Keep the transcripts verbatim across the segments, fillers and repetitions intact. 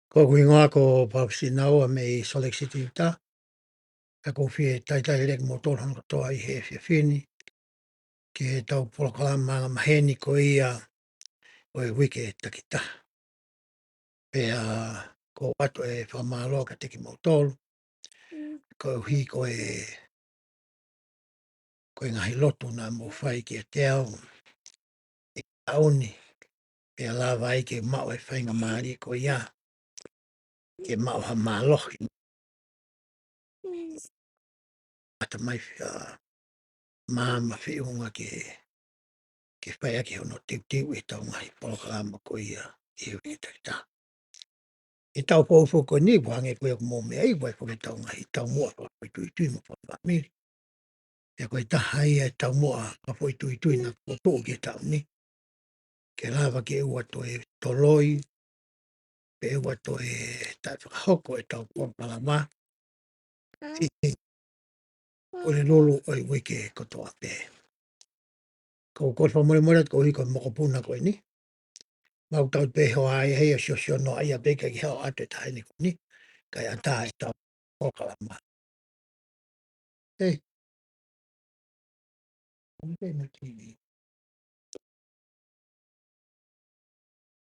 Ko hoku hingoa ko Paul Sinaua mei Salt Lake City, Utah. Pea ʻoku ou fie talitali lelei kimoutolu hono kotoa ʻi he efiafi ni ki heʻetau polokalama angamaheni ko ia ʻo e uike takitaha. Pea ʻoku ou ʻoatu e fakamālō kiate kimoutolu koeʻuhi ko e, ko e ngaahi lotu naʻa mou fai kiate au ʻi he taʻu ni, pea lava ai ke maʻu e faingamālie ko ia ke maʻu ha mālohi ʻatamai fia maama feʻunga ke, ke fai ʻaki hono teuteu ʻetau ngaahi polokalama ko ia ʻi he uike takitaha. ʻI he taʻu foʻou ko eni, ʻoku hangē ko ia ʻoku mou meaʻi, ʻoku ʻi ai foki ʻetau ngaahi taumuʻa fakafoʻituitui mo fakafāmili. Pea ko e taha ia e taumuʻa fakafoʻituitui naʻa ku fokotuʻu ki he taʻu ni, ke lava ke ʻoua toe toloi, pe ʻoua toe taʻefakahoko ʻetau polokalama ʻi he Honolulu ʻo e uike kotoa pē. Ko e kole fakamolemole atu koeʻuhi ko e mokopuna ko eni. Mau tau pē hoa ai hei ʻo siosio noa ia pē kae ʻikai ke haʻu atu e taha eni ko eni, kae ʻatā ʻetau polokalama. Hei.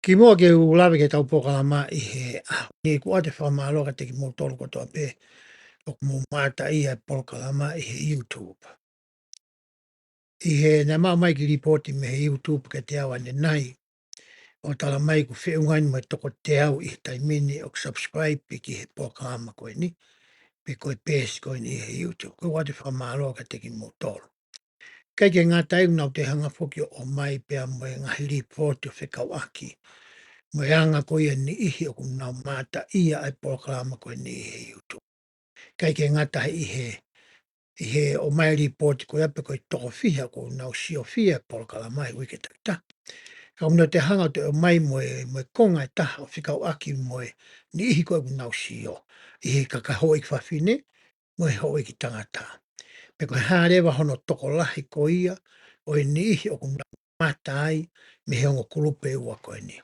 Kimuʻa ke u lave ki heʻetau polokalama ʻi he ʻaho ni, ʻoku ou ʻoatu e fakamālō kiate kimoutolu kotoa pē ʻoku mou mamata ʻi he polokalama ʻi he YouTube. ʻI he naʻe maʻu mai e kiʻi lipooti mei he YouTube kiate au ʻanenai, ʻo tala mai ʻoku feʻunga eni mo e toko teau ʻi he taimi ni ʻoku subscribe pē ki he polokalama ko eni, pe ko e peesi ko eni ʻi he YouTube. ʻOku ou ʻoatu e fakamālō kiate kimoutolu. ʻIkai ke ngata ai, ʻoku nau toe hanga foki ʻo ʻomai pea mo e ngaahi lipooti ʻo fekauʻaki mo e anga ko ia e niʻihi ʻoku nau mamata ʻi he polokalama ko eni ʻi he YouTube. ʻIkai ke ngata ai ʻi he, ʻi he ʻomai e lipooti ko ia pe ko e toko fiha ʻoku nau siofia e polokalama ʻi he uike takitaha, ka ʻoku nau toe hanga ʻo toe ʻomai mo e, mo e konga ʻe taha ʻo fekauʻaki mo e niʻihi ko ē ʻoku nau sio, ʻi he kau houʻeiki fafine mo e houʻeiki tangata, pe ko e hā leva hono tokolahi ko ia ʻo e niʻihi ʻoku nau mamata ai mei he ongo kulupu ʻe ua ko eni.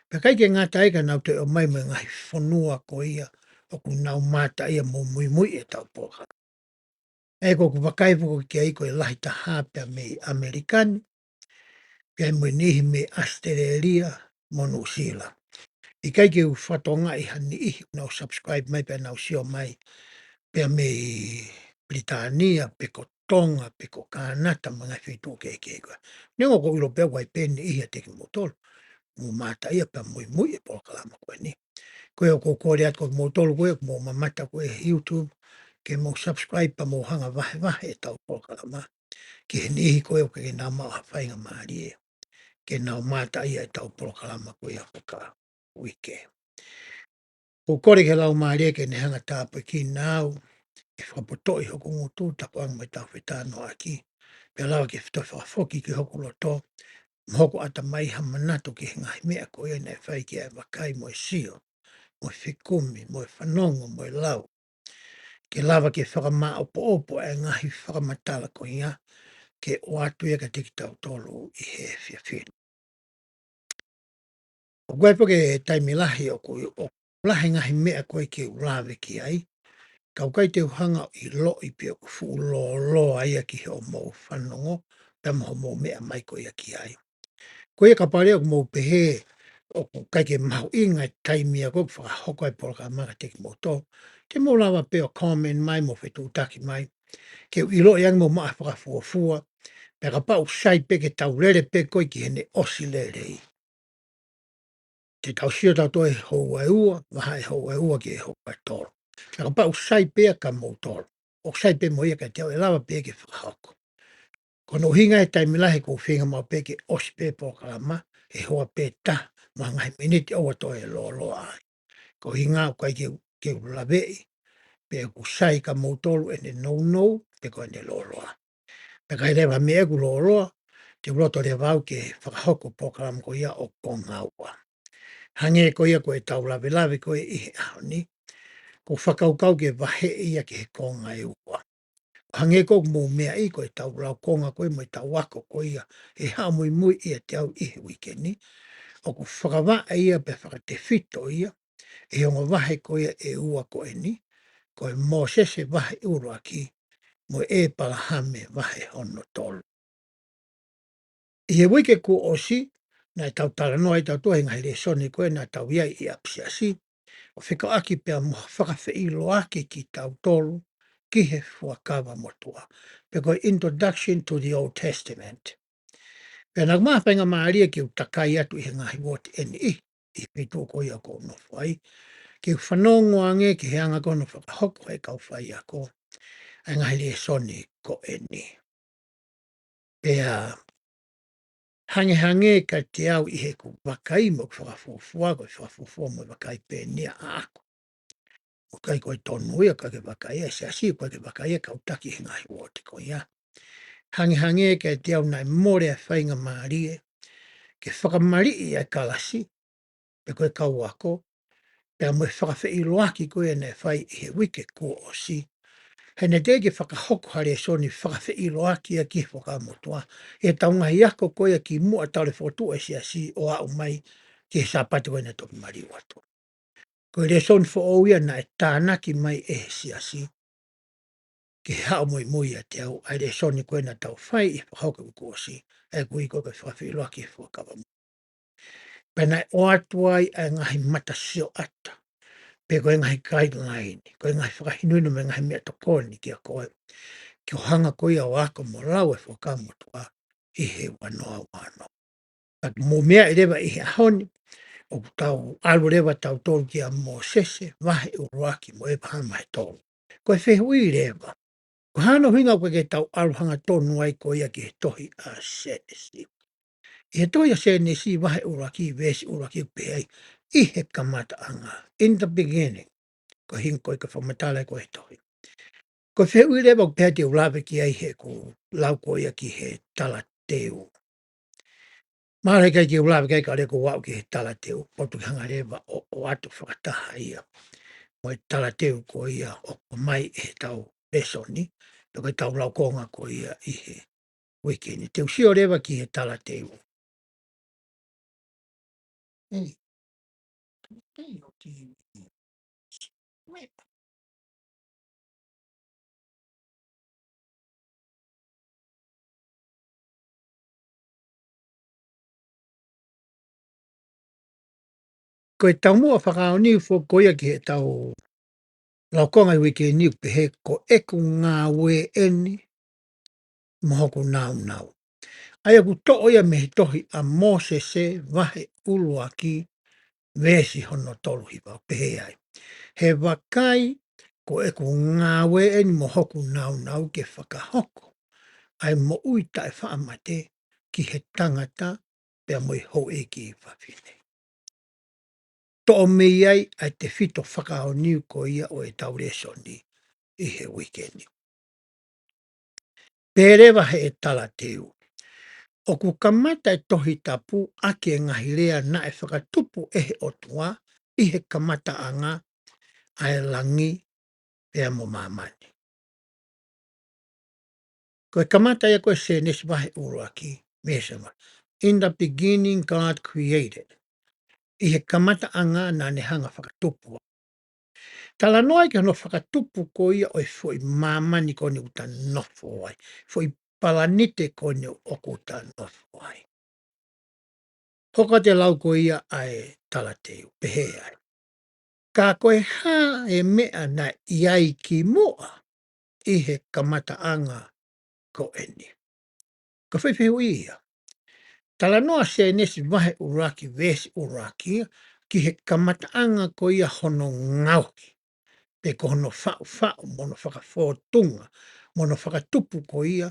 Pea ʻikai ke ngata ai, ka nau toe ʻomai mo e ngaahi fonua ko ia ʻoku nau mamata ʻi he, mo muimui ʻetau polokalama. ʻA ia ʻoku ou vakai foki ki ai ko e lahi taha pē mei ʻAmelika ni, pea mo e niʻihi mei ʻAositelēlia mo Nuʻusila. ʻIkai ke u fakatokangaʻi ha niʻihi ʻoku nau subscribe mai pea nau sio mai pea mei Pilitānia, pe ko Tonga, pe ko Kānata, mo e ngaahi feituʻu kehekehe ko ē. Neongo ʻoku ou ʻilo pē ʻoku ʻi ai pē niʻihi ʻiate kimoutolu ʻoku mou mamata ʻi he, pea muimui e polokalama ko eni. Ko ia ʻoku ou kole atu ko kimoutolu ko ē ʻoku mou mamata ko ē ʻi he YouTube, ke mou subscribe pea mou hanga ʻo vahevahe ʻetau polokalama ki he niʻihi ko ē ʻoku ʻikai ke nau maʻu ha faingamālie ke nau mamata ʻi he ʻetau polokalama ko ia fakauike. ʻOku ou kole ki he Laumālie ke ne hanga ʻo tāpuekina au, ke fakapotoʻi hoku ngutu, tapu ange mo e taufetanoaʻaki, pea lava ke toe fakafoki ki hoku loto mo hoku ʻatamai ha manatu ki he ngaahi meʻa ko ia naʻe fai ki ai e vakai mo e sio mo e fekumi mo e fanongo mo e lau, ke lava ke fakamāʻopoʻopo e ngaahi fakamatala ko ia ke ʻoatu ia kiate kitautolu ʻi he efiafi ni. ʻOku ʻi ai foki e taimi lahi ʻoku, ʻoku lahi e ngaahi meʻa ko ē ke u lave ki ai, ka ʻoku ʻikai te u hanga ʻo ʻiloʻi pe ʻoku fuʻu lōloa ia ki hoʻomou fanongo pea mo hoʻomou meʻa mai ko ia ki ai. Ko ia, kapau leva ʻoku mou pehē ʻoku ʻikai ke mahuʻinga e taimi ia ko ē ʻoku fakahoko ai e polokalama kiate kimoutolu, te mou lava pē ʻo comment mai mo fetuʻutaki mai, ke u ʻiloʻi ange mo maʻu ha fakafuofua, pea kapau ʻoku sai pē ke tau lele pē ko ē ki heʻene ʻosi lelei. Te tau sio tautolu he houa ʻe ua, vahaʻa e houa ʻe ua ki he houa ʻe tolu. Pea kapau ʻoku sai pē ia kia moutolu, ʻoku sai pē mo ia kiate au, ʻe lava pē ke fakahoko. Ko hono ʻuhinga he taimi lahi ʻoku ou feinga maʻu pē ke ʻosi pē e polokalama he houa pē taha mo e ngaahi miniti ʻoku toe lōloa ai. Ko e ʻuhinga ʻoku ʻikai ke, ke u laveʻi pe ʻoku sai kia moutolu ʻene nounou pe ko ʻene lōloa. Pea ka ʻi ai leva ha meʻa ʻoku lōloa, te u loto leva au ke fakahoko e polokalama ko ia ʻo konga ua. Hangē ko ia ko ʻetau lavelave ko ē ʻi he ʻaho ni, ʻoku ou fakakaukau ke vaheʻi ia ki he konga ʻe ua. Hangē ko ʻoku mou meaʻi, ko ʻetau laukonga ko ē mo ʻetau ako ko ia ʻe haʻu muimui ʻiate au ʻi he uike ni, ʻoku fakavaʻe ia pea fakatefito ia ʻi he ongo vahe ko ia ʻe ua ko eni, ko e Mōsese vahe ʻuluaki, mo e ʻĒpalahame vahe hono tolu. ʻI he uike kuo ʻosi, naʻa tau talanoa ai tautolu he ngaahi lēsoni ko ē naʻa tau ʻi ai ʻi ʻapisiasi, ʻo fekauʻaki pea mo fakafeʻiloaki kitautolu ki he Fuakava Motuʻa, pe ko e Introduction to the Old Testament. Pea naʻa ku maʻu ha faingamālie ke u takai atu ʻi he ngaahi uooti ʻe niʻihi, ʻi he feituʻu ko ia ʻoku ou nofo ai, ke u fanongo ange ki he anga ko hono fakahoko ʻe he kau faiako ʻa e ngaahi lēsoni ko eni. Pea hangehangē kiate au ʻi heʻeku vakai mo ʻeku fakafuofua, ko e fakafuofua mo e vakai pē eni ia ʻaʻaku. ʻOku ʻikai ko e tonu ia, ʻikai ke vakai ia ʻe he siasi, ʻikai ke vakai ia ʻe he kau taki he ngaahi uooti ko ia. Hangehangē kiate au naʻe mole ʻa e faingamālie ke fakamaliʻi ʻa e kalasi, pe ko e kau ako, pea mo e fakafeʻiloaki ko ia naʻe fai ʻi he uike kuo ʻosi. He naʻe teʻeki ke fakahoko ha lēsoni fakafeʻiloaki ia ki he Fuakava Motuʻa, ʻi heʻetau ngaahi ako ko ia kimuʻa talu e fokotuʻu ʻa e siasi ʻo aʻu mai ki he Sāpate ko ē naʻe toki maliu atu. Ko e lēsoni foʻou ia naʻe tānaki mai ʻe he siasi ke haʻu muimui ʻiate au, ʻa e lēsoni ko ē naʻa tau fai ʻi he fakahoko kuo ʻosi, ʻa ia ʻoku ui ko e fakafeʻiloaki he Fuakava Motuʻa. Pea naʻe ʻoatu ai ʻa e ngaahi matasioʻata, pe ko e ngaahi guideline, ko e ngaahi fakahinohino mo e ngaahi meʻatokoni kiate koe, ke ke hanga ko ia ʻo ako mo lau e Fuakava Motuʻa ʻi he ua noa ua noa. Ka mou meaʻi leva ʻi he ʻaho ni, ʻoku tau ʻalu leva tautolu kia Mōsese vahe ʻuluaki mo ʻĒpalahame vahe tolu. Ko e fehuʻi leva, ko e hā hono ʻuhinga ʻoku ʻikai ke tau ʻalu hangatonu ai ko ia ki he tohi ʻa Sēnesi? ʻI he tohi ʻa Sēnesi vahe ʻuluaki, veesi ʻuluaki ʻoku pehē ai, ʻi he kamataʻanga, in the beginning, ko e ʻuhinga ko ē ʻoku fakamatala ai ko ē he tohi. Ko e fehuʻi leva ʻoku pehē te u lave ki ai heʻeku lau ko ia ki he talateu. Mahalo ʻikai ke u lave ki ai kae ʻoua ke u aʻu ki he talateu, pea u toki hanga leva ʻo, ʻoatu fakataha ia mo e talateu ko ia ʻoku ʻomai ʻe heʻetau lēsoni, pe ko ʻetau laukonga ko ia ʻi he uike ni. Te u sio leva ki he talateu. Ei, ko e taumuʻa fakaʻaonga foki ko ia ki heʻetau laukonga ʻi he uike ni ʻoku pehē, ko ʻeku ngāue eni mo hoku nāunau. ʻA ia ʻoku toʻo ia mei he tohi ʻa Mōsese vahe ʻuluaki veesi hono tolu hiva, pehē ai, he vakai, ko ʻeku ngāue eni mo hoku nāunau ke fakahoko ʻa e moʻui taʻefaʻamate ki he tangata pea mo e houʻeiki fafine. Toʻo mei ai ʻa e tefito fakaʻaonga ko ia ʻo ʻetau lēsoni ʻi he uike ni. Pehē leva ʻe he talateu, ʻoku kamata e Tohi Tapu ʻaki e ngaahi lea naʻe fakatupu ʻe he ʻOtua ʻi he kamataʻanga ʻa e langi pea mo māmani. Ko e kamata ia ko ē Sēnesi vahe ʻuluaki, veesi ua. In the beginning God created. ʻI he kamataʻanga naʻa ne hanga ʻo fakatupu. Talanoa ai ki hono fakatupu ko ia ʻo e foʻi māmani ko eni ʻoku ta nofo ai, foʻi palanite ko eni ʻoku ta nofo ai. Hoko atu e lau ko ia ʻa e talateu, pehē ai, ka ko e hā e meʻa naʻe ʻi ai kimuʻa ʻi he kamataʻanga ko eni? Ko e foʻi fehuʻi ia. Talanoa Sēnesi vahe ʻuluaki, veesi ʻuluaki, ki he kamataʻanga ko ia hono ngaohi, pe ko hono faʻufaʻu mo hono fakafōtunga mo hono fakatupu ko ia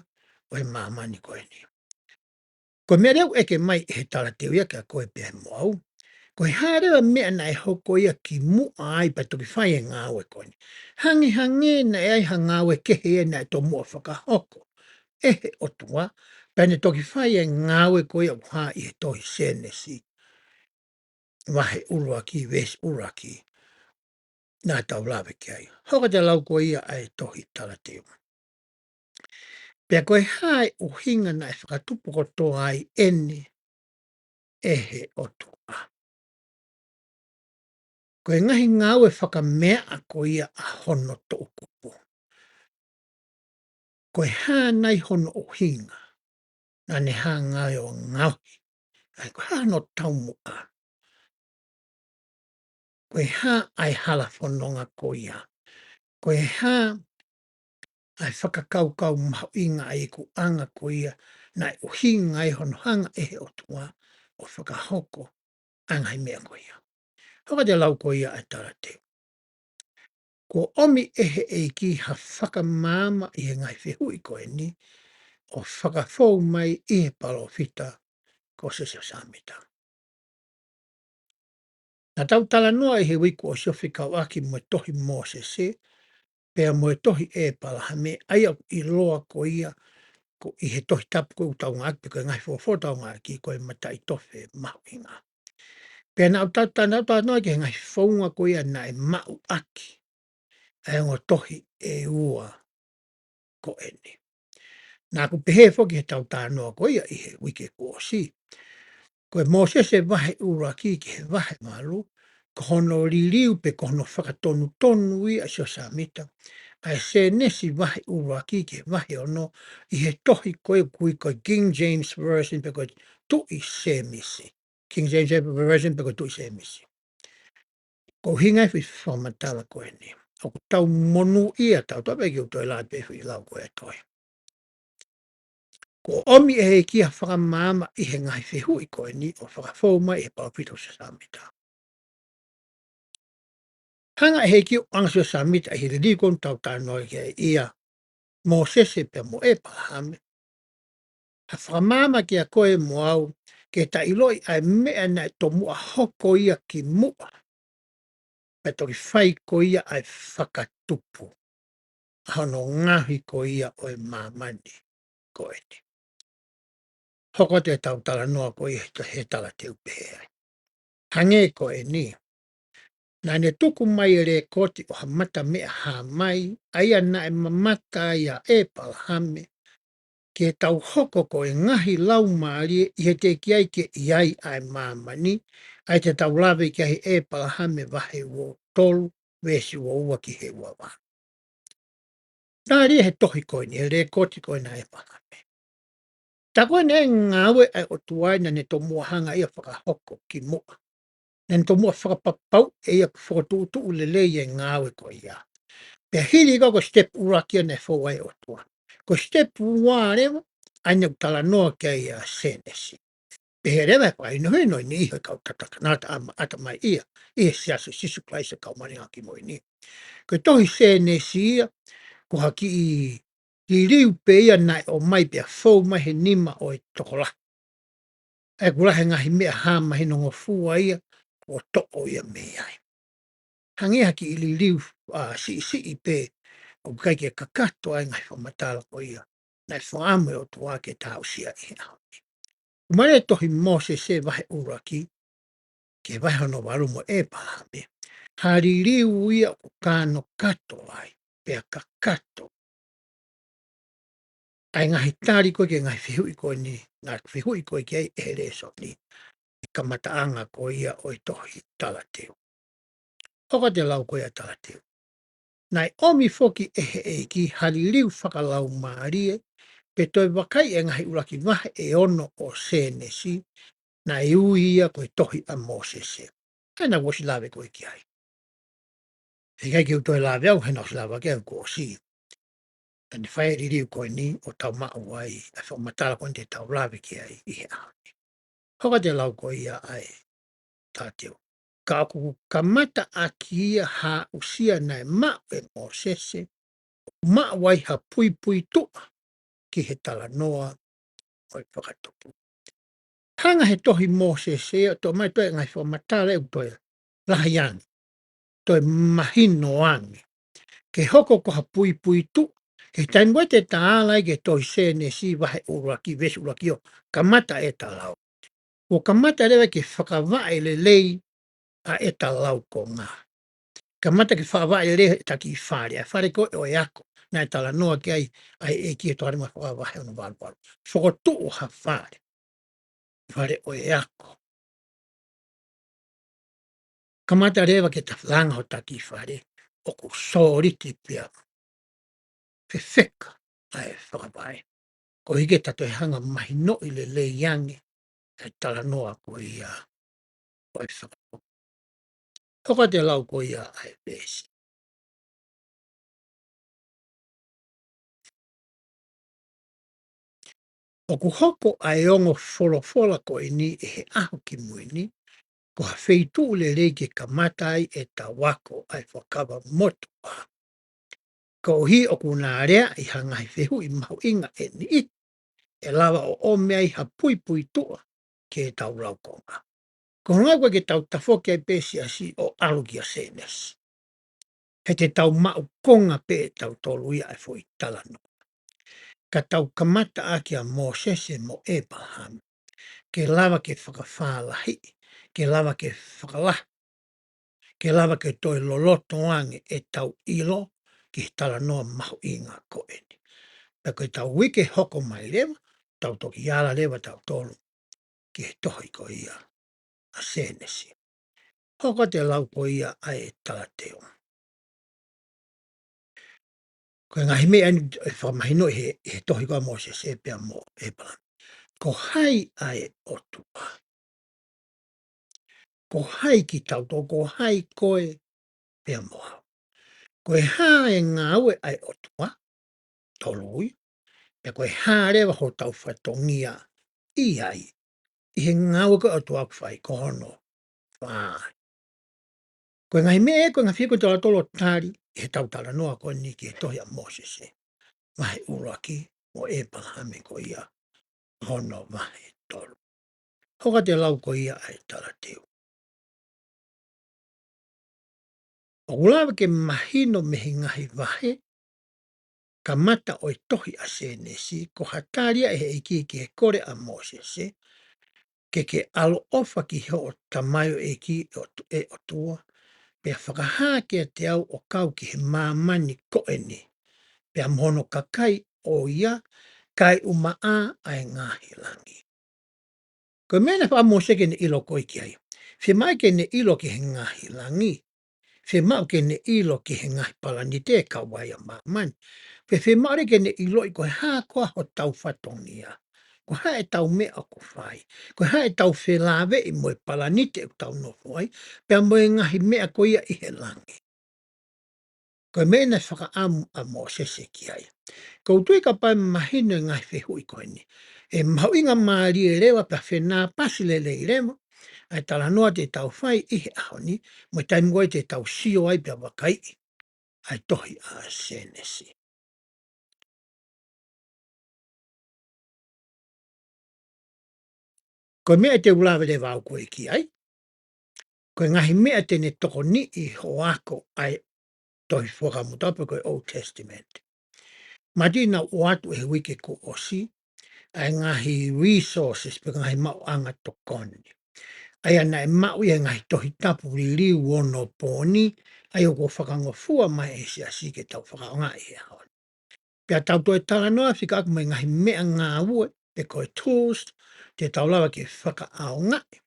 ʻo e māmani ko eni. Ko e meʻa leva ʻoku ʻeke mai ʻe he talateu ia kiate koe pea mo au, ko e hā leva e meʻa naʻe hoko ia kimuʻa ai pea toki fai e ngāue ko eni? Hangehangē naʻe ʻi ai ha ngāue kehe ia naʻe tomuʻa fakahoko ʻe he ʻOtua, pea ne toki fai e ngāue ko ia ʻoku hā ʻi he tohi Sēnesi vahe ʻuluaki, veesi ʻuluaki, naʻa tau lave ki ai. Hoko atu e lau ko ia ʻa e tohi talateu. Pea ko e hā e ʻuhinga naʻe fakatupu kotoa ai eni ʻe he ʻOtua? Ko e ngaahi ngāue fakameaʻa ko ia ʻa hono toʻukupu. Ko e hā nai hono ʻuhinga naʻa ne hanga ai ʻo ngaohi? ʻA ia ko e hā hono taumuʻa? Ko e hā ʻa e hala fononga ko ia? Ko e hā ʻa e fakakaukau mahuʻinga ʻa e ikuʻanga ko ia naʻe ʻuhinga ai hono hanga ʻe he ʻOtua ʻo fakahoko ʻa e ngaahi meʻa ko ia? Hoko atu e lau ko ia ʻa e talateu. Kuo ʻomi ʻe he ʻEiki ha fakamaama ʻi he ngaahi fehuʻi ko eni ʻo fakafou mai ʻi he palōfita ko Siosefa Sāmita. Naʻa tau talanoa ʻi he uike kuo ʻosi ʻo fekauʻaki mo e tohi Mōsese, pea mo e tohi ʻĒpalahame, ʻa ia ʻoku ʻiloa ko ia ko ʻi he Tohi Tapu ko ē ʻoku tau ngāueʻaki, pe ko e ngaahi folofola ʻoku tau ngāueʻaki, ko e mataʻitofe mahuʻinga. Pea naʻa tau ta-, naʻa tau talanoa ki he ngaahi founga ko ia naʻe maʻu ʻaki ʻa e ongo tohi ʻe ua ko eni. Naʻa ku pehē foki he tau talanoa ko ia ʻi he uike kuo ʻosi, ko e Mōsese vahe ʻuluaki ki he vahe valu, ko hono liliu pe ko hono fakatonutonu ia ʻa Siosefa Sāmita ʻa e Sēnesi vahe ʻuluaki ki he vahe ono ʻi he tohi ko ē ʻoku ui ko e King James Version pe ko e Tuʻi Sēmisi. King James Version pe ko e Tuʻi Sēmisi. Ko e ʻuhinga e foʻi fakamatala ko eni. ʻOku tau monūʻia tautolu pē ke u toe lau pē foʻi lau ko ē ʻa e tohi. Kuo ʻomi ʻe he ʻEiki ha fakamaama ʻi he ngaahi fehuʻi ko eni ʻo fakafou mai ʻi he palōfita ko Siosefa Sāmita. Hanga ʻe he ʻEiki ʻo ʻanga Siosefa Sāmita ʻi he liliu ko eni ʻoku tau talanoa ki ai, ʻia Mōsese pea mo ʻĒpalahame, ha fakamaama kiate koe mo au, ke ta ʻiloʻi ʻa e meʻa naʻe tomuʻa hoko ia kimuʻa, pea toki fai ko ia ʻa e fakatupu ʻa hono ngaohi ko ia ʻo e māmani ko eni. Hoko atu e tau talanoa ko ia he, he talateu pehē ai. Hangē ko eni, naʻa ne tuku mai e lēkooti ʻo ha mata meʻa hā mai, ʻa ia naʻe mamata ai ʻa ʻĒpalahame, ke tau hoko ko e ngaahi laumālie ʻi he teʻeki ai ke ʻi ai ʻa e māmani, ʻa ia te tau lave ki ai he ʻĒpalahame vahe ua tolu, veesi ua ua ki he ua valu. Tali he tohi ko eni, he lēkooti ko ena ʻa ʻĒpalahame. Tā ko ena e ngāue ʻa e ʻOtua ia naʻa ne tomuʻa hanga ia ʻo fakahoko kimuʻa. Naʻa ne tomuʻa fakapapauʻi ʻe ia ʻoku fokotuʻutuʻu lelei e ngāue ko ia. Pea hili ko e step ʻuluaki ia naʻe fou ai e ʻOtua. Ko e step ua leva, ʻa ia naʻa ku talanoa ki ai ʻa Sēnesi. Pehē leva e fakahinohino ʻe niʻihi ʻo e kau tangata, tangata ʻa ma-, ʻatamaiʻia ʻi he Siasi ʻo Sīsū Kalaisi ʻo e Kau Māʻoniʻoni ʻi he Ngaahi ʻAho Kimui Ni. Ko e tohi Sēnesi ia, ko ha kiʻi liliu pē ia naʻe ʻomai pea fou mai he nima ʻo e tokolahi. ʻOku lahi e ngaahi meʻa hā mahino ngofua ia kuo toʻo ia mei ai. Hangē ha kiʻi liliu, ʻa, siʻisiʻi pē ʻoku ʻikai ke kakato ai e ngaahi fakamatala ko ia naʻe fakaʻamu ʻe he ʻOtua ke ta aʻusia ʻi he ʻaho ni. Male tohi Mōsese vahe ʻuluaki ki he vahe hono valu mo ʻĒpalahame, ha liliu ia ʻoku kanokato ai, pea kakato ʻa e ngaahi tali ko ē ki he ngaahi fehuʻi ko eni, naʻa ku fehuʻi ko ē ki ai ʻi he lēsoni, ʻi he kamataʻanga ko ia ʻo e tohi talateu. Hoko atu e lau ko ia ʻa e talateu. Naʻe ʻomi foki ʻe he ʻEiki ha liliu fakalaumālie, pea toe vakai e ngaahi ʻuluaki vahe ʻe ono ʻo Sēnesi, naʻe ui ia ko e tohi ʻa Mōsese. ʻA ia naʻa ku ʻosi lave ko ē ki ai. He ʻikai ke u toe lave au, he naʻa ku ʻosi lave ki ai kuo ʻosi. Naʻa ne fai e liliu ko eni ʻo tau maʻu ai ʻa e fakamatala ko eni te tau lave ki ai ʻi he ʻaho ni. Hoko atu e lau ko ia ʻa e talateu. Ka ʻoku kamata ʻaki ia ha aʻusia naʻe maʻu ʻe Mōsese, ʻoku maʻu ai ha puipuituʻa ki he talanoa ʻo e fakatupu. Hanga he tohi Mōsese ia ʻo toʻo mai toe ngaahi fakamatala ʻoku toe lahi ange, toe mahino ange, ke hoko ko ha puipuituʻa ki he taimi ko ē te ta ala ai ki he tohi Sēnesi vahe ʻuluaki, veesi ʻuluaki ʻo kamata ʻeta lau. ʻO kamata leva ke fakavaʻe lelei ʻa ʻeta laukonga. Kamata ke fakavaʻe lelei ʻeta kiʻi fale, ʻa e fale ko ē ʻo e ako naʻe talanoa ki ai ʻa e ʻEiki he Tohi Tapu mo e Fakahā vahe hono valu valu. Fokotuʻu ha fale, fale ʻo e ako. Kamata leva ke ta langa hota kiʻi fale, ʻoku sōliti pea fefeka ʻa e fakavaʻe. Koeʻuhi ke ta toe hanga ʻo mahinoʻi lelei ange ʻa e talanoa ko ia ʻo e fakavaʻe. Hoko atu e lau ko ia ʻa e veesi. ʻOku hoko ʻa e ongo folofola ko eni ʻi he ʻaho kimui ni, ko ha feituʻu lelei ke kamata ai ʻetau ako ʻa e Fuakava Motuʻa. Koeʻuhi ʻoku na leaʻi ha ngaahi fehuʻi mahuʻinga ʻe niʻihi, ʻe lava ʻo ʻomi ai ha puipuituʻa ki heʻetau laukonga. Ko hono ʻuhinga ko ē ke tau tafoki ai pē siasi ʻo ʻalu kia Sēnesi. He te tau maʻu konga pē ʻetautolu ia ʻa e foʻi talanoa. Ka tau kamata ʻaki ʻa Mōsese mo ʻĒpalahame. Ke lava ke fakafālahiʻi, ke lava ke fakalahi, ke lava ke toe loloto ange ʻetau ʻilo ki he talanoa mahuʻinga ko eni. Pea ko ʻetau uike hoko mai leva, tau toki ala leva ʻetautolu ki he tohi ko ia ʻa Sēnesi. Hoko atu e lau ko ia ʻa e talateu. Ko e ngaahi meʻa eni ʻe fakamahinoʻi he, he tohi ko ia ʻa Mōsese pea mo ʻĒpalahame. Ko hai ʻa e ʻOtua? Ko hai kitautolu, ko hai koe pea mo au? Ko e hā e ngāue ʻa e ʻOtua? Tolu ia. Pea ko e hā leva hotau fatongia ʻi ai, ʻi he ngāue ko ia ʻa e ʻOtua ʻoku fai? Ko hono fā. Ko e ngaahi meʻa ē, ko e ngaahi fika ʻoku tau tolo tali ʻi heʻetau talanoa ko eni ki he tohi ʻa Mōsese, vahe ʻuluaki, mo ʻĒpalahame ko ia hono vahe tolu. Hoko atu e lau ko ia ʻa e talateu. ʻOku lava ke mahino mei he ngaahi vahe kamata ʻo e tohi ʻa Sēnesi, ko ha tali ia ʻe he ʻEiki ki he kole ʻa Mōsese, ke ke ʻaloʻofa ki hoʻo tamaioʻeiki ʻo, ʻe ʻOtua, pea fakahā kiate au ʻo kau ki he māmani ko eni, pea mo hono kakai ʻo ia, kae ʻumaʻā ʻa e ngaahi langi. Ko e meʻa naʻe fakaʻamu ʻe Mōsese ke ne ʻilo ko ē ki ai. Fiemaʻu ke ne ʻilo ki he ngaahi langi. Fiemaʻu ke ne ʻilo ki he ngaahi palanite ʻe kau ai ʻa māmani. Pea fiemaʻu leva ke ne ʻiloʻi ko e hā koā hotau fatongia. Ko e hā ʻetau meʻa ʻoku fai. Ko e hā ʻetau felāveʻi mo e palanite ʻoku tau nofo ai. Pea mo e ngaahi meʻa ko ia ʻi he langi. Ko e meʻa naʻe fakaʻamu ʻa Mōsese ki ai. Ko u tui kapau ʻe mahino e ngaahi fehuʻi ko eni, ʻe mahuʻinga mālie leva pea fenāpasi lelei leva ʻa e talanoa te tau fai ʻi he ʻaho ni, mo e taimi ko ē te tau sio ai pea vakaiʻi ʻa e tohi ʻa Sēnesi. Ko e meʻa te u lave leva au ko ē ki ai, ko e ngaahi meʻa te ne tokoniʻi hoʻo ako ʻa e tohi Fuakava Motuʻa pe ko e Old Testament. Mātuʻaki naʻa ku ʻoatu ʻi he uike kuo ʻosi ʻa e ngaahi resources pe ko e ngaahi maʻuʻanga tokoni. ʻA ia naʻe maʻu ia he ngaahi Tohi Tapu liliu ʻo onopooni, ʻa ia kuo fakangofua mai ʻe he siasi ke tau fakaʻaongaʻi he ʻaho ni. Pea tau toe talanoa fika ʻaki mo e ngaahi meʻangāue, pe ko e tools, te tau lava ke fakaʻaongaʻi.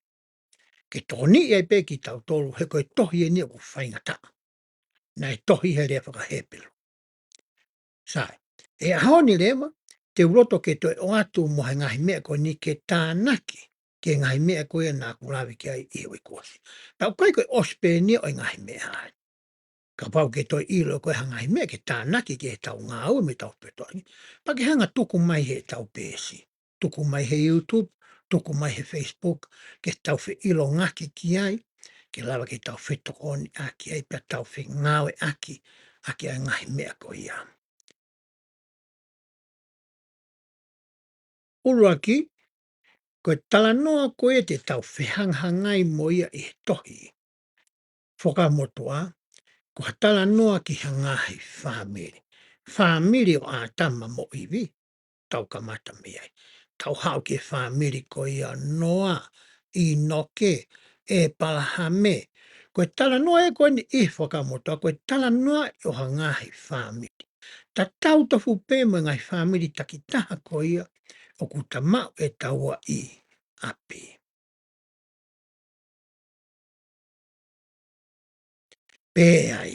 Ke tokoniʻi ai pē kitautolu he ko e tohi eni ʻoku faingataʻa. Naʻe tohi he lea faka-Hepelū. Sai, he ʻaho ni leva, te u loto ke toe ʻoatu mo e ngaahi meʻa ko eni ke tānaki, ki he ngaahi meʻa ko ia naʻa ku lave ki ai ʻi he uike kuo ʻosi. Pea ʻoku ʻikai ko e ʻosi pē eni ʻo e ngaahi meʻa ai. Kapau ke toe ʻilo ko e hā e ngaahi meʻa ke tānaki ki heʻetau ngāue mo ʻetau fetuʻutaki, pea ke hanga tuku mai heʻetau peesi. Tuku mai he YouTube, tuku mai he Facebook, ke tau feʻilongaki ki ai, ke lava ke tau fetokoniʻaki ai, pea tau fengāueʻaki ʻaki ʻa e ngaahi meʻa ko ia. ʻUluaki, ko e talanoa ko ia te tau fehangahangai mo ia ʻi he tohi Fuakava Motuʻa, ko ha talanoa ki ha ngaahi fāmili. Fāmili ʻo ʻĀtama mo ʻIvi, tau kamata mei ai. Tau haʻu ki he fāmili ko ia ʻo Noa, ʻĪnoke, ʻĒpalahame. Ko e talanoa ē ko eni ʻi he Fuakava Motuʻa, ko e talanoa ʻo ha ngaahi fāmili. Tatau tofu pē mo e ngaahi fāmili takitaha ko ia ʻoku ta maʻu ʻe taua ʻi ʻapi. Pehē ai.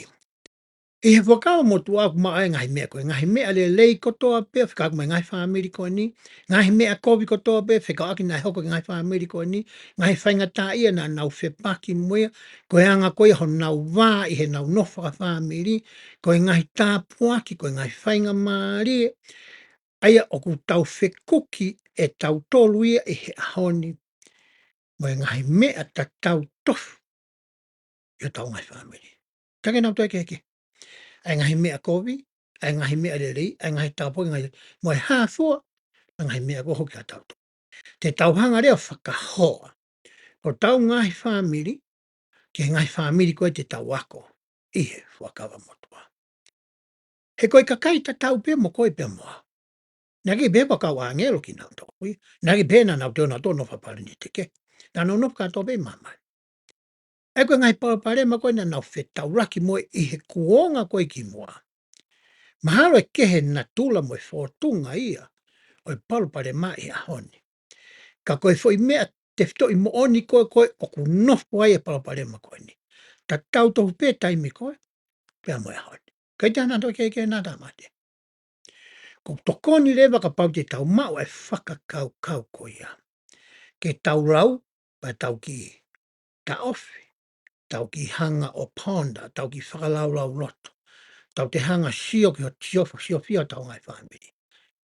ʻI he Fuakava Motuʻa ʻoku maʻu ai e ngaahi meʻa ko ē, ngaahi meʻa lelei kotoa pē, fekauʻaki mo e ngaahi fāmili ko eni, ngaahi meʻa kovi kotoa pē, fekauʻaki naʻe hoko ki he ngaahi fāmili ko eni, ngaahi faingataʻaʻia naʻa nau fepaki mo ia, ko e anga ko ia honau vā ʻi heʻenau nofo fakafāmili, ko e ngaahi tāpuaki, ko e ngaahi faingamālie, ʻa ia ʻoku tau fekuki ʻe tautolu ia ʻi he ʻaho ni, mo e ngaahi meʻa tatau tofu ʻi hotau ngaahi fāmili. Ka ke nau toe kehekehe. ʻA e ngaahi meʻa kovi, ʻa e ngaahi meʻa lelei, ʻa e ngaahi tāpuaki, ngaahi, mo e hā fua, ʻa e ngaahi meʻa ko ē ʻoku hoko kiate kitautolu. Te tau hanga leva ʻo fakahoa hotau ngaahi fāmili, ki he ngaahi fāmili ko ē te tau ako ʻi he Fuakava Motuʻa. He ko e kakai tatau pē mo koe pea mo au. Naʻe ʻikai pē ko e kau ʻāngelo kinautolu ia. Naʻe ʻikai pē naʻa nau toe nau toe nofo fakapalanite kehe. Naʻa nau nofo kātoa pē ʻi māmani. ʻA ia ko e ngaahi palopalema ko ē naʻa nau fetaulaki mo ia ʻi he kuonga ko ē kimuʻa. Mahalo ʻe kehe e natula mo e fōtunga ia ʻo e palopalema ʻi he ʻaho ni. Ka ko e foʻi meʻa tefitoʻi moʻoni ko ē ko ē ʻoku nofo ai e palopalema ko eni. Tatau tofu pē taimi ko ē, pea mo e ʻaho ni. ʻIkai te nau toe kehekehe naʻa nau mate. ʻOku tokoni leva kapau te tau maʻu e fakakaukau ko ia. Ke tau lau, pea tau kiʻi taʻofi, tau kiʻi hanga ʻo ponda, tau kiʻi fakalaulauloto. Tau toe hanga ʻo sio ki hono siofia, siofia hotau ngaahi fāmili.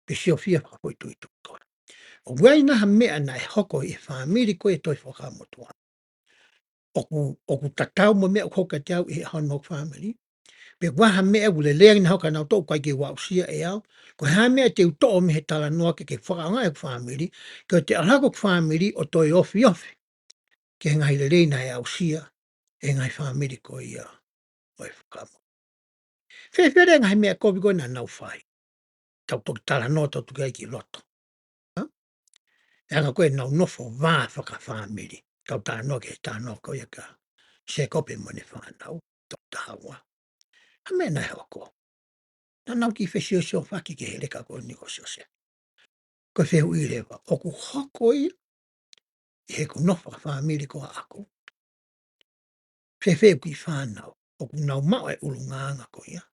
Pe siofia fakafoʻituitui ko ē. ʻOku ʻi ai nai ha meʻa naʻe hoko ʻi he fāmili ko ē ʻi he Tohi Fuakava Motuʻa. ʻOku, ʻoku tatau mo e meʻa ʻoku hoko kiate au ʻi he ʻaho ni mo hoku fāmili. Pe ʻoku ʻi ai ha meʻa ʻoku lelei ange naʻe hoko kia nautolu ʻoku ʻikai ke u aʻusia ʻe au. Ko e hā e meʻa te u toʻo mei he talanoa ke, ke fakaʻaongaʻi hoku fāmili. Ke ʻoua te u ʻalu hake hoku fāmili ʻo toe ofiofi ki he ngaahi lelei naʻe aʻusia ʻe he ngaahi fāmili ko ia ʻo e Fuakava Motuʻa. Fēfē leva e ngaahi meʻa kovi ko ē naʻa nau fai? Tau toki talanoa, tau toki ʻai ki loto. Hā? ʻE anga ko ē ʻenau nofo vā fakafāmili. Tau talanoa ki he talanoa ko ia kia Sēkope mo ʻene fānau, tau tahaua. Hā e meʻa naʻe hoko? Naʻa nau kiʻi fesiosiofaki ki he leka ko eni ko Siosefa. Ko e fehuʻi leva, ʻoku hoko ia ʻi heʻeku nofo fakafāmili ko ʻaʻaku? Fēfē ʻeku kiʻi fānau, ʻoku nau maʻu e ʻulungaanga ko ia?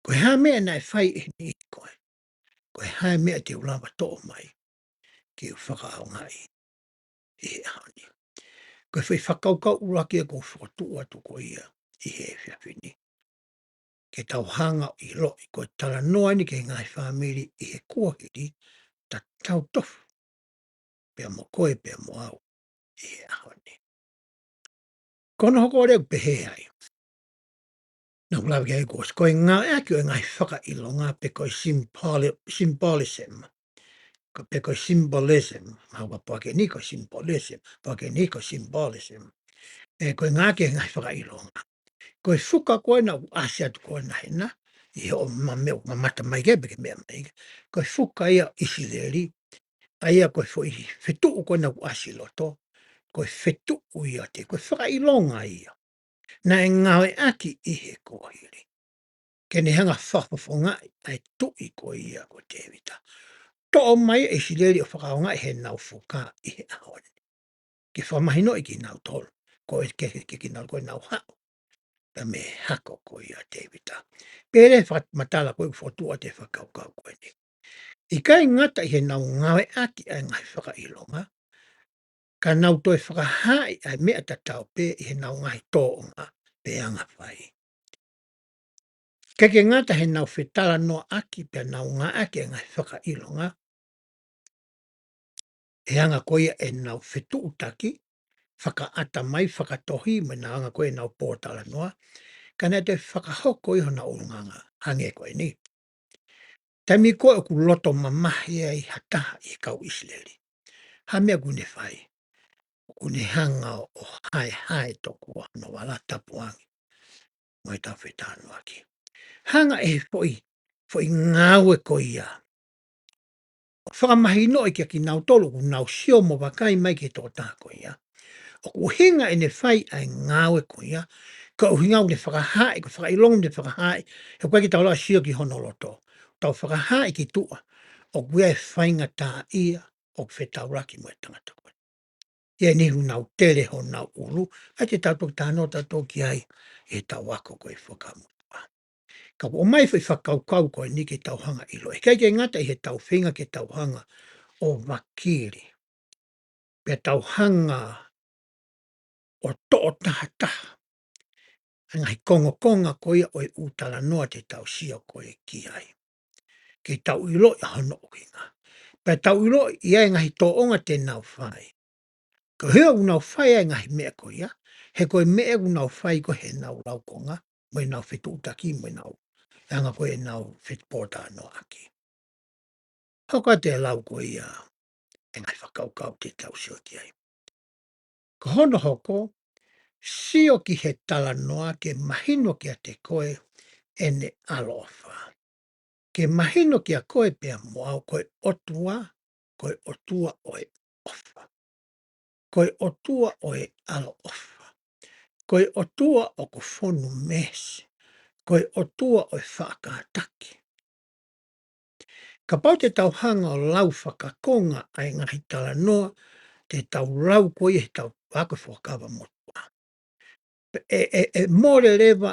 Ko e hā e meʻa naʻe fai ʻe he niʻihi ko ē? Ko e hā e meʻa te u lava toʻo mai ke u fakaʻaongaʻi ʻi he ʻaho ni? Ko e foʻi fakakaukau ʻuluaki ʻoku ou fokotuʻu atu ko ia ʻi he efiafi ni. Ke tau hanga ʻo ʻiloʻi ko e talanoa eni ki he ngaahi fāmili ʻi he kuohili, tatau tofu pea mo koe pea mo au ʻi he ʻaho ni. Ko hono hoko leva ʻoku pehē ai. Naʻa ku lave ki ai kuo ʻosi, ko e ngāueʻaki ʻo e ngaahi fakaʻilonga pe ko e symboli-, symbolism. Ko, pe ko e symbolism, mahalo pea ko eni ko e symbolism, pea ko eni ko e symbolism. ʻE, ko e ngāueʻaki e ngaahi fakaʻilonga. Ko e fuka ko ē naʻa ku ʻasi atu ko ē hena, ʻi hoʻo ma-, meʻa ʻoku mamata mai ki ai pe ke meʻa mai ki ai. Ko e fuka ia ʻo ʻIsileli, ʻa ia ko e foʻi fetuʻu ko ē naʻa ku ʻasi loto, ko e fetuʻu ia te, ko e fakaʻilonga ia naʻe ngāueʻaki ʻi he kuohili ke ne hanga ʻo fakafofongaʻi ʻa e tuʻi ko ia ko Tēvita. Toʻo mai ʻe ʻIsileli ʻo fakaʻaongaʻi heʻenau fuka ʻi he ʻaho ni. Ke fakamahinoʻi kinautolu, ko e ke, ke, ke kinautolu ko ʻenau haʻu pea mei he hako ko ia ʻo Tēvita. Pea leva fakamatala ko ē ʻoku fokotuʻu atu e fakakaukau ko eni. ʻIkai ngata ʻi heʻenau ngāueʻaki ʻa e ngaahi fakaʻilonga, ka nau toe fakahaaʻi ʻa e meʻa tatau pē ʻi heʻenau ngaahi tōʻonga pe anga fai. ʻIkai ke ngata heʻenau fetalanoaʻaki pea nau ngāueʻaki e ngaahi fakaʻilonga, ʻe anga ko ia ʻenau fetuʻutaki, fakaʻatamai, fakatohi, mo ʻenau anga ko ia ʻenau pōtalanoa, ka naʻe toe fakahoko ia honau ʻulungaanga, hangē ko eni. Taimi ko ē ʻoku loto mamahi ai ha taha ʻi he kau ʻIsileli, hā e meʻa ʻoku ne fai? ʻOku ne hanga ʻo haehae tokua hono vala, tapu ange mo ʻetau fetalanoaʻaki. Hanga ʻe he foʻi, foʻi ngāue ko ia ʻo fakamahinoʻi kia kinautolu ʻoku nau sio mo vakai mai ki he tokotaha ko ia. ʻOku ʻuhinga ʻene fai ʻa e ngāue ko ia, ko e ʻuhinga ʻoku ne fakahaaʻi, ko e fakaʻilonga ʻoku ne fakahaaʻi, he ʻoku ʻikai ke tau lava ʻo sio ki hono loto. Tau fakahaaʻi ki tuʻa ʻoku ʻi ai e faingataʻaʻia ʻoku fetaulaki mo e tangata ko ē. ʻi ai e niʻihi ʻoku nau tele honau ʻulu, ʻa ia te tau toki talanoa tautolu ki ai ʻi heʻetau ako ko e Fuakava Motuʻa. Ka ʻoku ʻomai e foʻi fakakaukau ko eni ke tau hanga ʻo ʻiloʻi. ʻIkai ke ngata ʻi heʻetau feinga ke tau hanga ʻo vakili, pea tau hanga ʻo toʻo tahataha ʻa e ngaahi kongokonga ko ia ʻo e ʻū talanoa te tau sio ko ē ki ai, ke tau ʻiloʻi ʻa hono ʻuhinga. Pea tau ʻiloʻi ʻa e ngaahi tōʻonga te nau fai. Ko e hā ʻoku nau fai ai e ngaahi meʻa ko ia, he ko e meʻa ʻoku nau fai ko ē heʻenau laukonga, mo ʻenau fetuʻutaki, mo ʻenau, anga ko ē ʻenau fetuʻutaki talanoaʻaki. Hoko atu e lau ko ia, e ngaahi fakakaukau te tau sio ki ai. Ko hono hoko, sio ki he talanoa ke mahino kiate koe ʻene ʻaloʻofa. Ke mahino kiate koe pea mo au ko e ʻOtua, ko e ʻOtua ʻo e ʻofa. Ko e ʻOtua ʻo e ʻaloʻofa. Ko e ʻOtua ʻoku fonu meesi. Ko e ʻOtua ʻo e faʻa kātaki. Kapau te tau hanga ʻo lau fakakonga ʻa e ngaahi talanoa, te tau lau ko ia heʻetau ako Fuakava Motuʻa. ʻE, ʻe, ʻe mole leva,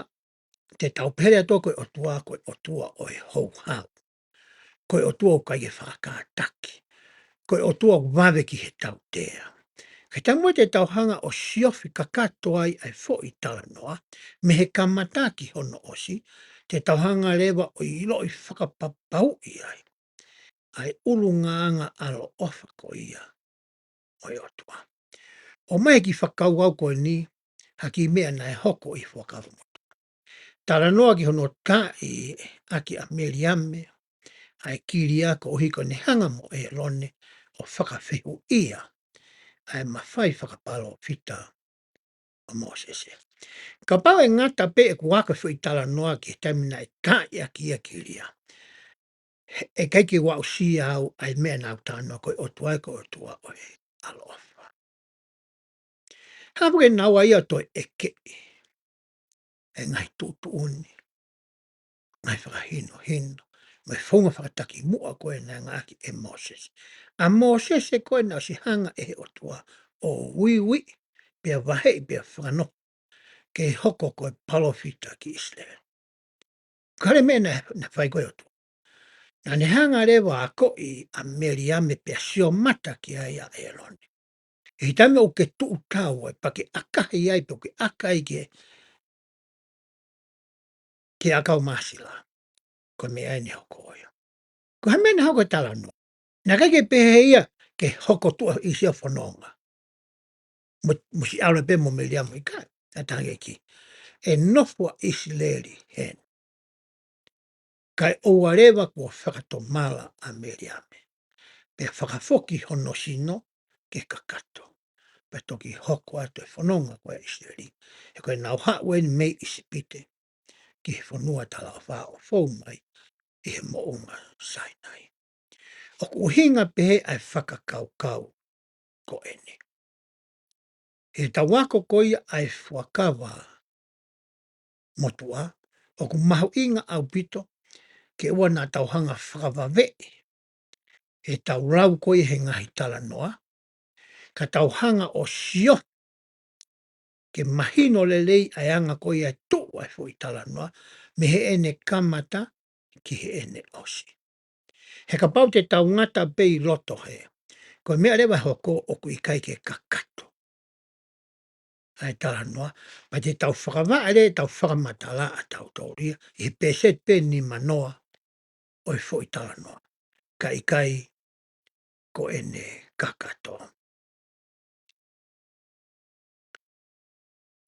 te tau pehē atu ko e ʻOtua, ko e ʻOtua ʻo e houhau. Ko e ʻOtua ʻoku ʻikai ke faʻa kātaki. Ko e ʻOtua ʻoku vave ki he tautea. Ka ʻi he taimi te tau hanga ʻo siofi kakato ai ʻa e foʻi talanoa, mei he kamata ki hono ʻosi, te tau hanga leva ʻo ʻiloʻi fakapapauʻi ai ʻa e ʻulungaanga ʻaloʻofa ko ia ʻo e ʻOtua. ʻOmai e kiʻi fakakaukau ko eni, ha kiʻi meʻa naʻe hoko ʻi Fuakava Motuʻa. Talanoa ki hono taaʻi ʻaki ʻa Meliame ʻa e kilia koeʻuhi ko ʻene hanga mo ʻĒlone ʻo fakafehuʻia ʻa e mafai fakapalōfita ʻo Mōsese. Kapau ʻe ngata pē ʻeku ako e foʻi talanoa ki he taimi naʻe taaʻi ʻaki ia e kilia, he ʻikai ke u aʻusia au ʻa e meʻa naʻa ku talanoa ko e ʻOtua, ko e ʻOtua ʻo e ʻaloʻofa. Hangē pē ko ʻenau ʻai ʻo toe ʻekeʻi e ngaahi tuʻutuʻuni, ngaahi fakahinohino, mo e founga fakatakimuʻa ko ē naʻe ngāueʻaki ʻe Mōsese. ʻA Mōsese ko ē naʻe ʻosi hanga ʻe he ʻOtua ʻo uiuiʻi, pea vaheʻi, pea fakanofo ke hoko ko e palōfita ki ʻIsileli. Ka ko e meʻa naʻe, naʻe fai ko ē ʻe he ʻOtua, naʻa ne hanga leva ʻo akoʻi ʻa Meliame pea sio mata ki ai ʻa ʻĒlone. ʻI he taimi ʻoku ke tuʻu tau ai, pea ke ʻakahi ai, pea ke ʻaka ai ke, ke ʻakau māsila, ko e meʻa eni hoko ia. Ko e hā e meʻa naʻe hoko he talanoa? Naʻe ʻikai ke pehē ia ke hoko tuʻa ʻi he fononga, mo, mo siʻi ʻAlo pē mo Meliame, ʻikai, naʻe talaange ʻe he ʻEiki, ʻe nofo ʻa ʻIsileli heni, kae ʻoua leva kuo fakatomala ʻa Meliame, pea fakafoki hono sino ke kakato, pea toki hoko atu e fononga ko ē ʻa ʻIsileli. He ko ʻenau haʻu eni mei ʻIsipite ki he fonua talaʻofa ʻo fou mai ʻi he moʻunga Sainai. ʻOku ʻuhinga pehē ʻa e fakakaukau ko eni. He ʻetau ako ko ia ʻa e Fuakava Motuʻa, ʻoku mahuʻinga ʻaupito ke ʻoua naʻa tau hanga fakavaveʻi heʻetau lau ko ia he ngaahi talanoa, ka tau hanga ʻo sio ke mahino lelei ʻa e anga ko ia e tuʻu ʻa e foʻi talanoa, mei heʻene kamata ki heʻene ʻosi. He kapau te tau ngata pē ʻi loto, he ko e meʻa leva ʻe hoko ʻoku ʻikai ke kakato ʻa e talanoa, pea te tau fakavaʻe leva ʻetau fakamatala ʻatautolu ia ʻi he pēseti pē nimanoa ʻo e foʻi talanoa, kae ʻikai ko ʻene kakato.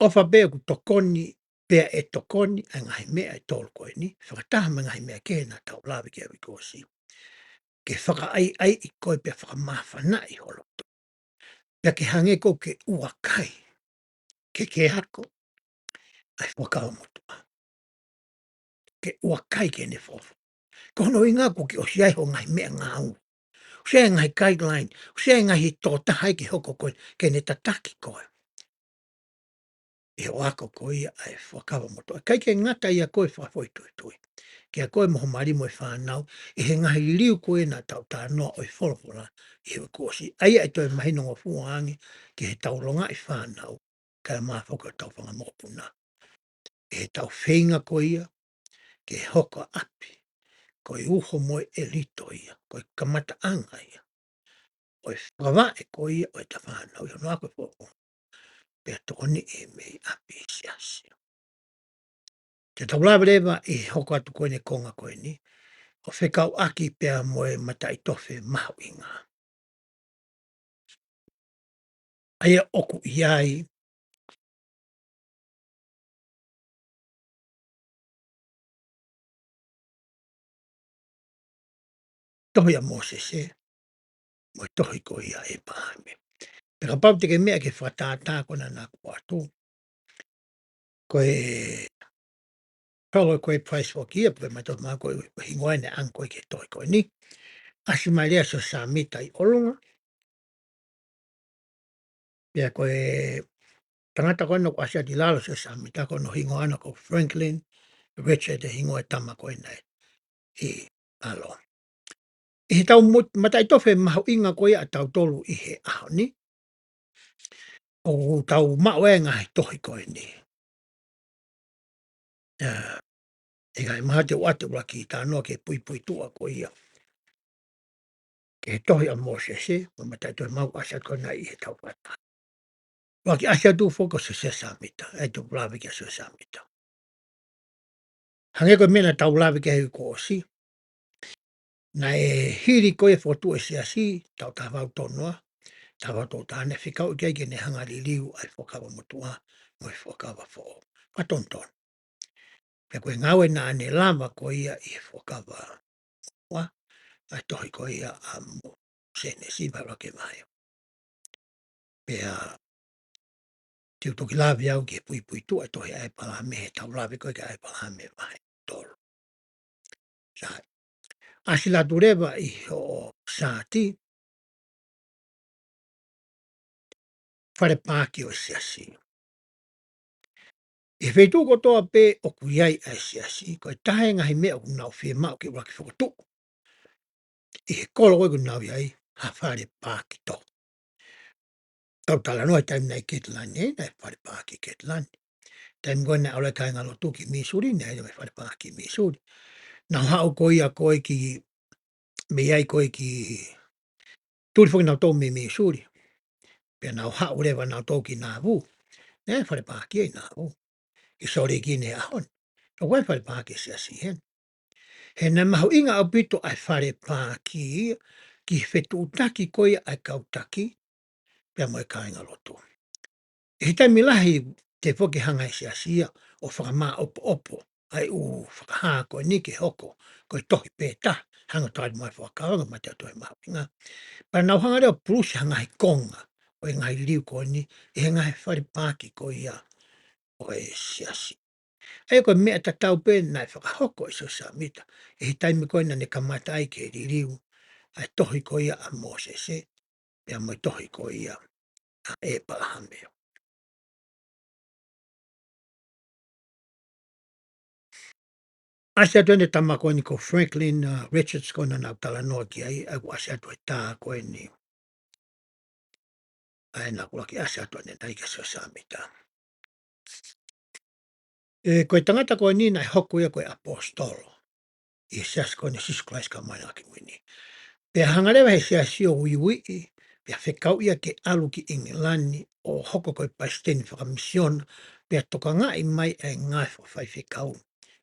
ʻOfa pē ʻoku tokoni, pea ʻe tokoni ʻa e ngaahi meʻa ʻe tolu ko eni, fakataha mo e ngaahi meʻa kehe naʻa tau lave ki ai he uike kuo ʻosi, ke fakaʻaiʻaiʻi koe pea fakamāfanaʻi ho loto, pea ke hangē ʻoku ke ʻuakai ke ke ako ʻa e Fuakava Motuʻa, ke ʻuakai ke ne fofo. Ko hono ʻuhinga kuo ke ʻosi ʻi ai hoʻo ngaahi meʻangāue, ʻosi ʻi ai e ngaahi guideline, ʻosi ʻi ai e ngaahi tokotaha ia ke hoko ko ē ke ne tataki koe. ʻi hoʻo ako ko ia ʻa e Fuakava Motuʻa. ʻIkai ke ngata ia ko e fakafoʻituitui kiate koe mo ho mali mo e fānau, ʻi he ngaahi liliu ko ē naʻa tau talanoa ʻo e folofola ʻi he kuo ʻosi. ʻA ia ʻe toe mahinongofua ange ki heʻetau longaʻi fānau, kae ʻumaʻā foki hotau fanga mokopuna. ʻI heʻetau feinga ko ia ke hoko ʻa ʻapi ko e uho mo e ʻelito ia, ko e kamataʻanga ia ʻo e fakavaʻe ko ia ʻo ʻeta fānau ʻi hono ako e folofola, pea tokoniʻi mei ʻapi ʻi he siasi. Te tau lave leva ʻi he hoko atu ko eni e konga ko eni, ʻo fekauʻaki pea mo e mataʻitofe mahuʻinga. ʻA ia ʻoku ʻi ai tohi ʻa Mōsese, mo e tohi ko ia ʻa ʻĒpalahame. Pea kapau te ke meʻa ki he fakatātā ko ena naʻa ku ʻoatu, ko e Pearl of Great Price foki ia, pe ko e mato ma ko e hingoa ʻene ʻanga ko ē ki he tohi ko eni. ʻAsi mai leva ʻa Siosefa Sāmita ʻi ʻolunga. Pea ko e tangata ko ena kuo ʻasi atu ʻi lalo ʻo Siosefa Sāmita ko hono hingoa ʻana ko Franklin Richard, ʻa e hingoa ʻo e tama ko ena ʻi lalo. ʻI heʻetau mo-, mataʻitofe mahuʻinga ko ia ʻatautolu ʻi he ʻaho ni, ʻoku tau maʻu e ngaahi tohi ko eni. ʻA, ʻikai mahalo te u ʻoatu e ʻuluaki talanoa ki he puipuituʻa ko ia ki he tohi ʻa Mōsese, mo e mataʻitofe mahuʻinga ʻoku ʻasi atu ko ena ʻi heʻetau fakatātā. ʻUluaki ʻasi atu foki ko Siosefa Sāmita, ʻa ia te u lave ki ai ʻa Siosefa Sāmita. Hangē ko e meʻa naʻa tau lave ki ai he kuo ʻosi, naʻe hili ko ia e fokotuʻu e siasi, taʻu taha valu tolu noa, taha valu tolu taha, naʻe fekauʻi ki ai ke ne hanga ʻo liliu ʻa e Fuakava Motuʻa mo e Fuakava Foʻou. Fakatonutonu. Pea ko e ngāue naʻa ne lava ko ia ʻi he Fuakava Motuʻa, ʻa e tohi ko ia ʻa Mō-, Sēnesi vahe ʻuluaki ki he vahe. Pea te u toki lave au ki he puipuituʻa e tohi ʻa ʻĒpalahame, heʻetau lave ko ē ki ʻĒpalahame vahe tolu. Sai. ʻAsi atu leva ʻi hoʻo saati, fale paaki ʻo e siasi. ʻI he feituʻu kotoa pē ʻoku ʻi ai ʻa e siasi, ko e taha e ngaahi meʻa ʻoku nau fiemaʻu ke ʻuluaki fokotuʻu ʻi he kolo ko ē ʻoku nau ʻi ai, ha fale paaki tō. Tau talanoa he taimi naʻe ʻi Ketilani, ē, naʻe fale paaki ʻi Ketilani. Taimi ko ē naʻe ʻalu ai e kāingalotu ki Mīsuli, naʻe ʻi ai mo e fale paaki ʻi Mīsuli. Nau haʻu ko ia ko ē ki, mei ai ko ē ki, tuli foki nautolu mei Mīsuli. Pea nau haʻu leva nautolu ki Nāvū. Naʻe fale paaki ʻi Nāvū. ʻI Sōleki ʻi he ʻaho ni. ʻOku ʻi ai e fale paaki ʻa e siasi heni. He naʻe mahuʻinga ʻaupito ʻa e fale paaki ki he fetuʻutaki ko ia ʻa e kau taki, pea mo e kāingalotu. ʻI he taimi lahi te foki hanga ʻe he siasi ia ʻo fakamāʻopoʻopo ʻa e ʻū fakahā ko eni ke hoko ko e tohi pē taha, hanga ʻo tali mai e fuakava, ka mate ʻa e tohi mahuʻinga. Pea nau hanga leva ʻo pulusi ha ngaahi konga ʻo e ngaahi liliu ko eni ʻi he ngaahi fale paaki ko ia ʻo e siasi. ʻA ia ko e meʻa tatau pē naʻe fakahoko ʻe Siosefa Sāmita ʻi he taimi ko ē naʻa ne kamata ai ke liliu ʻa e tohi ko ia ʻa Mōsese, pea mo e tohi ko ia ʻa ʻĒpalahame. ʻAsi atu ʻene tama ko eni ko Franklin, uh, Richards ko ena naʻa ku talanoa ki ai, ʻa ia kuo ʻasi atu he tā ko eni. ʻA ia naʻa ku ʻuluaki ʻasi atu ʻanenai kia Siosefa Sāmita. ʻE, ko e tangata ko eni naʻe hoko ia ko e ʻaposetolo ʻi he siasi ko eni ʻo Sīsū Kalaisi ʻo e Kau Māʻoniʻoni ʻi he Ngaahi ʻAho Kimui Ni. Pea hanga leva ʻe he siasi ʻo uiuiʻi, pea fekauʻi ia ke ʻalu ki ʻIngilani ʻo hoko ko e palesiteni fakamisiona, pea tokangaʻi mai ʻa e ngāue fakafaifekau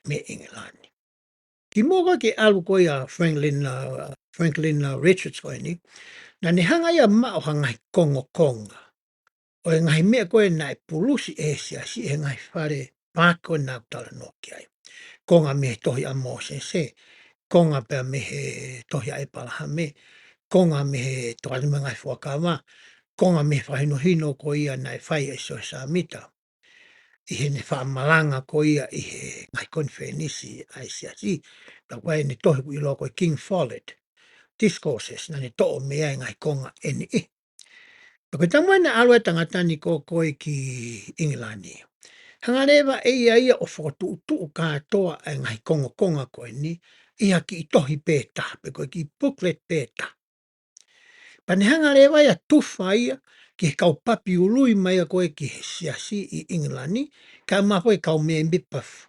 mei ʻIngilani. Kimuʻa ko ē ke ʻalu ko ia ʻa Franklin, uh, Franklin, uh, Richards ko eni, naʻa ne hanga ia ʻo maʻu ha ngaahi kongokonga ʻo e ngaahi meʻa ko ē naʻe pulusi ʻe he siasi ʻi he ngaahi fale paaki ko ē naʻa ku talanoa ki ai. Konga mei he tohi ʻa Mōsese, konga pea mei he tohi ʻa ʻĒpalahame, konga mei he Tokāteline mo e Ngaahi Fuakava, konga mei he fakahinohino ko ia naʻe fai ʻe Siosefa Sāmita ʻi heʻene fakamalanga ko ia ʻi he ngaahi konifelenisi ʻa e siasi, pea ko ʻene tohi ʻoku ʻiloa ko e King Follett Discourses, naʻa ne toʻo mei ai e ngaahi konga ʻe niʻihi. Pea ko e taimi naʻe ʻalu ai e tangata ni ko ē ko ē ki ʻIngilani, hanga leva ʻe ia ia ʻo fokotuʻutuʻu kātoa ʻa e ngaahi kongokonga ko eni ʻi ha kiʻi tohi pē taha, pe ko e kiʻi booklet pē taha. Pea ne hanga leva ia ʻo tufa ia ki he kau papi ului mai ia ko ē ki he siasi ʻi ʻIngilani, kae ʻumaʻā foki e kau mēmipa f-,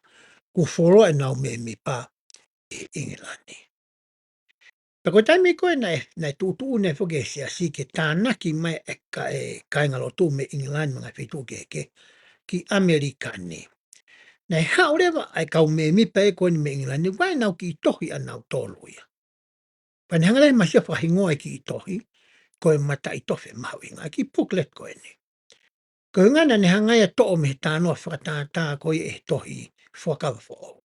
kuo fuoloa ʻenau mēmipa ʻi ʻIngilani. Pea ko e taimi ko ē naʻe, naʻe tuʻutuʻuni ai foki e siasi ke tānaki mai e ka-, e kāingalotu mei ʻIngilani mo e ngaahi feituʻu kehekehe ki ʻAmelika ni. Naʻe haʻu leva ʻa e kau mēmipa ko eni mei ʻIngilani, ʻoku ʻi ai ʻenau kiʻi tohi ʻanautolu ia. Pea ne hanga leva ʻo masia fakahingoa e kiʻi tohi ko e Mataʻitofe Mahuʻinga, kiʻi booklet ko eni. Ko e ʻuhinga naʻa ne hanga ia ʻo toʻo mei he talanoa fakatātā ko ia ʻi he tohi Fuakava Foʻou,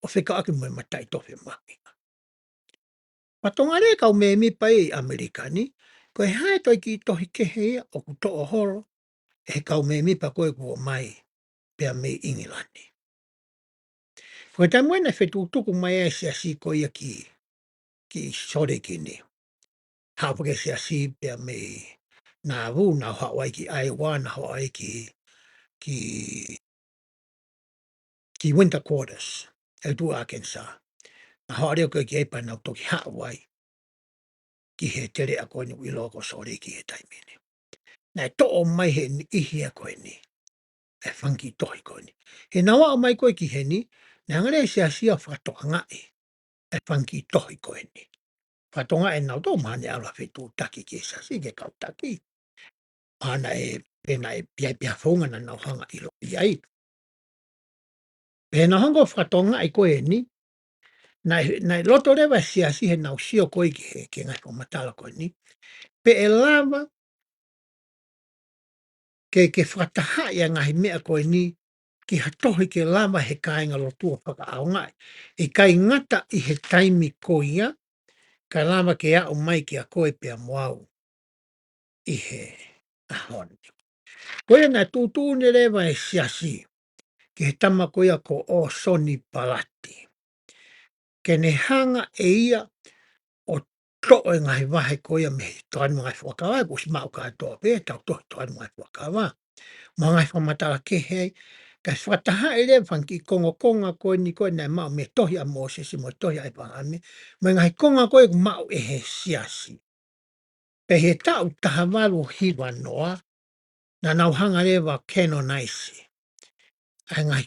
ʻo fekauʻaki mo e Mataʻitofe Mahuʻinga. Pea tokanga leva e kau mēmipa ia ʻi ʻAmelika ni, ko e hā e toe kiʻi tohi kehe ia ʻoku toʻo holo ʻe he kau mēmipa ko ē kuo ʻomai pea mei ʻIngilani. Ko e taimi ko ē naʻe fetukutuku mai ai e siasi ko ia ki, ki Sōleki ni, haʻu foki e siasi pea mei Nauvoo, nau haʻu ai ki ʻAioa, nau haʻu ai ki, ki, ki Winter Quarters, ʻi tuʻa Arkansas. Nau haʻu leva ko ē ki ai pea nau toki haʻu ai ki he teleʻa ko eni ʻoku ʻiloa ko Sōleki he taimi ni. Naʻe toʻo mai he niʻihi ia ko eni e fanga kiʻi tohi ko eni. He naʻa nau aʻu mai ko ē ki heni, naʻe hanga leva e siasi ʻo fakatokangaʻi e fanga kiʻi tohi ko eni. Fakatokangaʻi ʻe nautolu, mahalo ne ʻalu ha fetuʻutaki ki he siasi, ki he kau taki. Mahalo naʻe, pe naʻe, pe ʻi ai pē ha founga naʻa nau hanga ʻo ʻiloʻi ai. Pea naʻa nau hanga ʻo fakatokangaʻi ko eni, naʻe, naʻe loto leva e siasi heʻenau sio ko ē ki he, ki he ngaahi fakamatala ko eni, pe ʻe lava ke, ke fakatahaʻi ʻa e ngaahi meʻa ko eni ki ha tohi ke lava he kāingalotu ʻo fakaʻaongaʻi. ʻIkai ngata ʻi he taimi ko ia, kae lava ke aʻu mai kia koe pea mo au ʻi he ʻaho ni. Ko ia naʻe tuʻutuʻuni leva e siasi ki he tama ko ia ko ʻOsoni Palati ke ne hanga ʻe ia ʻo toʻo e ngaahi vahe ko ia mei he Tokāteline mo e Ngaahi Fuakava, kuo ʻosi maʻu kātoa pē ʻetau tohi Tokāteline mo e Ngaahi Fuakava, mo e ngaahi fakamatala kehe ai, kae fakatahaʻi leva e fanga kiʻi kongokonga ko eni ko ē naʻe maʻu mei he tohi ʻa Mōsese mo e tohi ʻa ʻĒpalahame, mo e ngaahi konga ko ē kuo maʻu ʻe he siasi. Pea ʻi he taʻu taha valu hiva noa, naʻa nau hanga leva ʻo canonize ʻa e ngaahi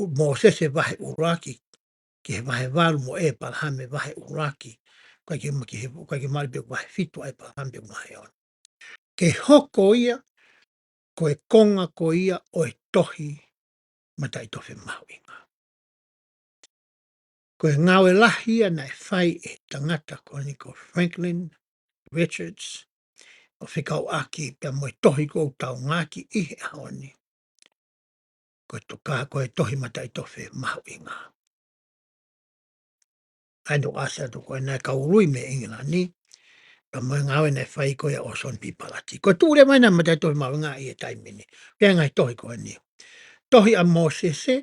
ʻu-, Mōsese vahe ʻuluaki ki he vahe valu mo ʻĒpalahame vahe ʻuluaki, ʻikai ke ma-, ki he, ʻikai ke mali pē vahe fitu ʻa ʻĒpalahame pe vahe ono. Ke hoko ia ko e konga ko ia ʻo e tohi Mataʻitofe Mahuʻinga. Ko e ngāue lahi ia naʻe fai ʻe he tangata ko eni ko Franklin Richards, ʻo fekauʻaki pea mo e tohi ʻoku tau ngāueʻaki ʻi he ʻaho ni, ko e toka-, ko e tohi Mataʻitofe Mahuʻinga. ʻA ia naʻe ʻasi atu ko ē ʻa e kau ului mei ʻIngilani, pea mo e ngāue naʻe fai ko ia ʻe ʻOsoni P. Palati. Ko e tuʻu leva ʻena Mataʻitofe Mahuʻinga ʻi he taimi ni, ʻoku ʻi ai e ngaahi tohi ko eni: tohi ʻa Mōsese,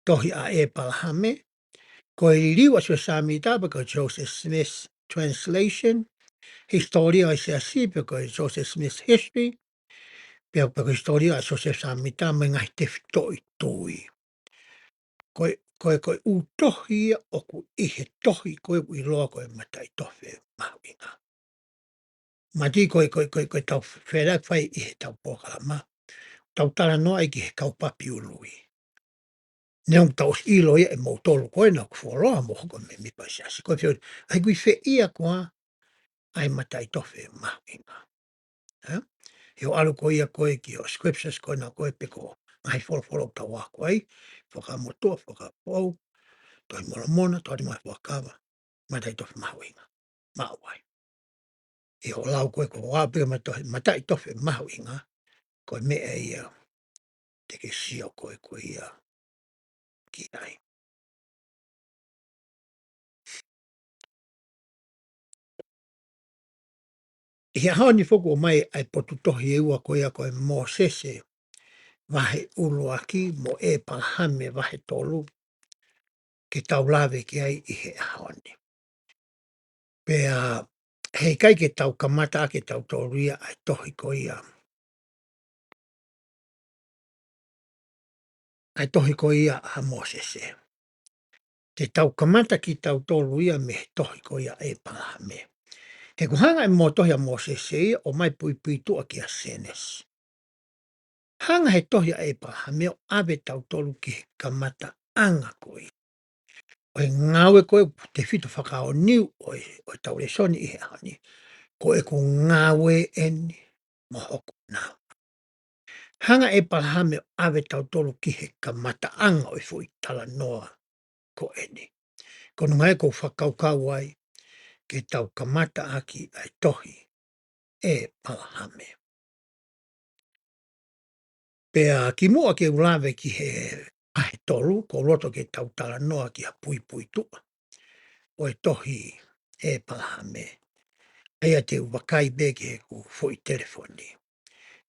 tohi ʻa ʻĒpalahame, ko e liliu ʻa Siosefa Sāmita pe ko e Joseph Smith Translation, hisitōlia ʻo e siasi pe ko e Joseph Smith History, pea, pe ko e hisitōlia ʻa Siosefa Sāmita mo e ngaahi tefitoʻi tui. Ko e, ko e, ko e ʻū tohi ia ʻoku ʻi he tohi ko ē ʻoku ʻiloa ko e Mataʻitofe Mahuʻinga. Mati ko e, ko e, ko e, ko e tau fela fai ʻi he tau polokalama, tau talanoa ai ki he kau papi ului. Neongo ʻoku tau ʻosi ʻilo ia ʻe moutolu ko ena ʻoku fuoloa mo hoko ko e mēmipa siasi. Ko e fehuʻi, ʻa ia ʻoku ʻi fē ia koā ʻa e Mataʻitofe Mahuʻinga? Ē? He ʻo ʻalu ko ia ko ē ki he scriptures ko ena ko ē pe ko e ngaahi folofola ʻoku tau ako ai, Fuakava Motuʻa, Fuakava Foʻou, Tohi Molomona, Tokāteline mo e Ngaahi Fuakava, Mataʻitofe Mahuʻinga, maʻu ai. ʻI hoʻo lau ko ē ko e ʻoatu pē mataʻi-, Mataʻitofe Mahuʻinga, ko e meʻa ia te ke sio ko ē ko ia ki ai. ʻI he ʻaho ni foki ʻoku ʻomai ʻa e potu tohi ʻe ua ko ia ko e Mōsese vahe ʻuluaki mo ʻĒpalahame vahe tolu ke tau lave ki ai ʻi he ʻaho ni. Pea heʻikai ke tau kamata ʻaki ʻe tautolu ia ʻa e tohi ko ia, ʻa e tohi ko ia ʻa Mōsese. Te tau kamata kitautolu ia mei he tohi ko ia ʻa ʻĒpalahame. He ʻoku hanga ʻe Mō-, tohi ʻa Mōsese ia ʻo ʻomai puipuituʻa kia Sēnesi. Hanga he tohi ʻa ʻĒpalahame ʻo ʻave tautolu ki he kamataʻanga ko ia ʻo e ngāue ko ē tefito fakaʻaonga ʻo e, ʻo ʻetau lēsoni ʻi he ʻaho ni. Ko ʻeku ngāue ʻeni mo hoku nāunau. Hanga ʻe ʻĒpalahame ʻo ʻave tautolu ki he kamataʻanga ʻo e foʻi talanoa ko ʻeni. Ko hono ʻuhinga ia ʻoku ou fakakaukau ai ke tau kamata ʻaki ʻa e tohi ʻĒpalahame. Pea kimuʻa ke u lave ki he vahe tolu, ʻoku ou loto ke tau talanoa ki ha puipuituʻa ʻo e tohi ʻĒpalahame. ʻA ia te u vakai pē ki heʻeku foʻi telefoni.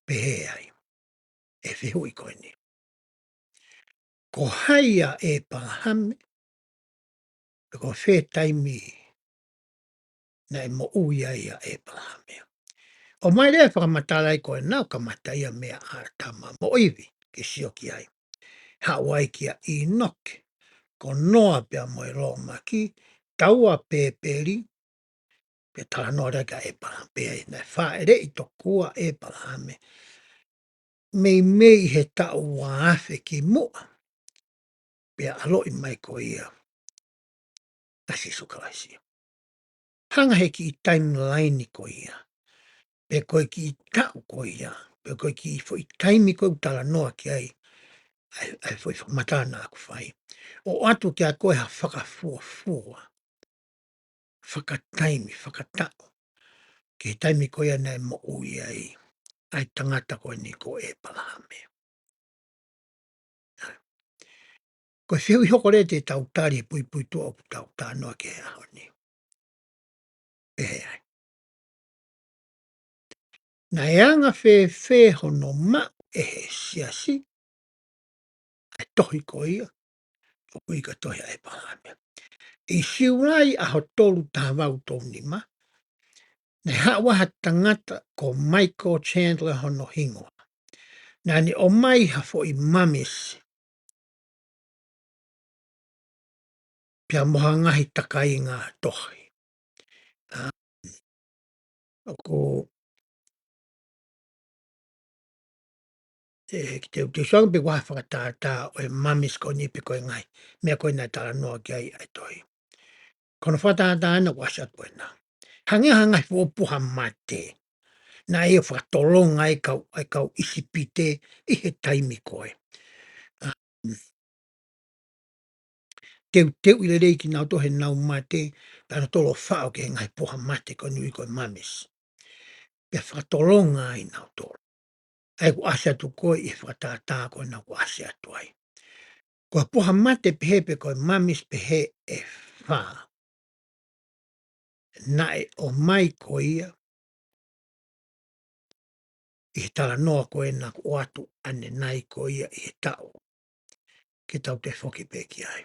Pehē ai ʻa e fehuʻi ko ʻeni. Ko hai ʻa ʻĒpalahame? Pea ko fē taimi naʻe moʻui ai ʻa ʻĒpalahame? ʻOmai leva e fakamatala ia ko ena ʻo kamata ia meia ʻĀtama mo ʻIvi ke sio ki ai. Haʻu ai kia ʻĪnoke, ko Noa pea mo e lōmaki, taua Pēpeli, pea talanoa leva kia ʻĒpalahame, pea naʻe fāʻeleʻi tokua ʻa ʻĒpalahame meimei ʻi he taʻu ua afe kimuʻa, pea ʻaloʻi mai ko ia ʻa Sīsū Kalaisi. Hanga he kiʻi timeline ko ia, pe ko e kiʻi taʻu ko ia, pe ko e kiʻi foʻi taimi ko ē ʻoku talanoa ki ai ʻa e, ʻa e foʻi fakamatala naʻa ku fai, ʻo ʻoatu kiate koe ha fakafuofua, fakataimi, fakataʻu ki he taimi ko ia naʻe moʻui ai ʻa e tangata ko eni ko ʻĒpalahame. Ko e fehuʻi hoko leva te tau tali he puipuituʻa ʻoku tau talanoa ki ai he ʻaho ni. Pehē ai. Naʻe anga fēfē hono maʻu ʻe he siasi ʻa e tohi ko ia ʻoku ui ko e tohi ʻa ʻĒpalahame? ʻI Siulai ʻaho tolu taha valu tolu nima, naʻe haʻu ai ha tangata ko Michael Chandler hono hingoa. Naʻa ne ʻomai ha foʻi mummies pea mo ha ngaahi takainga tohi. ʻA, ʻoku, ē, ki te, te u sio ange pe ko e hā e fakatātā ʻo e mummies ko eni pe ko e ngaahi meʻa ko ē naʻe talanoa ki ai ʻa e tohi. Ko hono fakatātā ʻena ʻoku ʻasi atu ko ena. Hangē ha ngaahi fuʻu puha mate naʻe ʻi ai ʻo fakatolonga ai e kau, e kau ʻIsipite ʻi he taimi ko ē. ʻA, teuteuʻi lelei kinautolu heʻenau mate, pea nau tolo faʻo ki he ngaahi puha mate ko eni ʻoku ui ko e mummies. Pea fakatolonga ai nautolu. ʻA ia ʻoku ʻasi atu ko ē ʻi he fakatātā ko ena ʻoku ʻasi atu ai. Ko e puha mate pehē pe ko e mummies pehē ʻe fā naʻe ʻomai ko ia ʻi he talanoa ko ena ʻoku ʻoatu ʻanenai ko ia ʻi he taʻu ke tau toe foki pē ki ai.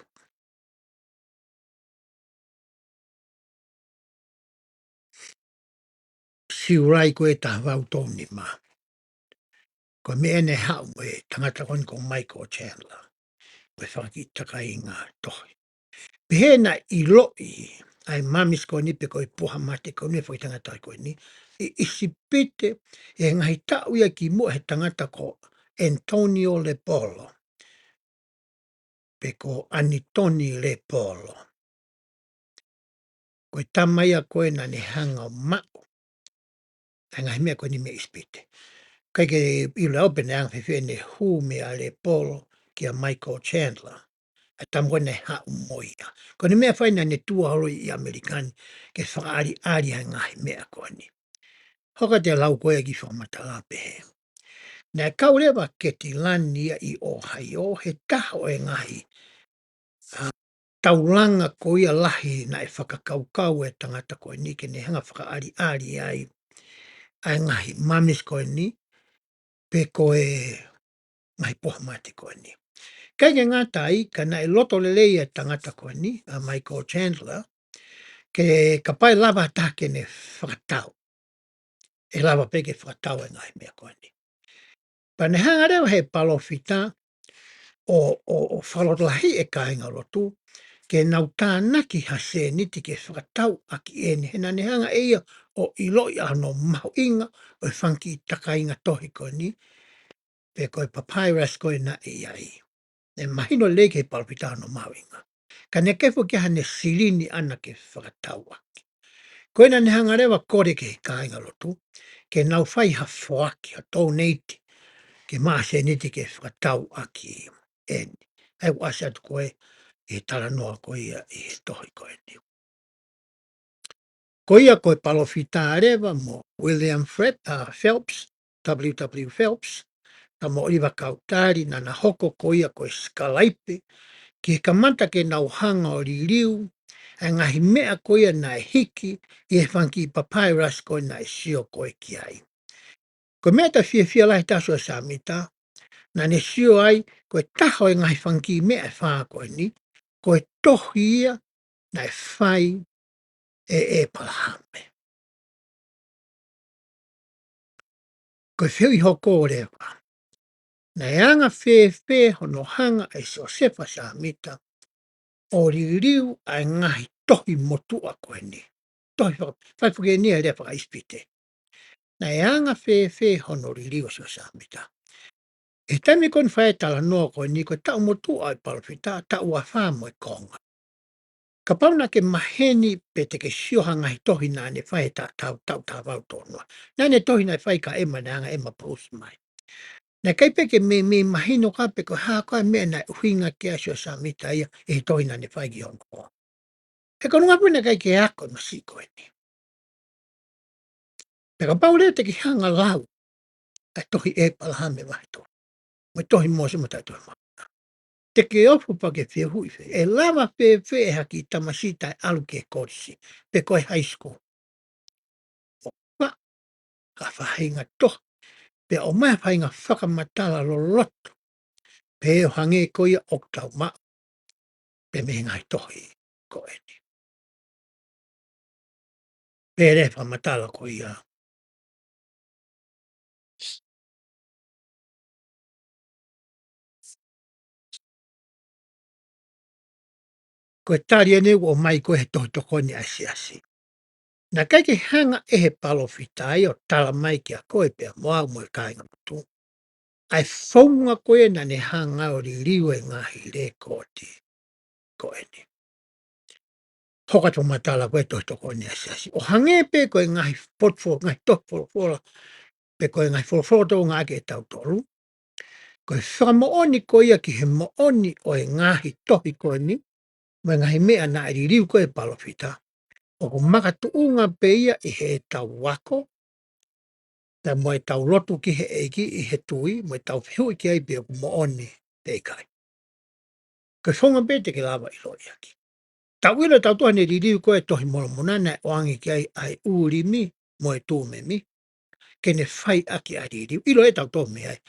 Siulai ko ē taha valu tolu nima. Ko e meʻa ʻena naʻe haʻu mo e tangata ko eni ko Michael Chandler, mo e fanga kiʻi takainga tohi. Pehē naʻe ʻiloʻi ʻa e mummies ko eni pe ko e puha mate ko eni ʻa e foʻi tangata ko eni ʻi ʻIsipite ʻi he ngaahi taʻu ia kimuʻa he tangata ko Antonio Lepolo, pe ko Anitoni Lepolo. Ko e tama ia ko ē naʻa ne hanga ʻo maʻu ʻa e ngaahi meʻa ko eni mei ʻIsipite. ʻIkai ke ʻilo au pe naʻe anga fēfē ʻene hū meia Lepolo kia Michael Chandler, ʻa e tama ko ē naʻe haʻu mo ia. Ko ʻene meʻa ʻe fai naʻa ne tuʻu holo ʻi ʻAmelika ni ke fakaʻaliʻali ʻa e ngaahi meʻa ko eni. Hoko atu e lau ko ē ʻa e kiʻi fakamatala pehē. Naʻe kau leva Ketilani ia ʻi ʻOhaiō, he taha ʻo e ngaahi, ʻa, taulanga ko ia lahi naʻe fakakaukau e tangata ko eni ke ne hanga ʻo fakaʻaliʻali ai ʻa e ngaahi mummies ko eni, pe ko e ngaahi puha mate ko eni. ʻIkai ke ngata ai, ka naʻe loto lelei e tangata ko eni, ʻa Michael Chandler, ke kapau ʻe lava ha taha ke ne fakatau, ʻe lava pē ke fakatau e ngaahi meʻa ko eni. Pea ne hanga leva he palōfita ʻo, ʻo, ʻo fakalotolahiʻi e kāingalotu ke nau tānaki ha sēniti ke fakatau ʻaki eni, he naʻa ne hanga ʻe ia ʻo ʻiloʻi ʻa hono mahuʻinga ʻo e fanga kiʻi takainga tohi ko eni, pe ko e papyrus ko ē naʻe ʻi ai. Naʻe mahino lelei ki he palōfita hono mahuʻinga. Ka naʻe ʻikai foki ke ʻi ai haʻane silini ʻaʻana ke fakatau ʻaki. Ko ia naʻa ne hanga leva ʻo kole ki he kāingalotu ke nau fai ha foaki, ha donate, ke maʻu ha sēniti ke fakatau ʻaki eni. ʻA ia ʻoku ʻasi atu ko ē ʻi he talanoa ko ia ʻi he tohi ko eni. Ko ia ko e palōfita leva mo William Fred, ʻa, Phelps, W W Phelps, pea mo ʻOliva Kautali, naʻa na hoko ko ia ko e sikalaipe, ki he kamata ke nau hanga ʻo liliu ʻa e ngaahi meʻa ko ia naʻe hiki ʻi he fanga kiʻi papyrus ko ē naʻe sio ko ē ki ai. Ko e meʻa ʻoku fiefia lahi ai Siosefa Sāmita, naʻa ne sio ai ko e taha ʻo e ngaahi fanga kiʻi meʻa ʻe fā ko eni, ko e tohi ia naʻe fai ʻe ʻĒpalahame. Ko e fehuʻi hoko leva, naʻe anga fēfē hono hanga ʻe Siosefa Sāmita ʻo liliu ʻa e ngaahi tohi motuʻa ko eni? Tohi faka-, fai foki eni ʻa e lea fakaʻIsipite. Naʻe anga fēfē hono liliu ʻa Siosefa Sāmita? ʻI he taimi ko eni ʻoku fai ai e talanoa ko eni, ko e taʻu motuʻa ʻo e palōfita, taʻu afā mo e konga. Kapau naʻa ke maheni pe te ke sio ha ngaahi tohi naʻa ne fai he ta-, taʻu, taʻu taha valu tolu noa. Naʻa ne tohi naʻe fai kia ʻEma, naʻe anga ʻe ʻEma ʻo pusi mai. Naʻe ʻikai pē ke meimei mahino ka pe ko e hā koā e meʻa naʻe ʻuhinga ki ai ʻa Siosefa Sāmita ia ʻi he tohi naʻa ne fai ki hono konga. He ko hono ʻuhinga pē naʻe ʻikai ke ako e masiʻi ko eni. Pea kapau leva te ke hanga ʻo lau ʻa e tohi ʻĒpalahame vahe tolu, mo e tohi Mōsese mo e taʻu ʻe tolu Māʻoniʻoni, te ke ofo pea ke fehuʻi fē, ʻe lava fēfē ʻe ha kiʻi tamasiʻi taʻe ʻalu ki he kolisi, pe ko e high school, ʻo faʻu ha faʻahinga tohi, pea ʻomai ha faʻahinga fakamatala loloto, pea ʻo hangē ko ia ʻoku tau maʻu pē mei he ngaahi tohi ko eni? Pea lea fakamatala ko ia. Ko e tali eni ʻoku ʻomai ko ē he tohi tokoni ʻa e siasi. Naʻe ʻikai ke hanga ʻe he palōfita ia ʻo tala mai kia koe pea mo au mo e kāingalotu ʻa e founga ko ia naʻa ne hanga ʻo liliu e ngaahi lekooti ko eni. Hoko atu e fakamatala ko ē he tohi tokoni ʻa e siasi, ʻo hangē pē ko e ngaahi folofola, ngaahi tohi folofola, pe ko e ngaahi folofola ʻoku ngāueʻaki ʻe tautolu. Ko e fakamoʻoni ko ia ki he moʻoni ʻo e ngaahi tohi ko eni, mo e ngaahi meʻa naʻe liliu ko ē ʻe he palōfita, ʻoku makatuʻunga pē ia ʻi heʻetau ako, pea mo ʻetau lotu ki he ʻEiki ʻi he tui, mo ʻetau fehuʻi ki ai pe ʻoku moʻoni pe ʻikai. Ko e founga pē te ke lava ʻo ʻiloʻi ʻaki. Tau ʻilo ʻe tautolu ʻa ʻene liliu ko ē e Tohi Molomona, naʻe ʻoange ki ai ʻa e ʻUlimi mo e Tumimi ke ne fai ʻaki ʻa e liliu. ʻIlo ʻe tautolu mei ai.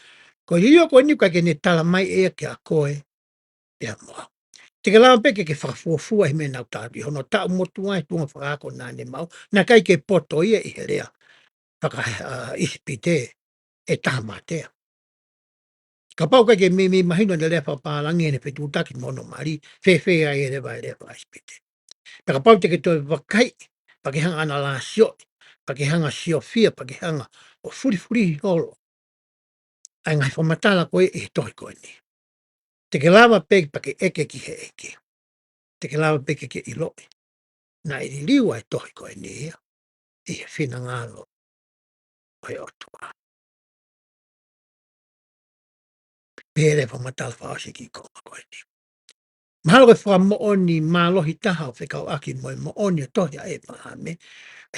Ko e liliu ko eni ʻoku ʻikai ke ne tala mai ʻe ia kia koe pea mo au. Te ke lava pē ke ke fakafuofua he meʻa naʻa ku tali, hono taʻu motuʻa he tuʻunga fakaako naʻa ne maʻu, naʻe ʻikai ke poto ia ʻi he lea faka-, ʻa, ʻIsipite ʻe taha mātea. Kapau ʻoku ʻikai ke meimei mahino ʻene lea fakapālangi, ʻene fetuʻutaki mo hono mali, fēfē ai e lea, e lea faka-ʻIsipite? Pea kapau te ke toe vakaiʻi, pea ke hanga ʻo ʻanalaisoʻi, pea ke hanga ʻo siofia, pea ke hanga ʻo fulifulihi holo ʻa e ngaahi fakamatala ko ē ʻi he tohi ko eni, te ke lava pē pea ke ʻeke ki he ʻEiki. Te ke lava pē ke ke ʻiloʻi naʻe liliu ʻa e tohi ko eni ia ʻi he finangalo ʻo e ʻOtua. Pea lea fakamatala fakaʻosi ki he konga ko eni. Mahalo ko e fakamoʻoni mālohi taha ʻo fekauʻaki mo e moʻoni ʻo e tohi ʻa ʻĒpalahame,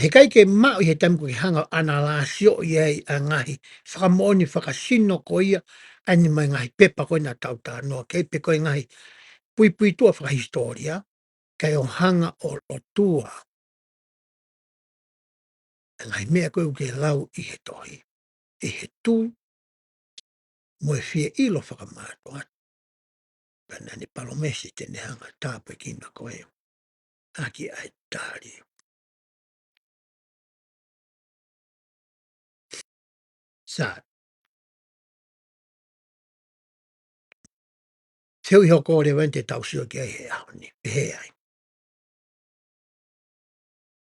heʻikai ke maʻu ʻi he taimi ʻoku ke hanga ʻo ʻanalaisoʻi ai ʻa e ngaahi fakamoʻoni fakasino ko ia, ʻa eni mo e ngaahi pepa ko ē naʻa tau talanoa ki ai, pe ko e ngaahi puipuituʻa fakahisitōlia, kae ʻoua ʻe hanga ʻo lotua ʻa e ngaahi meʻa ko ē ʻoku ke lau ʻi he tohi, ʻi he tui mo e fie ʻilo fakamātoato. Pea naʻa ne palōmesi te ne hanga ʻo tāpuekina koe ʻaki ʻa e tali. Sai. Te u ʻi hoko leva eni te tau sio ki ai he ʻaho ni. Pehē ai.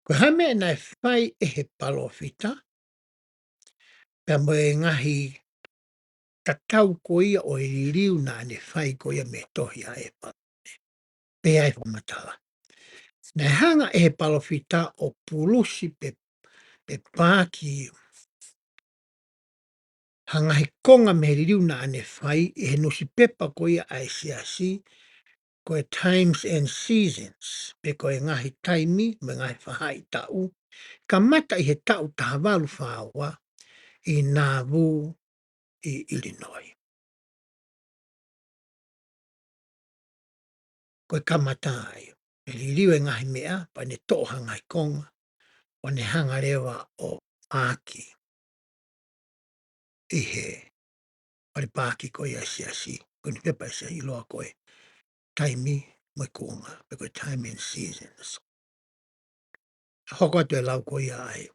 Ko e hā e meʻa naʻe fai ʻe he palōfita, pea mo e ngaahi tatau ko ia ʻo e liliu naʻa ne fai ko ia mei he tohi ʻa e palōfita. Pea ʻi ai e fakamatala. Naʻe hanga ʻe he palōfita ʻo pulusi pe, pe paaki ha ngaahi konga mei he liliu naʻa ne fai ʻi he nusipepa ko ia ʻa e siasi, ko e Times and Seasons, pe ko e ngaahi taimi mo e ngaahi faʻahitaʻu, kamata ʻi he taʻu taha valu fā ua ʻi Nauvoo ʻi ʻIlinoi. Ko e kamata ia. ʻE liliu e ngaahi meʻa, pea ne toʻo ha ngaahi konga, ʻo ne hanga leva ʻo paaki ʻi he fale paaki ko ia ʻa e siasi, ko e nusipepa ʻa e siasi ʻiloa ko e Taimi mo e Kuonga, pe ko e Time and Seasons. Hoko atu e lau ko ia ʻa e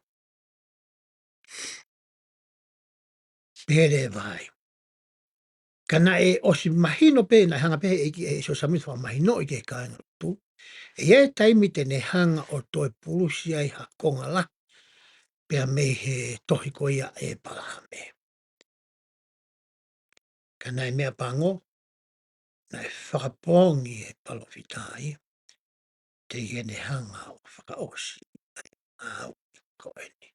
pehē leva ai. Ka naʻe ʻosi mahino pē, naʻe hanga pē ʻe he ʻEiki ʻe Siosefa Sāmita ʻo fakamahinoʻi ki he kāingalotu, ʻe ʻi ai e taimi te ne hanga ʻo toe pulusi ai ha konga lahi, pea mei he tohi ko ia ʻa ʻĒpalahame. Ka naʻe meʻapango, naʻe fakapoongi ʻe he palōfita ia, teʻeki ke ne hanga ʻo fakaʻosi ʻa e ngāue ko eni.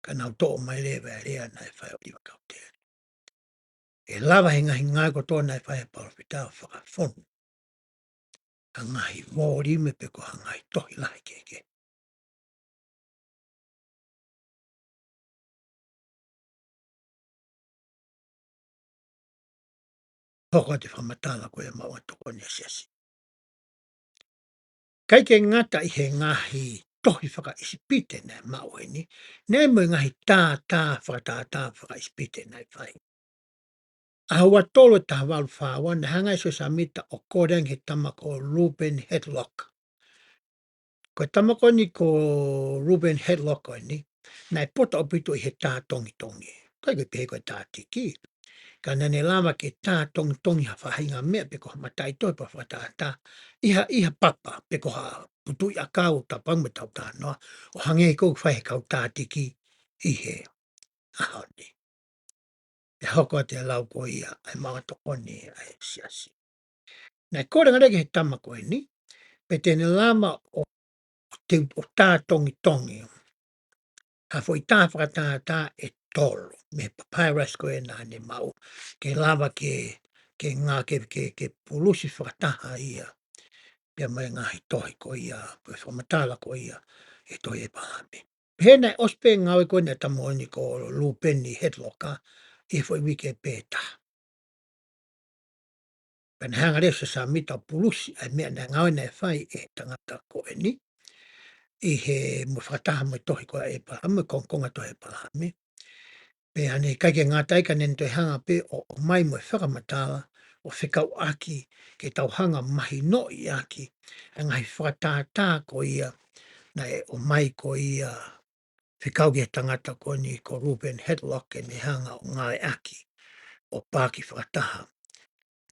Ka naʻa nau toʻo mai leva e lea naʻe fai ʻe ʻIva Kautele. ʻE lava he ngaahi ngāue kotoa naʻe fai ʻe he palōfita ʻo fakafonu ha ngaahi volume pe ko ha ngaahi tohi lahi kehekehe. Hoko atu e fakamatala ko ia ʻa e maʻu ʻa e tokoni ʻa e siasi. ʻIkai ke ngata ʻi he ngaahi tohi fakaʻIsipite naʻe maʻu eni, naʻe ʻi ai mo e ngaahi tātā fakatātā fakaʻIsipite naʻe fai. ʻAho ua tolu ʻo e taha valu fā ua, naʻe hanga ʻe Siosefa Sāmita ʻo kole ange ki he tama ko Reuben Hedlock. Ko e tama ko eni ko Reuben Hedlock ko eni, naʻe poto ʻaupito ʻi he tā tongitongi. ʻIkai ke pehē ko e tā tiki. Ka naʻa ne lava ke tā tongitongi ha faʻahinga meʻa pe ko ha mataʻitohi pe ko ha fakatātā ʻi ha, ʻi ha papa pe ko ha putuʻi ʻakau, tāpango mo e tautānoa, ʻo hangē ko ē ʻoku fai ʻe he kau tā tiki ʻi he ʻaho ni. ʻE hoko atu e lau ko ia ʻa e maʻu ʻa e tokoni ʻa e siasi. Naʻe kole ange leva ki he tama ko eni, pe te ne lava ʻo, ʻo te, ʻo tā tongitongi ha foʻi tā fakatātā ʻe tolu mei he papyrus ko ē naʻa ne maʻu, ke lava ke, ke ngā, ke, ke, ke pulusi fakataha ia pea mo e ngaahi tohi ko ia, pe fakamatala ko ia ʻi he tohi ʻĒpalahame. Pehē naʻe ʻosi pē ngāue ko eni ʻa e tama ko eni ko Reuben Hedlock ʻi he foʻi uike pē taha. Pea naʻe hanga leva ʻe Siosefa Sāmita ʻo pulusi ʻa e meʻa naʻe ngāue naʻe fai ʻe he tangata ko eni ʻi he mo fakataha mo e tohi ko ia ʻa ʻĒpalahame, mo e kongokonga tohi ʻa ʻĒpalahame. Pea naʻe ʻikai ke ngata ai ka naʻa ne toe hanga pē ʻo, ʻomai mo e fakamatala, ʻo fekauʻaki ke tau hanga mahinoʻi ʻaki ʻa e ngaahi fakatātā ko ia naʻe ʻomai ko ia fekau ki he tangata ko eni ko Reuben Hedlock ke ne hanga ʻo ngāueʻaki ʻo paaki fakataha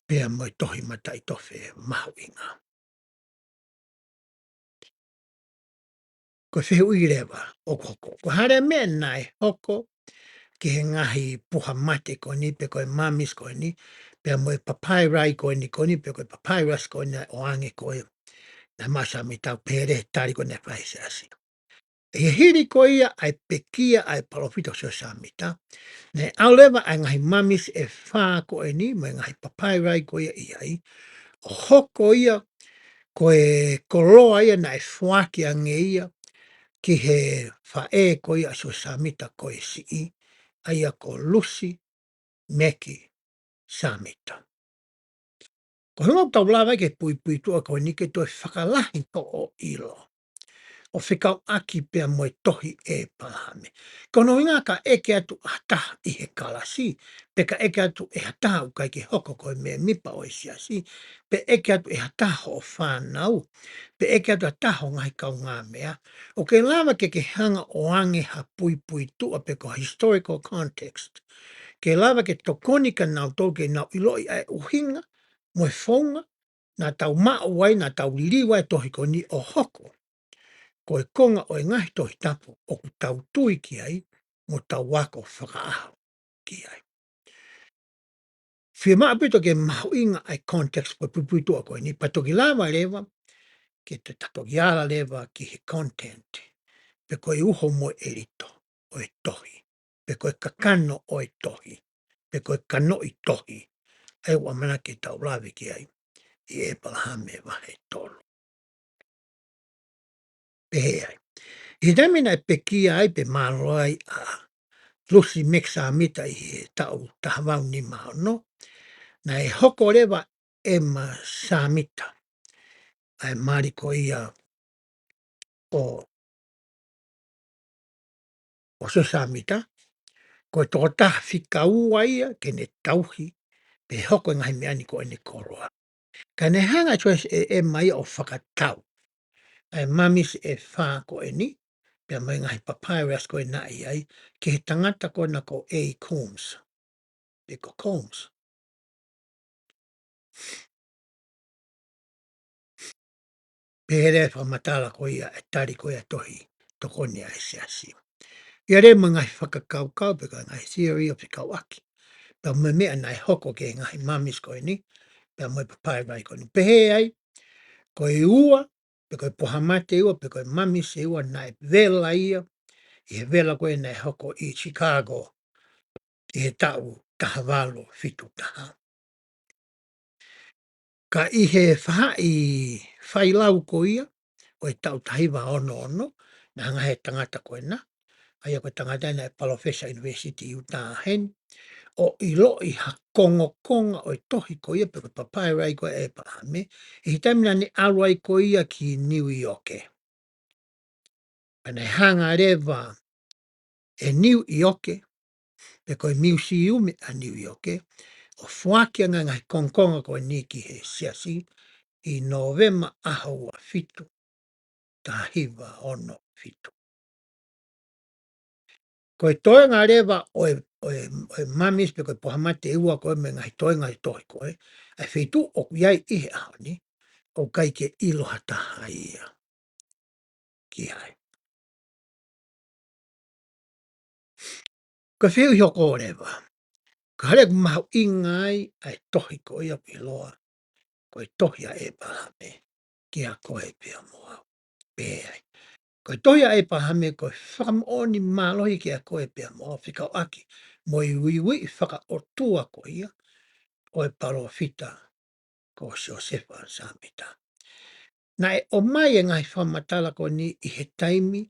pea mo e tohi mataʻitofe mahuʻinga. Ko e fehuʻi leva ʻoku hoko. Ko e hā leva e meʻa naʻe hoko ki he ngaahi puha mate ko eni pe ko e mummies ko eni, pea mo e papyri ko eni ko eni, pe ko e papyrus ko eni naʻe ʻoange ko ē naʻe maʻu ʻe Siosefa Sāmita, pehē leva he tali ko ē naʻe fai ʻe he siasi. ʻI he hili ko ia ʻa e pekia ʻa e palōfita ko Siosefa Sāmita, naʻe ʻalu leva ʻa e ngaahi mummies ʻe fā ko eni, mo e ngaahi papyri ko ia ʻi ai, ʻo hoko ia ko e koloa ia naʻe foaki ange ia ki he faʻē ko ia ʻa Siosefa Sāmita ko e siʻi, ʻa ia ko Lucy Mackay Sāmita. Ko hono ʻuhinga ʻoku tau lava ai ki he puipuituʻa ko eni ke toe fakalahi hoʻo ʻilo ʻo fekauʻaki pea mo e tohi ʻa ʻĒpalahame. Ko hono ʻuhinga ka ʻeke atu ha taha ʻi he kalasi, pe ka ʻeke atu ʻe ha taha ʻoku ʻikai ke hoko ko e mēmipa ʻo e siasi, pe ʻeke atu ʻe ha taha hoʻo fānau, pe ʻeke atu ha taha hoʻo ngaahi kaungāmeʻa, ʻoku ke lava ke ke hanga ʻo ʻoange ha puipuituʻa pe ko ha historical context ke lava ke tokoni kia nautolu ke nau ʻiloʻi ʻa e ʻuhinga mo e founga naʻa tau maʻu ai, naʻa tau liliu ai e tohi ko eni ʻo hoko ko e konga ʻo e ngaahi Tohi Tapu ʻoku tau tui ki ai mo tau ako fakaʻaho ki ai. Fiemaʻu ʻaupito ke mahuʻinga ʻa e context ko e puipuituʻa ko eni, pea toki lava leva ke te ta toki ala leva ki he content, pe ko e uho mo e ʻelito ʻo e tohi, pe ko e kakano ʻo e tohi, pe ko e kanoʻi tohi, ʻa ia ʻoku ʻamanaki ke tau lave ki ai ʻi ʻEpalahame vahe tolu. Pehē ai. ʻI he taimi naʻe pekia ai pe mālōlō ai ʻa Lucy Mack Sāmita ʻi he taʻu taha valu nima ono, naʻe hoko leva ʻa ʻEma Sāmita, ʻa e mali ko ia ʻo ʻo Siosefa Sāmita, ko e tokotaha fika ua ia ke ne tauhi pe hoko e ngaahi meʻa ni ko eni koloa. Ka ne hanga ʻe Siosefa, ʻe ʻEma ia ʻo fakatau ʻa e mamisi ʻe fā ko eni, pea mo e ngaahi papyrus ko ē naʻe ʻi ai, ki he tangata ko ena ko A. Coombs, pe ko Coombs. Pehē leva e fakamatala ko ia e tali ko ia tohi tokoni ʻa e siasi. ʻI ai leva mo e ngaahi fakakaukau pe ko e ngaahi theory ʻo fekauʻaki pea mo e meʻa naʻe hoko ki he ngaahi mamisi ko eni, pea mo e papyrus ko eni. Pehē ai, ko e ua, pe ko e pohamate ua, pe ko e mamisi ua naʻe vela ia ʻi he vela ko ē naʻe hoko ʻi Chicago ʻi he taʻu taha valu fitu taha. Ka ʻi he faʻahi failau ko ia ʻo e taʻu taha hiva ono ono, naʻe hanga ʻe he tangata ko ena, ʻa ia ko e tangata ena ʻa e palōfesa University Utah heni, ʻo ʻiloʻi ha kongokonga ʻo e tohi ko ia pe ko e papyrus ko ē ʻa ʻEpalahame, ʻi he taimi naʻa ne ʻalu ai ko ia ki Niu ʻIoke. Pea naʻe hanga leva ʻe Niu ʻIoke, pe ko e miusiumi ʻa Niu ʻIoke, ʻo foaki ʻa e ngaahi kongokonga ko eni ki he siasi ʻi Nōvema ʻaho ua fitu, taha hiva ono fitu. Ko e toenga leva ʻo e, ʻo e, ʻo e mamisi pe ko e pohamate ua ko ē mo e ngaahi toenga ʻo e tohi ko ē, ʻa e feituʻu ʻoku ʻi ai ʻi he ʻaho ni, ʻoku ʻikai ke ʻilo ha taha ia ki ai. Ko e fehuʻi hoko leva, ko e hā leva ʻoku mahuʻinga ai ʻa e tohi ko ia ʻoku ʻiloa ko e tohi ʻa ʻEpalahame, kiate koe pea mo au? Pehē ai, ko e tohi ʻa ʻEpalahame ko e fakamoʻoni mālohi kiate koe pea mo au fekauʻaki mo e uiuiʻi fakaʻotua ko ia ʻo e palōfita ko Siosefa Sāmita. Naʻe ʻomai e ngaahi fakamatala ko eni ʻi he taimi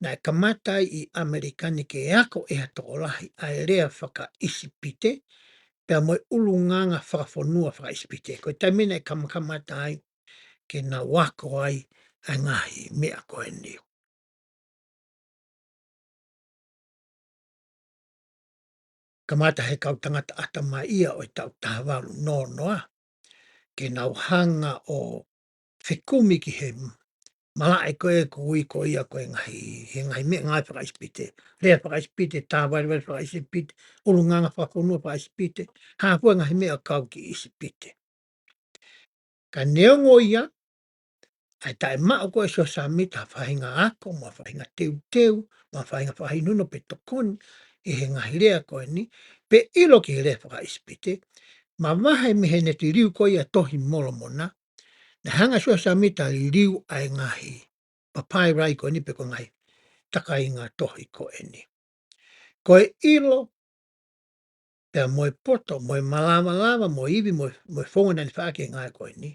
naʻe kamata ai ʻi ʻAmelika ni ke ako ʻe ha tokolahi ʻa e lea fakaʻIsipite, pea mo e ʻulungaanga fakafonua fakaʻIsipite. Ko e taimi naʻe kamakamata ai ke nau ako ai ʻa e ngaahi meʻa ko eni. Kamata he kau tangata ʻatamai ia ʻo e taʻu taha valu noa noa, ke nau hanga ʻo fekumi ki he malaʻe ko ē ʻoku ui ko ia ko e ngaahi, he ngaahi meʻa ngāue fakaʻIsipite. Lea fakaʻIsipite, tāvalivali fakaʻIsipite, ʻulungaanga fakafonua fakaʻIsipite, hā fua e ngaahi meʻa kau ki ʻIsipite. Ka neongo ia, ʻa e taʻemaʻu ko ē ʻe Siosefa Sāmita ha faʻahinga ako, mo ha faʻahinga teuteu, mo ha faʻahinga fakahinohino pe tokoni ʻi he ngaahi lea ko eni, pe ʻilo ki he lea fakaʻIsipite, mavahe mei heʻene liliu ko ia e Tohi Molomona, naʻe hanga ʻe Siosefa Sāmita ʻo liliu ʻa e ngaahi papyrus ko eni pe ko e ngaahi takainga tohi ko eni. Ko e ʻilo, pea mo e poto, mo e malavalava, mo e ivi, mo e, mo e founga naʻa ne fai ki he ngāue ko eni,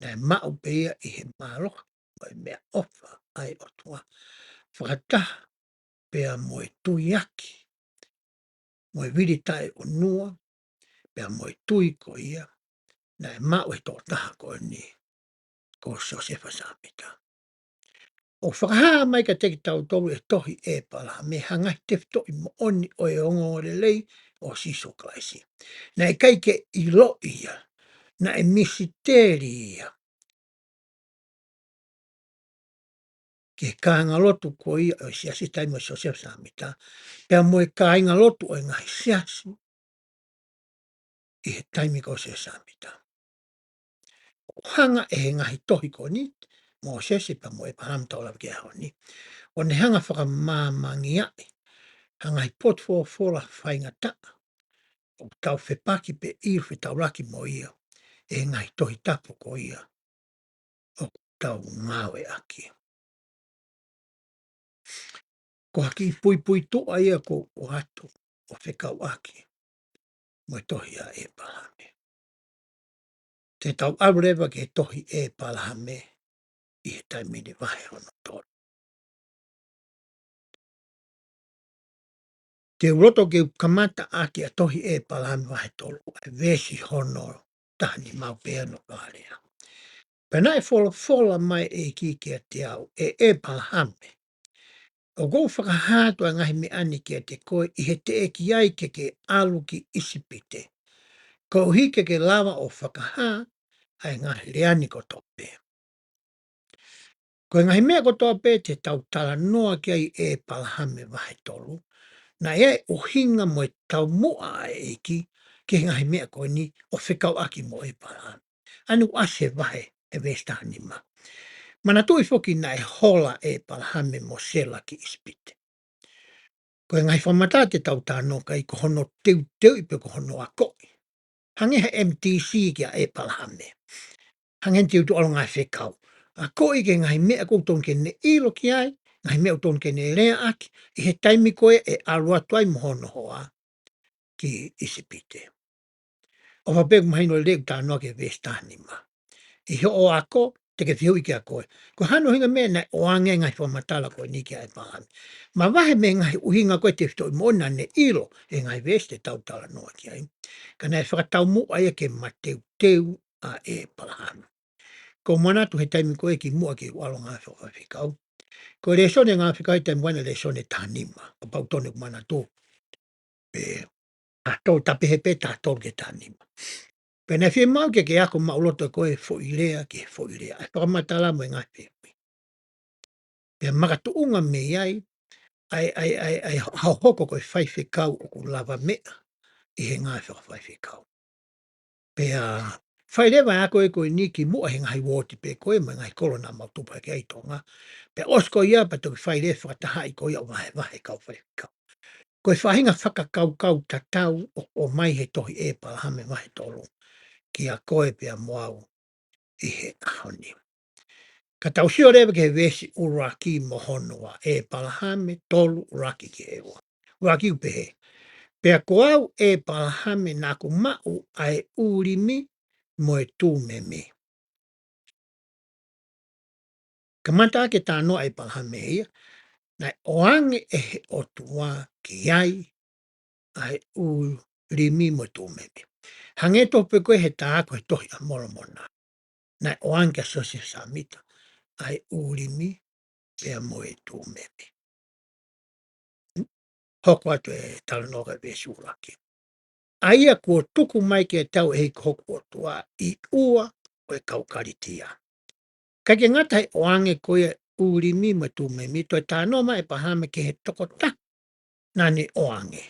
naʻe maʻu pē ia ʻi he mālohi mo e meʻaʻofa ʻa e ʻOtua, fakataha pea mo e tuiaki mo e vili taʻeʻunua, pea mo e tui ko ia naʻe maʻu ʻe he tokotaha ko eni ko Siosefa Sāmita. ʻOku fakahā mai kiate kitautolu ʻe he tohi ʻa ʻEpalahame ha ngaahi tefitoʻi moʻoni ʻo e ongoongolelei ʻo Sīsū Kalaisi. Naʻe ʻikai ke ʻiloʻi ia, naʻe misiteli ia ki he kāingalotu ko ia ʻo e siasi taimi ʻo Siosefa Sāmita, pea mo e kāingalotu ʻo e ngaahi siasi ʻi he taimi ko ē ʻo Siosefa Sāmita. ʻOku hanga ʻe he ngaahi tohi ko eni, Mōsese pea mo ʻĒpalahame tau lave ki ai he ʻaho ni, ʻo ne hanga ʻo fakamāmangia ʻa e ngaahi potufolofola faingataʻa ʻoku tau fepaki pe ʻilo fetaulaki mo ia ʻe he ngaahi Tohi Tapu ko ia ʻoku tau ngāueʻaki. Ko ha kiʻi puipuituʻa ia ʻoku ou ʻoatu ʻo fekauʻaki mo e tohi ʻa ʻĒpalahame. Te tau ʻalu leva ki he tohi ʻĒpalahame ʻi he taimi ni, vahe hono tolu. Te u loto ke u kamata ʻaki ʻa e tohi ʻĒpalahame vahe tolu, ʻa e veesi hono taha nima, ʻoku pehē hono fakalea: Pea naʻe folofola mai ʻe he ʻEiki kiate au, ʻE ʻĒpalahame, ʻoku ou fakahā atu ʻa e ngaahi meʻa ni kiate koe ʻi he teʻeki ai ke ke ʻalu ki ʻIsipite, koeʻuhi ke ke lava ʻo fakahā ʻa e ngaahi lea ni kotoa pē. Ko e ngaahi meʻa kotoa pē te tau talanoa ki ai ʻi ʻĒpalahame vahe tolu, naʻe ʻi ai e ʻuhinga mo e taumuʻa ʻa e ʻEiki ki he ngaahi meʻa ko eni ʻo fekauʻaki mo ʻĒpalahame. ʻA eni ʻoku ʻasi he vahe, he veesi taha nima. Manatuʻi foki naʻe hola ʻa ʻĒpalahame mo Sela ki ʻIsipite. Ko e ngaahi fakamatala te tau talanoa ki ai ko hono teuteuʻi pe ko hono akoʻi. Hangē ha M T C kia ʻĒpalahame. Hangē ha teuteu ʻalu ngāue fekau. Akoʻi ki he ngaahi meʻa ʻoku totonu ke ne ʻilo ki ai, ngaahi meʻa ʻoku totonu ke ne leaʻaki, ʻi he taimi ko ē ʻe ʻalu atu ai mo hono hoa ki ʻIsipite. ʻOfa pē ʻoku mahino lelei ʻeku talanoa ki he veesi taha nima. ʻI hoʻo ako, te ke fehuʻi kia koe, ko e hā hono ʻuhinga e meʻa naʻe ʻoange ai e ngaahi fakamatala ko eni kia ʻĒpalahame. Mavahe mei he ngaahi ʻuhinga ko ē tefitoʻi moʻoni naʻa ne ʻilo he ngaahi veesi te tau talanoa ki ai, ka naʻe fakataumuʻa ia ke mateuteu ʻa ʻĒpalahame. ʻOku ou manatu he taimi ko ē kimuʻa ke u ʻalu ʻo ngāue fakafaifekau, ko e lēsoni ngāue fakafaifekau he taimi ko ē naʻe lēsoni ʻe taha nima, kapau ʻoku totonu ʻeku manatu, pe taha tolu, taha pehē pē, taha tolu ki he taha nima. Pea naʻe fiemaʻu ke ke ako maʻuloto ʻe koe e foʻi lea ki he foʻi lea, ʻa e fakamatala mo e ngaahi fehuʻi. Pea makatuʻunga mei ai, ʻa e, ʻa e, ʻa e, ʻa e hohoko ko e faifekau ʻoku lavameʻa ʻi he ngāue fakafaifekau. Pea fai leva e ako ko eni kimuʻa he ngaahi uooti pē ko ē mo e ngaahi kolo naʻa mau tupu hake ai ʻi Tonga. Pea ʻosi ko ia pea toki fai leva e fakatahaʻi ko ia ʻo vahevahe e kau faifekau. Ko e faʻahinga fakakaukau tatau ʻoku ʻomai he tohi ʻĒpalahame vahe tolu kia koe pea mo au ʻi he ʻaho ni. Ka tau sio leva ki he veesi ʻuluaki mo hono ua, ʻĒpalahame tolu, ʻuluaki ki he ua. ʻUluaki ʻoku pehē: Pea ko au, ʻĒpalahame, naʻa ku maʻu ʻa e ʻUlimi mo e Tumemi. Kamata ʻaki e talanoa ʻa ʻĒpalahame ia, naʻe ʻoange ʻe he ʻOtua ki ai ʻa e ʻUlimi mo e Tumemi. Hangē tofu pē ko ē he tā ko ē he Tohi ʻa Molomona, naʻe ʻoange kia Siosefa Sāmita ʻa e ʻUlimi pea mo e Tumemi. Hoko atu e talanoa ki he veesi ʻuluaki. ʻA ia kuo tuku mai kiate au ʻe he ʻEiki ko hoku ʻOtua ʻi ua ʻo e kau Kalitia. ʻIkai ke ngata he ʻoange ko ia e ʻUlimi mo e Tumemi, toe talanoa mai ʻa ʻĒpalahame ki he tokotaha naʻa ne ʻoange.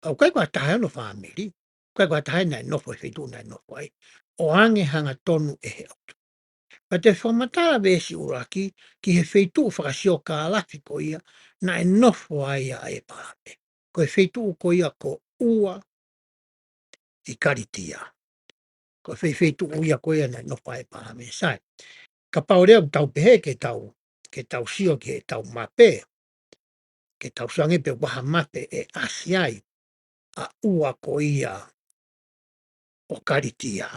ʻA ia ʻoku ʻikai ko ha taha ia hono fāmili, ʻikai ko ha taha ia naʻe nofo he feituʻu naʻe nofo ai. ʻOange hangatonu ʻe he ʻOtua. Pea te u fakamatala he veesi ʻuluaki ki he feituʻu fakasiokālafi ko ia naʻe nofo ai ʻa ʻĒpalahame. Ko e feituʻu ko ia ko Ua ʻi Kalitia. Ko e fei-, feituʻu ia ko ia naʻe nofo ai ʻa ʻĒpalahame. Sai. Kapau leva ʻoku tau pehē ke tau, ke tau sio ki heʻetau mape, ke tau sio ange pe ʻoku ʻi ai ha mape ʻe ʻasi ai ʻa Ua ko ia ʻo Kalitia.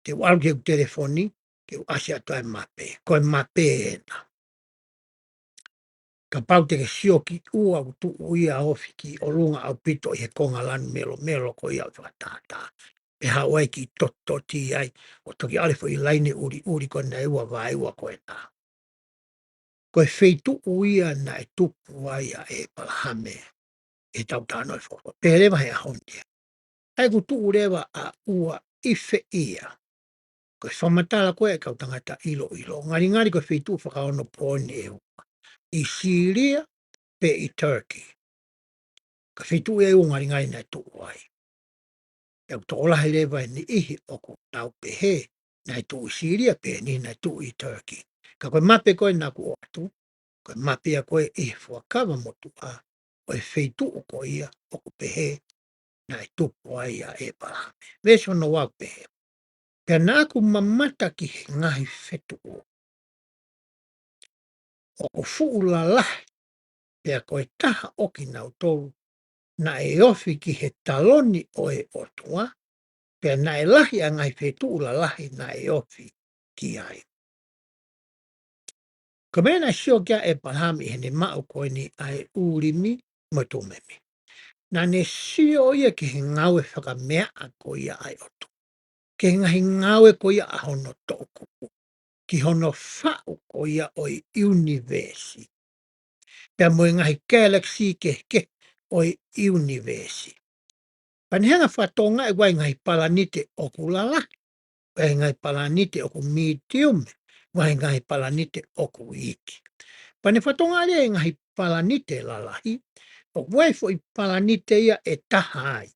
Te u ʻalu ki heʻeku telefoni ke u ʻasi atu ʻa e mape. Ko e mape ena. Kapau te ke sio ki Ua, ʻoku tuʻu ia ofi ki ʻolunga ʻaupito ʻi he konga lanu melomelo ko ia ʻo e fakatātā. Pea haʻu ai ki tototi ai, ʻo toki ʻalu e foʻi laine ʻuliʻuli ko ena ʻe ua vaeua ko ena. Ko e feituʻu ia naʻe tupu ai ʻa ʻĒpalahame, ʻi heʻetau talanoa ʻi he folofola. Pehē leva he ʻaho ni, ʻa ia ʻoku tuʻu leva ʻa Ua ʻi fē ia? Ko e fakamatala ko ē ʻa e kau tangata ʻiloʻilo, ngalingali ko e feituʻu fakaonopooni ʻe ua, ʻi Sīlia pe ʻi Turkey. Ko e feituʻu ia ʻe ua ngalingali naʻe tuʻu ai. Pea ʻoku tokolahi leva e niʻihi ʻoku nau pehē naʻe tuʻu ʻi Sīlia, pehē ni naʻe tuʻu ʻi Turkey. Ka ko e mape ko ē naʻa ku ʻoatu, ko e mape ia ko ē ʻi he Fuakava Motuʻa ʻo e feituʻu ko ia ʻoku pehē naʻe tupu ai ʻa ʻĒpalahame. Veesi hono ua ʻoku pehē: Pea naʻa ku mamata ki he ngaahi fetuʻu ʻoku fuʻu lalahi, pea ko e taha ʻo kinautolu naʻe ofi ki he taloni ʻo e ʻOtua, pea naʻe lahi ʻa e ngaahi fetuʻu lalahi naʻe ofi ki ai. Ko e meʻa naʻe sio ki ai ʻa ʻĒpalahame ʻi heʻene maʻu ko eni ʻa e ʻUlimi mo e Tumimi, naʻa ne sio ia ki he ngāue fakameaʻa ko ia ʻa e ʻOtua, ki he ngaahi ngāue ko ia ʻa hono toʻukupu, ki hono faʻu ko ia ʻo e ʻiunivēsi, pea mo e ngaahi kelekisi kehekehe ʻo e ʻiunivēsi. Pea ne hanga ʻo fakatokangaʻi ʻoku ʻi ai e ngaahi palanite ʻoku lalahi, ʻoku ʻi ai e ngaahi palanite ʻoku mītiume, ʻoku ʻi ai e ngaahi palanite ʻoku iiki. Pea ne fakatokangaʻi e ngaahi palanite lalahi, ʻoku ʻi ai e foʻi palanite ia ʻe taha ai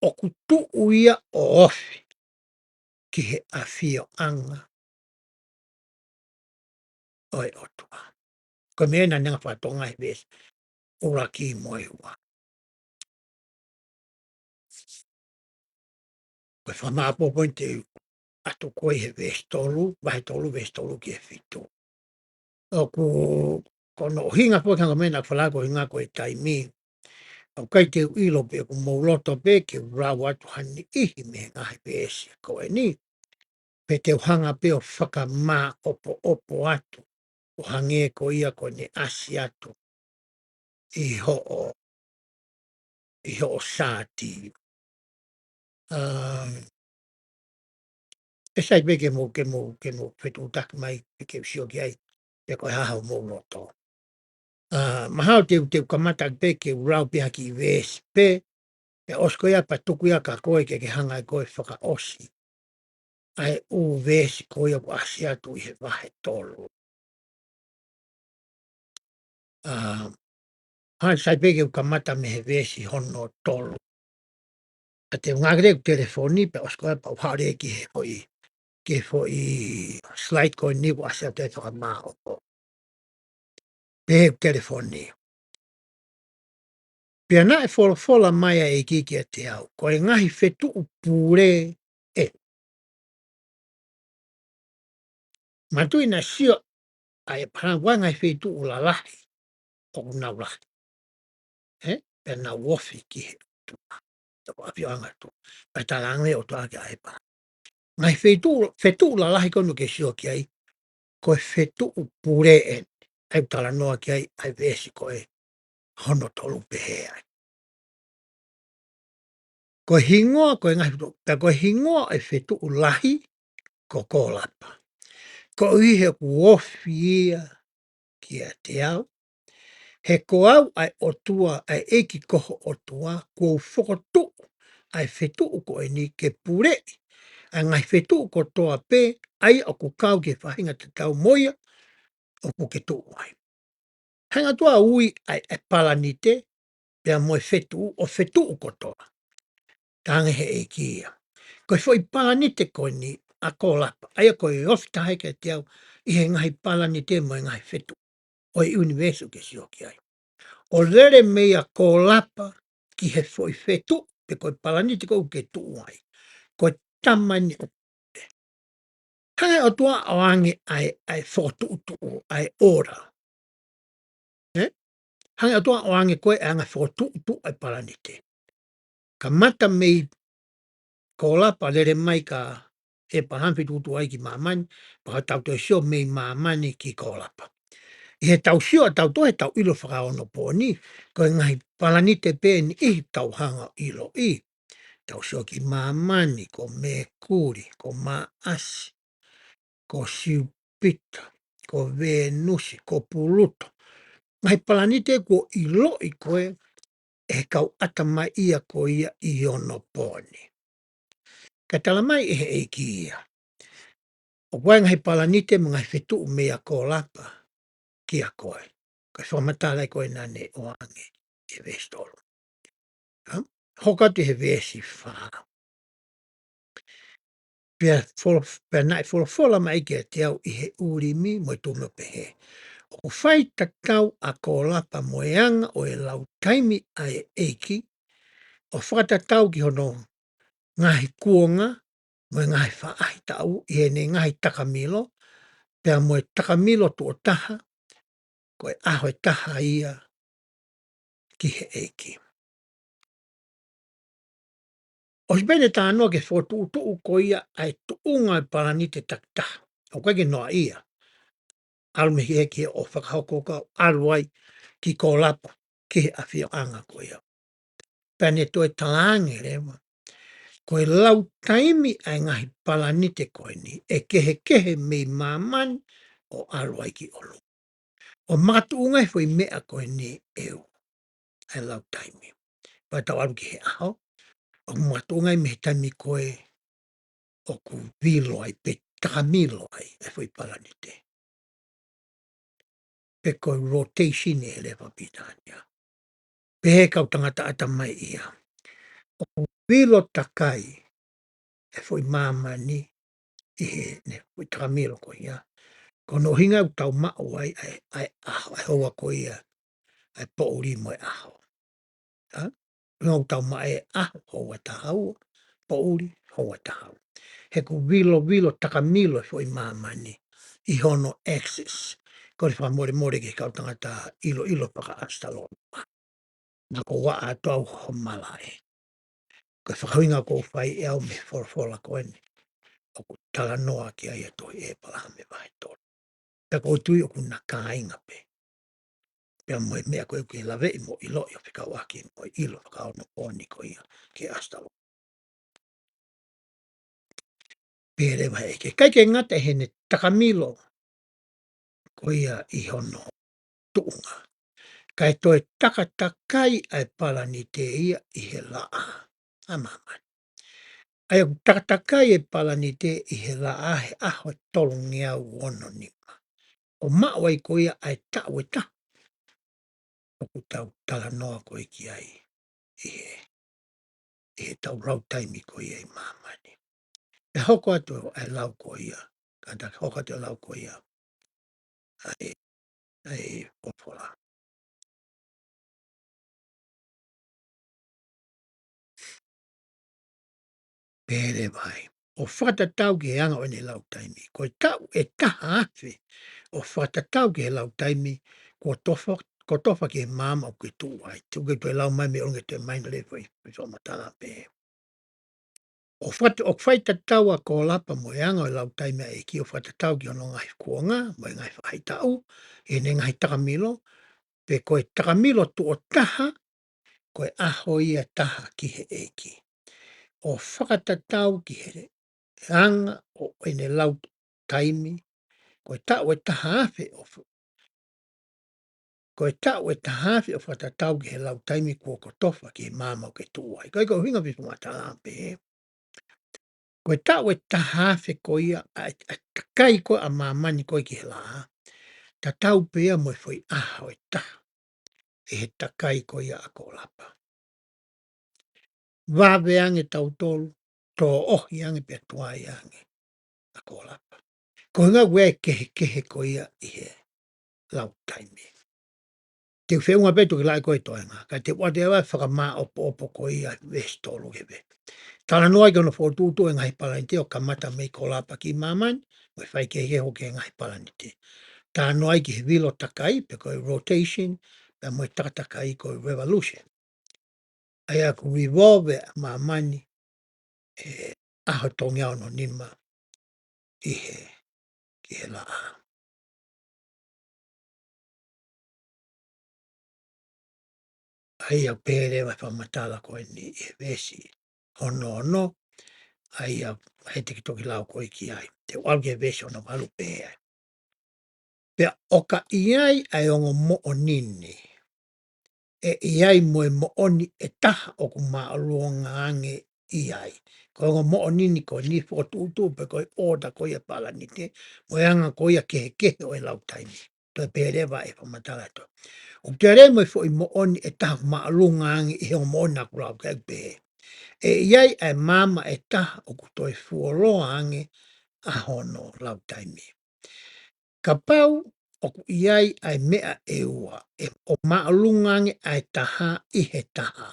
ʻoku tuʻu ia ʻo ofi ki he ʻafioʻanga ʻo e ʻOtua. Ko e meʻa naʻa ne hanga ʻo fakatokangaʻi he veesi ʻuluaki mo e ua. Ko e fakamāʻopoʻopo eni te u ʻatu ko ē he veesi tolu, vahe tolu, veesi tolu ki he fitu. ʻOku, ko hono ʻuhinga foki ki he ngaahi meʻa naʻa ku fala ko e ʻuhinga ko e taimi, ʻoku ʻikai te u ʻilo pe ʻoku mou loto pē ke u lau atu ha niʻihi mei he ngaahi veesi ko eni, pe te u hanga pē ʻo fakamāʻopoʻopo atu, ʻo hangē ko ia ko ʻene ʻasi atu ʻi hoʻo, ʻi hoʻo saati. Um, ʻe sai pē ke mou, ke mou, ke mou fetuʻutaki mai, pe ke u sio ki ai, pe ko e hā hoʻomou loto. Uh, mahalo te u, te u kamata pē ke u lau pē ha kiʻi veesi pē, pea ʻosi ko ia pea tuku ia kia koe ke ke hanga ʻe koe ʻo fakaʻosi ʻa e ʻū veesi ko ia ʻoku ʻasi atu ʻi he vahe tolu. Uh, ʻe sai pē ke u kamata mei he veesi hono tolu. Ka te u ngāueʻaki e telefoni pea ʻosi ko ia pea u haʻu leva ki he foʻi, ki he foʻi slide ko eni ʻoku ʻasi atu ai e fakamāʻopoʻopo. Pehē ʻe he telefoni: Pea naʻe folofola mai ʻa e ʻEiki kiate au, ko e ngaahi fetuʻu pule ʻe Manatuʻi naʻe sio ʻa ʻĒpalahame ki he ngaahi feituʻu lalahi ʻoku nau lahi, ē? Pea nau ofi ki he ʻOtua, ʻoku ʻafioʻanga ʻOtua. Pea talaange ʻe he ʻOtua kia ʻĒpalahame, ngaahi feituʻu, fetuʻu lalahi ko eni ʻoku ke sio ki ai, ko e fetuʻu pule eni ʻoku talanoa ki ai ʻa e veesi ko ē hono tolu, pehē ai: Ko e hingoa, ko e ngaahi fetuʻu, pea ko e hingoa ʻo e fetuʻu lahi ko Kolapa, koeʻuhi he ʻoku ofi ia kiate au. He ko au ʻa e ʻOtua, ʻa e ʻEiki ko ho ʻOtua, kuo u fokotuʻu ʻa e fetuʻu ko eni ke puleʻi ʻa e ngaahi fetuʻu kotoa pē ʻa ia ʻoku kau ki he faʻahinga tatau mo ia ʻoku ke tuʻu ai. Hanga ʻe he ʻOtua ʻo ui ʻa e, ʻa e palanite pea mo e fetuʻu ʻo fetuʻu kotoa. Talaange ʻe he ʻEiki ia, ko e foʻi palanite ko eni ʻa Kolapa, ʻa ia ko e ofi taha ia kiate au ʻi he ngaahi palanite mo e ngaahi fetuʻu ʻo e ʻunivēsi ʻoku ke sio ki ai. ʻO lele meia Kolapa ki he foʻi fetuʻu, pe ko e palanite ko ē ʻoku ke tuʻu ai, ko e tama eni ʻo Hanga ʻe he ʻOtua ʻo ʻoange ʻa e, ʻa e fokotuʻutuʻu, ʻa e order. Ē? Hanga ʻe he ʻOtua ʻo ʻoange ko ē ʻa e anga fokotuʻutuʻu ʻa e palanite. Kamata mei Kolapa, lele mai kia ʻĒpalahame, fetuʻutuʻu ai ki māmani, pea ʻoku tau toe sio mei māmani ki Kolapa. ʻI heʻetau sio ʻatautolu, heʻetau ʻilo fakaonopooni, ko e ngaahi palanite pē eni ʻoku tau hanga ʻo ʻiloʻi. Tau sio ki māmani, ko Mekuli, ko Maʻasi, ko Siupita, ko Venusi, ko Puluto. Ngaahi palanite kuo ʻiloʻi ko ē ʻe he kau ʻatamai ia ko ia ʻi onopooni. Ka tala mai ʻe he ʻEiki ia, ʻoku ʻi ai e ngaahi palanite mo e ngaahi fetuʻu meia Kolapa kia koe. Ko e fakamatala ia ko ē naʻa ne ʻoange ʻi he veesi tolu. Hā? Hoko atu he veesi fā. Pea folo-, pea naʻe folofola mai kiate au ʻi he ʻUlimi mo e Tumimi ʻo pehē, ʻoku fai tatau ʻa Kolapa mo e anga ʻo e lau taimi ʻa e ʻEiki, ʻo fakatatau ki hono ngaahi kuonga, mo e ngaahi faʻahitaʻu, ʻi heʻene ngaahi takamilo, pea mo e takamilo tuʻo taha, ko e ʻaho ʻe taha ia ki he ʻEiki. ʻOsi pē ʻene talanoa ki he fokotuʻutuʻu ko ia ʻa e tuʻunga ʻo e palanite takitaha. ʻOku ʻikai ke noaʻia. ʻAlu mei he ʻEiki ʻo fakahoko ka ʻalu ai ki Kolapa, ki he ʻafioʻanga ko ia. Pea ne toe talaange leva, ko e lau taimi ʻa e ngaahi palanite ko eni, ʻe kehekehe mei māmani ʻo ʻalu ai ki ʻolunga. ʻO makatuʻunga ai foʻi meʻa ko eni ʻe ua, ʻa e lau taimi. Pea tau ʻalu ki he ʻaho, ʻo makatuʻunga ai mei he taimi ko ē ʻoku vilo ai pe takamilo ai ʻa e foʻi palanite. Pe ko e rotation ʻi he lea faka-Pilitānia. Pehē ʻe he kau tangata ʻatamai ia, ʻoku vilo takai e foʻi māmani ʻi heʻene foʻi takamilo ko ia. Ko hono ʻuhinga ʻoku tau maʻu ai ʻa e, ʻa e ʻaho, ʻa e houa ko ia, ʻa e poʻuli mo e ʻaho. ʻA? ʻUhinga ʻoku tau maʻu e ʻaho houa taha ua, poʻuli houa taha ua. He ʻoku vilovilo takamilo e foʻi māmani ʻi hono axis. Ko e fakamolemole ki he kau tangata ʻiloʻilo fakaʻasitalōnoma. Naʻa ku ʻoatu atu au ho malaʻe. Ko e fakaʻuhinga ʻoku ou fai ʻe au mei he folofola ko eni, ʻoku talanoa ki ai ʻa e tohi ʻĒpalahame vahe tolu. Pea ʻoku ou tui ʻoku na kāinga pē. Pea mo e meʻa ko ē ʻoku ke laveʻi mo ʻiloʻi ʻo fekauʻaki mo e ʻilo fakaonopooni ko ia ki he ʻasitalōnoma. Pehē leva ʻe he ʻEiki, ʻikai ke ngata ʻi heʻene takamilo ko ia ʻi hono tuʻunga, kae toe takatakai ʻa e palanite ia ʻi he laʻā ʻa māmani. ʻA ia ʻoku takatakai e palanite ʻi he laʻā he ʻaho ʻe tolungeau ono nima. ʻO maʻu ai ko ia ʻa e taʻu ʻe taha ʻoku tau talanoa ko ē ki ai ʻi he, ʻi heʻetau lau taimi ko ia ʻi māmani. Pea hoko atu ʻa e lau ko ia, ka ta hoko atu ʻa e lau ko ia ʻa e, ʻa e folofola. Pehē leva ai, ʻo fakatatau ki he anga ʻo ʻene lau taimi. Ko e taʻu ʻe taha afe ʻo fakatatau ki he lau taimi, kotofa, kotofa ki he maama ʻoku ke tuʻu ai. Te u ke toe lau mai mei ʻolunga, toe mahino leva e foʻi, foʻi fakamatala pehē. ʻO fat-, ʻoku fai tatau ʻa Kolapa mo e anga ʻo e lau taimi ʻa e ʻEiki, ʻo fakatatau ki hono ngaahi kuonga, mo e ngaahi faʻahitaʻu, ʻi heʻene ngaahi takamilo, pe ko e takamilo tuʻo taha, ko e ʻaho ia ʻe taha ki he ʻEiki. ʻO fakatatau ki he anga ʻo ʻene lau taimi, ko e taʻu ʻe taha afe ʻo f-, ko e taʻu ʻe taha afe ʻo fakatatau ki he lau taimi kuo kotofa ki he maama ʻoku ke tuʻu ai. Ko e ʻuhinga foʻi fakamatala pehē, ko e taʻu ʻe taha afe ko ia ʻa e, ʻa e takai ko ē ʻa māmani ko ē ki he laʻā, tatau pē ia mo e foʻi ʻaho ʻe taha ʻi he takai ko ia ʻa Kolapa. Vave ange tautolu, tōʻohi ange pea tuai ange ʻa Kolapa. Ko e ʻuhinga ʻoku ʻi ai e kehekehe ko ia ʻi he lau taimi. Te u feʻunga pē toki lau ko ē toenga, ka te u ʻoatu ʻa e fakamaʻopoʻopo ko ia veesi tolu ki he veesi. Talanoa ki hono fokotuʻutuʻu e ngaahi palanite ʻo kamata mei Kolapa ki māmani, mo e faikehekehe ki he ngaahi palanite. Talanoa ki he vilo takai, pe ko e rotation, pea mo e takatakai ko e revolution. ʻA ia ʻoku revolve ʻa māmani he ʻaho ʻe tolungeau ono nima ʻi he, ki he laʻā. ʻA ia ʻoku pehē leva e fakamatala ko eni ʻi he veesi hono ono, ʻa ia ʻe te ke toki lau ko ē ki ai. Te u ʻalu ki he veesi hono valu, pehē ai, pea ʻo ka ʻi ai ʻa e ongo moʻoni ni, ʻe ʻi ai mo e moʻoni ʻe taha ʻoku māʻolunga ange ʻi ai. Ko e ongo moʻoni ni ko eni fokotuʻutuʻu pe ko e ʻota ko ia palanite, mo e anga ko ia kehekehe ʻo e lau taimi. Toe pehē leva e fakamatala atu, ʻoku ʻi ai mo e foʻi moʻoni ʻe taha ʻoku māʻolunga ange ʻi he ongo moʻoni naʻa ku lau ki ai, pehē, ʻE ʻi ai ʻa e maama ʻe taha ʻoku toe fuoloa ange ʻa hono lau taimi. Kapau ʻoku ʻi ai ʻa e meʻa ʻe ua, ʻe ʻo māʻolunga ange ʻa e taha ʻi he taha,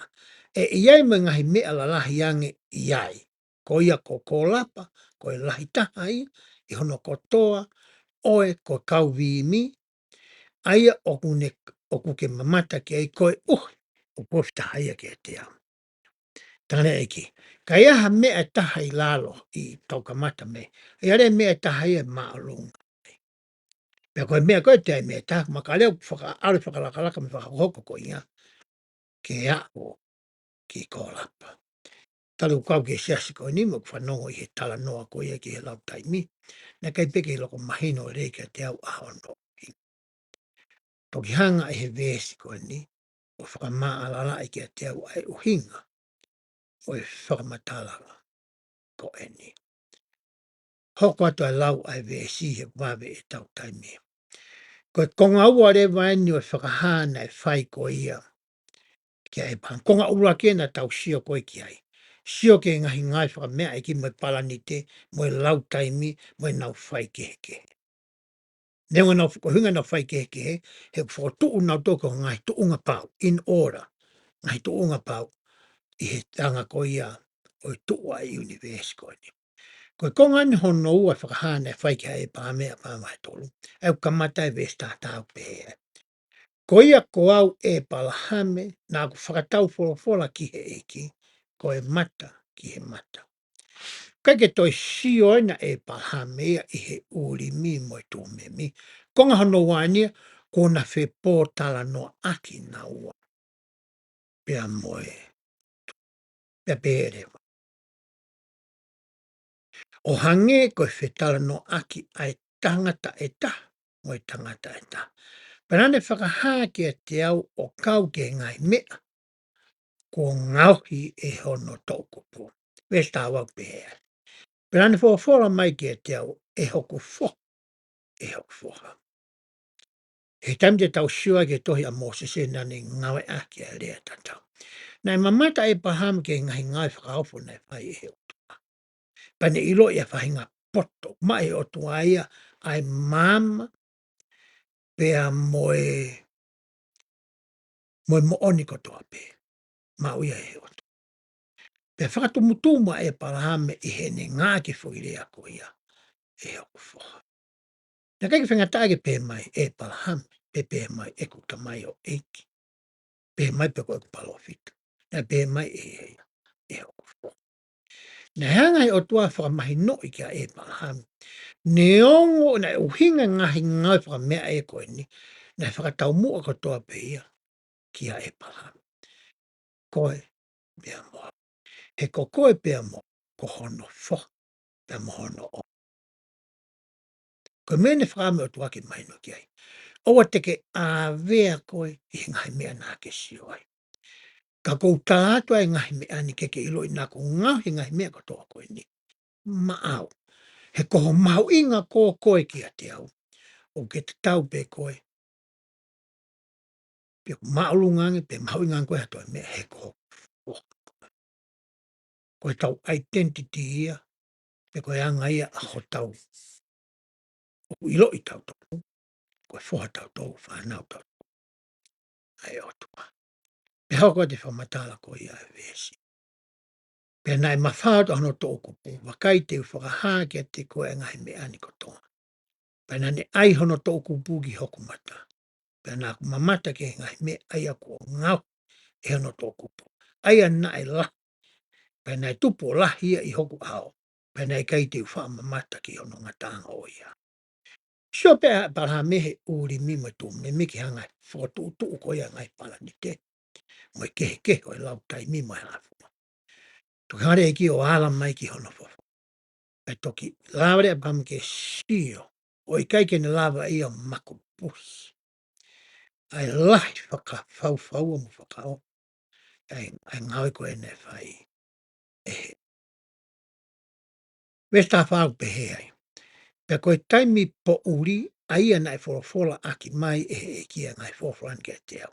ʻe ʻi ai mo e ngaahi meʻa lalahi ange ʻi ai. Ko ia ko Kōlapa, ko e lahi taha ia, ʻi hono kotoa, ʻoe ko e kau vimi, ʻa ia ʻoku ne, ʻoku ke mamata ki ai koeʻuhi ʻoku ofi taha ia kiate au. Tangata ʻeiki. Ka ʻi ai ha meʻa ʻe taha ʻi lalo ʻi tau kamata mei. ʻI ai e meʻa ʻe taha ia ʻe māʻolunga. Pea ko e meʻa ko e te ai meʻa ʻe taha, makaleo fakaʻalu fakalakalaka mo e fakahoko ko ia. Ke aʻu ki Kōlapa. Talu kau ki he siasi ko eni mo ʻeku fanongo ʻi he talanoa ko ia ki he lau taimi. Naʻe ʻikai pē ke loko mahino lelei kiate au ʻa hono. Toki hanga ʻe he veesi ko eni, ʻo fakamaʻalalaʻi kiate au ʻa e ʻuhinga, ʻo e fakamatala ko eni. Hoko atu ʻa e lau ʻa e veesi he vave ʻetau taimi. Ko e konga ua leva eni ʻo e fakahā naʻe fai ko ia. Kia ʻĒpalahame, konga ʻuluaki ena tau sio ko ē ki ai. Sio ki he ngaahi ngāue fakameʻaʻi ʻEiki mo e palanite, mo e lau taimi, mo ʻenau fai kehekehe. Neongo ʻenau fo-, ko e ʻuhinga ʻenau fai kehekehe, he ʻoku fokotuʻu nautolu ko e ngaahi tuʻunga pau, in order, ngaahi tuʻunga pau, ʻi he anga ko ia ʻo e tuʻu ʻa e ʻunivēsi ko eni. Ko e konga eni hono ua fakahā naʻe fai kia ʻĒpalahame ʻa e pāma he tolu. ʻA ia ʻoku kamata e veesi taha taha ʻoku pehē ai. Ko ia ko au ʻĒpalahame, naʻa ku fakatau folofola ki he ʻEiki, ko e mata ki he mata. ʻIkai ke toe sio ena ʻĒpalahame ia ʻi he ʻUlimi mo e Tumimi. Konga hono ua eni ia, kuo na fepōtalanoaʻaki naua. Pea mo e. Pea pehē leva. ʻO hangē ko e fetalanoaʻaki ʻa e tangata ʻe taha mo e tangata ʻe taha. Pea naʻa ne fakahā kiate au ʻo kau ki he ngaahi meʻa kuo ngaohi ʻe hono toʻukupu. Veesi taha ua ʻoku pehē ai. Pea naʻa ne folofola mai kiate au, ʻE hoku foha, ʻe hoku foha. He taimi te tau sio ai ki he tohi ʻa Mōsese naʻa ne ngāueʻaki ʻa e lea tatau. Naʻe mamata ʻĒpalahame ki he ngaahi ngāue fakaofo naʻe fai ʻe he ʻOtua. Pea ne ʻiloʻi ʻa e faʻahinga poto, maʻu ʻe he ʻOtua ia ʻa e maama, pea mo e, mo e moʻoni kotoa pē. Maʻu ia ʻe he ʻOtua. Pea fakatumutumu ʻa ʻĒpalahame ʻi heʻene ngāueʻaki e foʻi lea ko ia, ʻE hoku foha. Naʻe ʻikai ke faingataʻa ke pehē mai ʻĒpalahame, pe pehē mai ʻeku tamaioʻeiki. Pehē mai pe ko ʻeku palōfita. Naʻe pehē mai ʻe ia, ʻE hoku foha. Naʻe hanga ʻe he ʻOtua ʻo fakamahinoʻi kia ʻĒpalahame. Neongo naʻe ʻuhinga e ngaahi ngāue fakameʻaʻi ko eni, naʻe fakataumuʻa kotoa pē ia kia ʻĒpalahame. Koe pea mo au. He ko koe pea mo au, ko hono foha, pea mo hono ʻo. Ko e meʻa naʻe fakaʻamu ʻe he ʻOtua ke mahino ki ai. ʻOua te ke ʻāvea koe ʻi he ngaahi meʻa naʻa ke sio ai. Ka ʻoku ou tala atu ʻa e ngaahi meʻa ni ke ke ʻiloʻi naʻa ku ngaohi e ngaahi meʻa kotoa ko eni maʻau. He ko ho mahuʻinga ko koe kiate au, ʻoku ke tatau pē koe. Pe ʻoku māʻolunga ange, pe mahuʻinga ange koe ha toe meʻa he ko ho foha. Ko ʻetau identity ia, pe ko e anga ia ʻa hotau. ʻOku ʻiloʻi tautolu, ko e foha tautolu, fānau tautolu ʻa e ʻOtua. Pea hoko atu e fakamatala ko ia ʻa e veesi. Pea naʻe mafao atu ʻa hono toʻukupu, vakai te u fakahā kiate koe ʻa e ngaahi meʻa ni kotoa. Pea naʻa ne ʻai hono toʻukupu ki hoku mata. Pea naʻa ku mamata ki he ngaahi meʻa ʻa ia kuo ngaohi ʻe hono toʻukupu. ʻA ia naʻe lahi. Pea naʻe tupu ʻo lahi ia ʻi hoku ʻao. Pea naʻe ʻikai te u faʻa mamata ki hono ngataʻanga ʻo ia. Sio pē ʻa ʻĒpalahame he ʻUlimi mo e Tumimi ke hanga ʻo fokotuʻutuʻu ko ia e ngaahi palanite. Mo e kehekehe ʻo e lau taimi mo e halafu. Toki hanga ʻe he ʻEiki ʻo ala mai ki hono foha. Pea toki lava leva ʻa ʻĒpalahame ke sio, ʻo ʻikai ke ne lava ia ʻo makupusi ʻa e lahi fakafaufaua mo fakaʻofa ʻa e, ʻa e ngāue ko ē naʻe fai ʻe he. Veesi taha fā ʻoku pehē ai. Pea ko e taimi poʻuli, ʻa ia naʻe folofolaʻaki mai ʻe he ʻEiki ʻa e ngaahi folofola ni kiate au.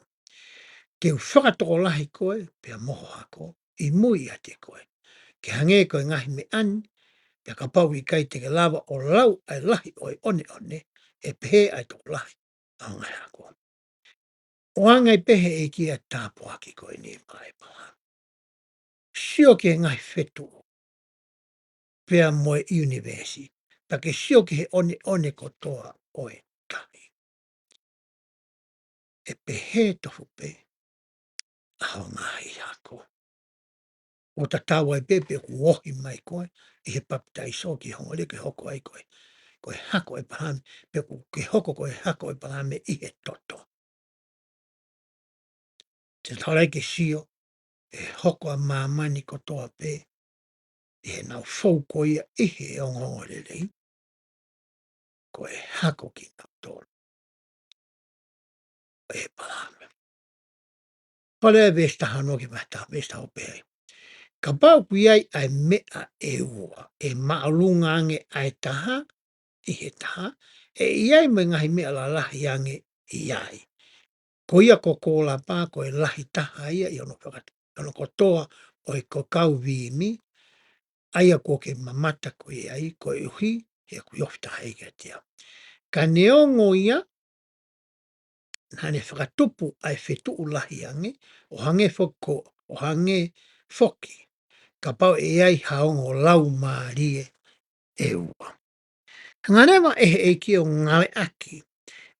Te u fakatokolahi koe, pea mo ho hako, ʻi mui ʻiate koe. Ke hangē ko e ngaahi meʻa ni, pea kapau ʻe ʻikai te ke lava ʻo lau ʻa e lahi ʻo e ʻoneʻone, ʻe pehē ʻa e tokolahi ʻa hoʻo ngaahi hako. ʻOange ai pē ʻe he ʻEiki ʻa e tāpuaki ko eni maʻa ʻĒpalahame. Sio ki he ngaahi fetuʻu, pea mo e ʻunivēsi, pea ke sio ki he ʻoneʻone kotoa ʻo e tahi. ʻE pehē tofu pē ʻa hoʻo ngaahi hako. ʻO tatau ai pē pe ʻoku ohi mai koe ʻi he papitaiso ki he ongoongolelei ke hoko ai ko e, ko e hako ʻo ʻĒpalahame, pe ʻoku ke hoko ko e hako ʻo ʻĒpalahame ʻi he toto. Te tau lava ke sio, ʻe hoko ʻa māmani kotoa pē, ʻi heʻenau fou ko ia ʻi he ongoongolelei, ko e hako kinautolu ʻo ʻĒpalahame. Pea ʻi he veesi taha ono ki he vahe taha, veesi taha ono pehē ai. Kapau ʻoku ʻi ai ʻa e meʻa ʻe ua, ʻe māʻolunga ange ʻa e taha ʻi he taha, ʻe ʻi ai mo e ngaahi meʻa lalahi ange ʻi ai. Ko ia ko Kōlapa, ko e lahi taha ia ʻi hono faka-, hono kotoa ʻo e kakai Vimi, ʻa ia kuo ke mamata ko ia ai, koeʻuhi he ʻoku ofi taha ia kiate au. Ka neongo ia, naʻa ne fakatupu ʻa e fetuʻu lahi ange, ʻo hangē foki ko, ʻo hangē foki, kapau ʻe ʻi ai ha ongo laumālie ʻe ua. Hanga leva ʻe he ʻEiki ʻo ngāueʻaki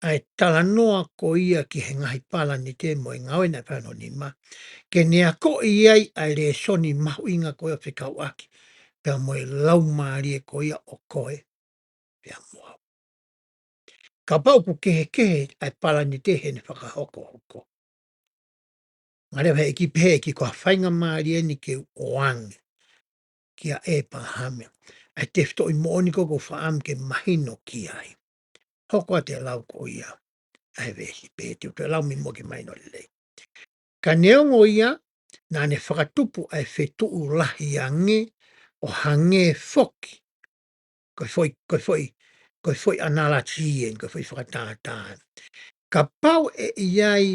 ʻa e talanoa ko ia ki he ngaahi palanite mo e Ngāue vahe ono nima, ke ne akoʻi ai ʻa e lēsoni mahuʻinga ko ia fekauʻaki pea mo e laumālie ko ia ʻo koe pea mo au. Kapau ʻoku kehekehe ʻa e palanite heʻene fakahokohoko, hanga leva ʻe he ʻEiki ʻo pehē ʻe he ʻEiki ko ha faingamālie eni ke u ʻoange kia ʻĒpalahame ʻa e tefitoʻi moʻoni ko ē ʻoku ou fakaʻamu ke mahino ki ai. Hoko atu e lau ko ia ʻa e veesi pē, te u toe lau mei muʻa ke mahino lelei. Ka neongo ia, naʻa ne fakatupu ʻa e fetuʻu lahi ange, ʻo hangē foki, ko e foʻi, ko e foʻi, ko e foʻi analogy eni, ko e foʻi fakatātā. Kapau ʻe ʻi ai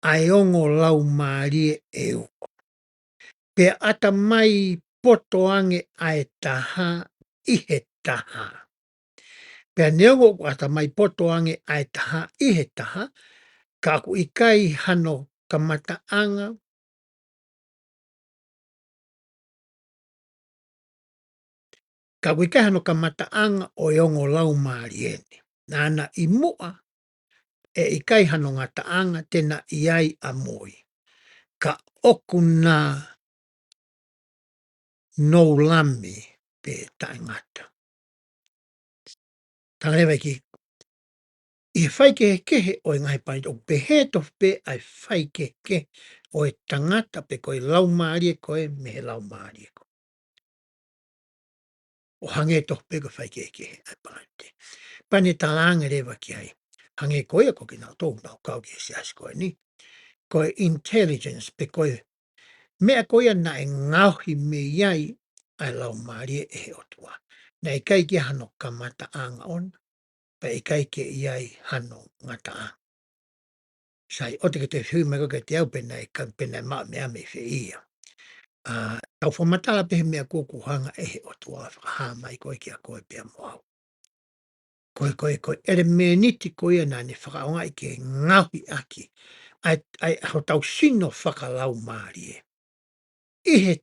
ʻa e ongo laumālie ʻe ua, pea ʻatamai poto ange ʻa e taha ʻi he taha. Pea neongo ʻoku ʻatamai poto ange ʻa e taha ʻi he taha, ka ʻoku ʻikai hano kamataʻanga, ka ʻoku ʻikai hano kamataʻanga ʻo e ongo laumālie ni. Naʻa na ʻi muʻa, ʻe ʻikai hano ngataʻanga te na ʻi ai ʻamui. Ka ʻoku na noulami pē taʻengata. Tala leva ʻe he ʻEiki, ʻi he faikehekehe ʻo e ngaahi palanite, ʻoku pehē tofu pē ʻa e faikehekehe ʻo e tangata pe ko e laumālie ko ē mei he laumālie ko ē. ʻO hangē tofu pē ko e faikehekehe ʻa e palanite. Pea ne talaange leva ki ai, hangē ko ia ko kinautolu ʻoku nau kau ki he siasi ko eni, ko e intelligence pe ko e meʻa ko ia naʻe ngaohi mei ai ʻa e laumālie ʻe he ʻOtua. Naʻe ʻikai ke ʻi ai hano kamataʻanga ʻona, pea ʻikai ke ʻi ai hano ngataʻanga. Sai, ʻoua te ke toe fehuʻi mai koe kiate au pe naʻe ka-, pe naʻe maʻu e meʻa mei fē ia. ʻA, tau fakamatala pē he meʻa ko ē ʻoku hanga ʻe he ʻOtua ʻo fakahā mai ko ē kiate koe pea mo au. Ko e, ko e, ko e ʻelemēniti ko ia naʻa ne fakaʻaongaʻi ke ngaohi ʻaki ʻa e, ʻa e, hotau sino fakalaumālie ʻi he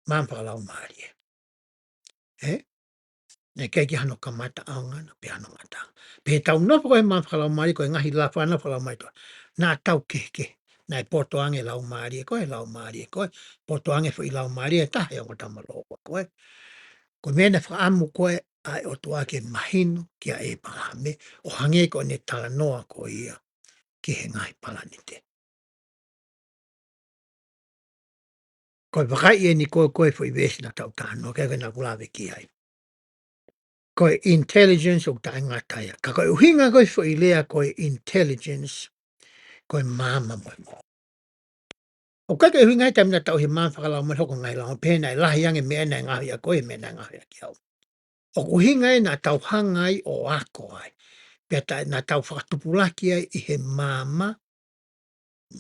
maama fakalaumālie. ʻE? Naʻe ʻikai ke ʻi ai hano kamataʻanga ʻona pe hano ngataʻanga. Pea tau nofo ko ē he maama fakalaumālie ko e ngaahi lāfana fakalaumālie toa. Naʻa tau kehekehe. Naʻe poto ange laumālie ko ē, laumālie ko ē. Poto ange foʻi laumālie ʻe taha ʻi he ongo tama lōua ko ē. Ko e meʻa naʻe fakaʻamu ko ē ʻa e ʻOtua ke mahino kia ʻĒpalahame, ʻo hangē ko ʻene talanoa ko ia ki he ngaahi palanite. Ko e vakai eni ko ē, ko e foʻi veesi naʻa tau talanoa ki ai, ko ē naʻa ku lave ki ai. Ko e intelligence ʻoku taʻengata ia. Ka ko e ʻuhinga ko ē foʻi lea ko e intelligence, ko e maama mo e moʻoni. ʻOku ʻikai ke ʻuhinga he taimi naʻa tau ʻi he maama fakalaumālie hoko e ngaahi lau, pehē naʻe lahi ange e meʻa naʻe ngaohi ʻaki koe, meʻa naʻe ngaohi ʻaki au. ʻOku ʻuhinga ia naʻa tau hanga ai ʻo ako ai. Pea ta-, naʻa tau fakatupulaki ai ʻi he maama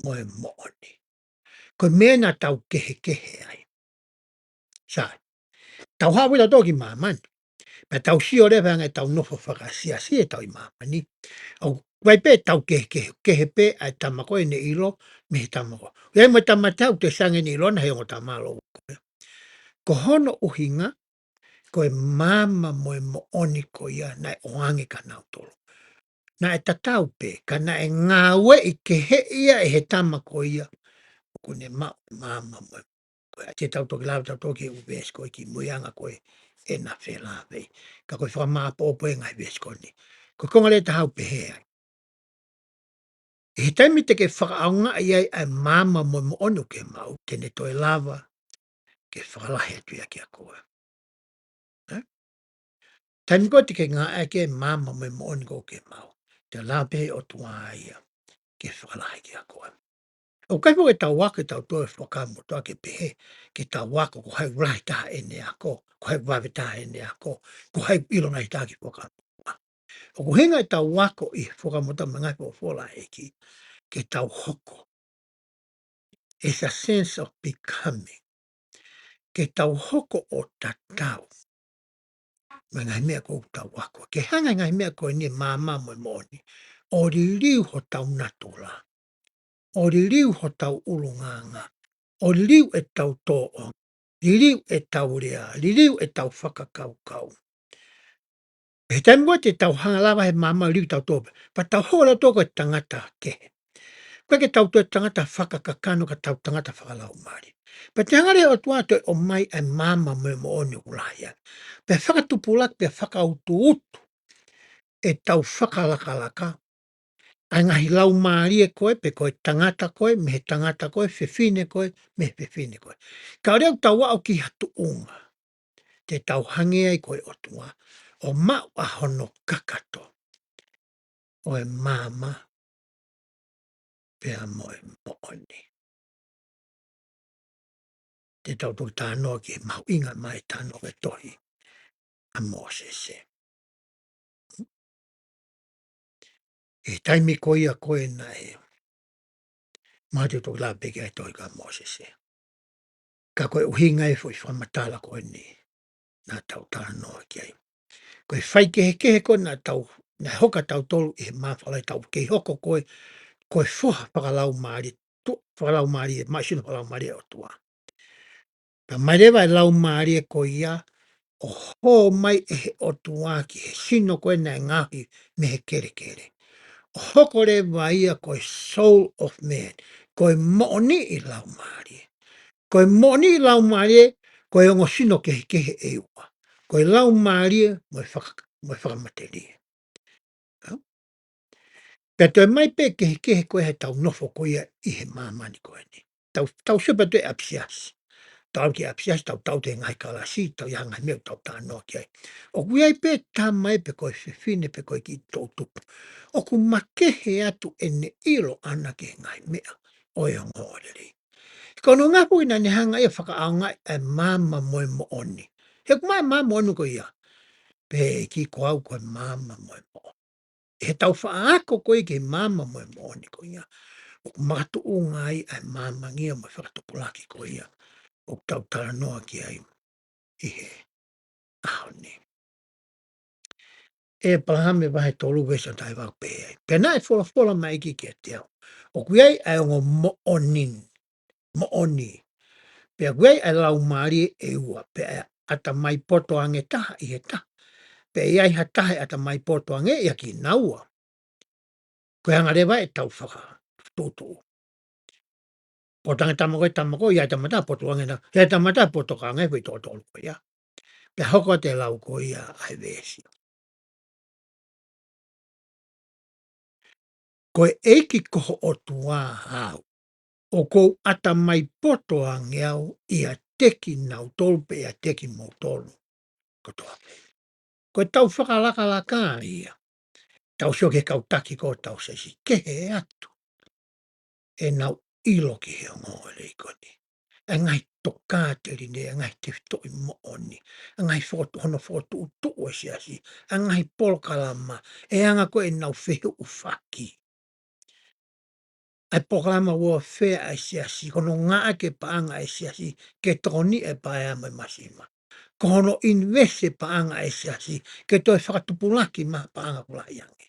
mo e moʻoni. Ko e meʻa naʻa tau kehekehe ai. Sai. Tau haʻu ʻi loto ki māmani. Pea tau sio leva ange tau nofo fakasiasi ʻetau ʻi māmani. ʻOku ʻi ai pē tau kehekehe, kehe pē ʻa e tama ko ē ʻene ʻilo mei he tama ko ē. ʻI ai mo e tama te u te sange ʻene ʻilo na he ongo tama lou ko ē. Ko hono ʻuhinga, ko e maama mo e moʻoni ko ia naʻe ʻoange kia nautolu. Naʻe tatau pē, ka naʻe ngāueʻi kehe ia ʻe he tama ko ia. ʻOku ne maʻu maama mo e. Ko e ʻai ke tau toki lave, tau toki ʻū veesi ko ē ki mui anga ko ē ʻena felāveʻi. Ka ko e fakamāʻopoʻopo e ngaahi veesi ko eni. Ko e konga lea ʻe taha ʻoku pehē ai. ʻI he taimi te ke fakaʻaongaʻi ai ʻa e maama mo e moʻoni ʻoku ke maʻu, te ne toe lava ke fakalahi atu ia kia koe. Ē? Taimi ko ē te ke ngāueʻaki e maama mo e moʻoni ʻoku ke maʻu, te lava pē ʻe he ʻOtua ia ke fakalahi kia koe. ʻOku ʻikai foki ke tau ako ʻe tautolu e Fuakava Motuʻa ke pehē, ke tau ako ko hai ʻoku lahi taha ʻene ako, ko hai ʻoku vave taha ʻene ako, ko hai ʻoku ʻilo lahi taha ki he Fuakava Motuʻa. ʻOku ʻuhinga ʻetau ako ʻi he Fuakava Motuʻa mo e ngaahi folofola ʻa e ʻEiki, ke tau hoko. It's a sense of becoming. Ke tau hoko ʻo tatau mo e ngaahi meʻa ʻoku tau ako. Ke hanga ʻe he ngaahi meʻa ko eni, maama mo e moʻoni, ʻo liliu hotau natula. ʻO liliu hotau ʻulungaanga. ʻO liliu ʻetau tōʻonga. Liliu ʻetau lea. Liliu ʻetau fakakaukau. He taimi ko ē te tau hanga lava he maama ʻo liliu ʻetau tōʻonga, pea tau hoko ʻo tau ko e tangata kehe. ʻOku ʻikai ke tau toe tangata fakakakano ka tau tangata fakalaumālie. Pea te hanga leva ʻe he ʻOtua ʻo toe ʻomai ʻa e maama mo e moʻoni ʻoku lahi ai. Pea fakatupulaki, pea fakautuutu ʻetau fakalakalaka ʻa e ngaahi laumālie ko ē, pe ko e tangata ko ē, mei he tangata ko ē, fefine ko ē, mei he fefine ko ē. Ka ʻo lea ʻoku tau aʻu ki ha tuʻunga te tau hangē ai ko e ʻOtua, ʻo maʻu ʻa hono kakato ʻo e maama pea mo e moʻoni. Te tau toki talanoa ki he mahuʻinga mai talanoa ki he tohi ʻa Mōsese. ʻI he taimi ko ia ko ē naʻe, ma te u toki lave pē ki ai tohi ko ia ʻa Mōsese. Ka ko e ʻuhinga e foʻi fakamatala ko eni naʻa tau talanoa ki ai. Ko e faikehekehe ko ē naʻa tau, naʻe hoko ʻa tautolu ʻi he maama fakalahi, tau kei hoko ko ē, ko e foha fakalaumālie, tu-, fakalaumālie, maʻu sino fakalaumālie ʻo e ʻOtua. Pea ʻomai leva e laumālie ko ia ʻo hō mai ʻe he ʻOtua ki he sino ko ē naʻe ngaohi mei he kelekele. ʻO hoko leva ia ko e soul of man, ko e moʻoniʻi laumālie. Ko e moʻoniʻi laumālie, ko e ongo sino kehekehe ʻe ua. Ko e laumālie mo e faka-, mo e fakamatelie. Pea toe ʻomai pē kehekehe ko ē heʻetau nofo ko ia ʻi he māmani ko eni. Tau, tau sio pē atu he ʻapisiasi. Tau ʻalu ki he ʻapisiasi, tau, tau tau he ngaahi kalasi, tau ʻi ai ha ngaahi meʻa ʻoku tau talanoa ki ai. ʻOku ʻi ai pē tama ia pe ko e fefine pe ko e kiʻi toʻutupu ʻoku makehe atu ʻene ʻilo ʻana ki he ngaahi meʻa ʻo e ongoongolelei. Ko hono ʻuhinga foki naʻa ne hanga ia ʻo fakaʻaongaʻi ʻa e maama mo e moʻoni. He ʻoku maʻu e maama mo e moʻoni ko ia. Pehē ʻe he ʻEiki ko au ko e maama mo e moʻoni. ʻI heʻetau faʻa ako ko ia ki he maama mo e moʻoni ko ia, ʻoku makatuʻunga ai ʻa e maamangia mo e fakatupulaki ko ia ʻoku tau talanoa ki ai ʻi he ʻaho ni. ʻĒpalahame vahe tolu veesi taha hiva ʻoku pehē ai: Pea naʻe folofola mai ʻa e ʻEiki kiate au, ʻOku ʻi ai ʻa e ongo moʻoni, moʻoni. Pea ʻoku ʻi ai ʻa e laumālie ʻe ua, pea ʻatamai poto ange taha ʻi he taha. Pea ʻi ai ha taha ʻe ʻatamai poto ange ia kinaua. Ko e anga leva ʻetau fakatuʻutuʻu. Poto ange tama ko ē, tama ko ē, ʻi ai tama taha poto ange na, ʻi ai tama taha poto ka ange foʻi toko tolu ko ia. Pea hoko atu e lau ko ia ʻa e veesi: Ko e ʻEiki ko ho ʻOtua au, ʻoku ou ʻatamai poto ange au ʻiate kinautolu pe ʻiate kimoutolu kotoa pē. Ko ʻetau fakalakalaka ia. Tau sio ki he kau taki ko ē ʻo hotau siasi, kehe atu ʻenau ʻilo ki he ongoongolelei ko eni. ʻA e ngaahi tokāteline, ʻa e ngaahi tefitoʻi moʻoni, ʻa e ngaahi fokotu-, hono fokotuʻutuʻu e siasi, ʻa e ngaahi polokalama, ʻa e anga ko ē ʻenau fehuʻufaki. ʻa e polokalama welfare ʻa e siasi, ko hono ngāueʻaki e paʻanga ʻa e siasi ke tokoniʻi e paea mo e masima. Ko hono invest e paʻanga ʻa e siasi ke toe fakatupulaki mai ha paʻanga ʻoku lahi ange.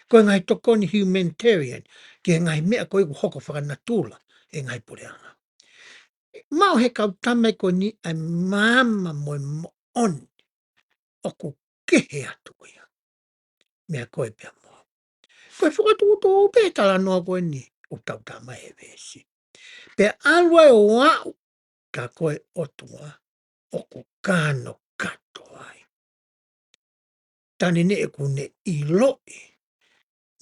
Ko e ngaahi tokoni humanitarian ki he ngaahi meʻa ko ē ʻoku hoko fakanatula ʻe he ngaahi puleʻanga. Maʻu ʻe he kau tama ko eni ʻa e maama mo e moʻoni ʻoku kehe atu ia meia koe pea mo au. Ko e fakatuʻutuʻu pē talanoa ko eni ʻoku tau tā mai he veesi. Pea ʻalu ai ʻo aʻu kia ko e ʻOtua ʻoku kanokato ai. Taʻane ne ʻoku ne ʻiloʻi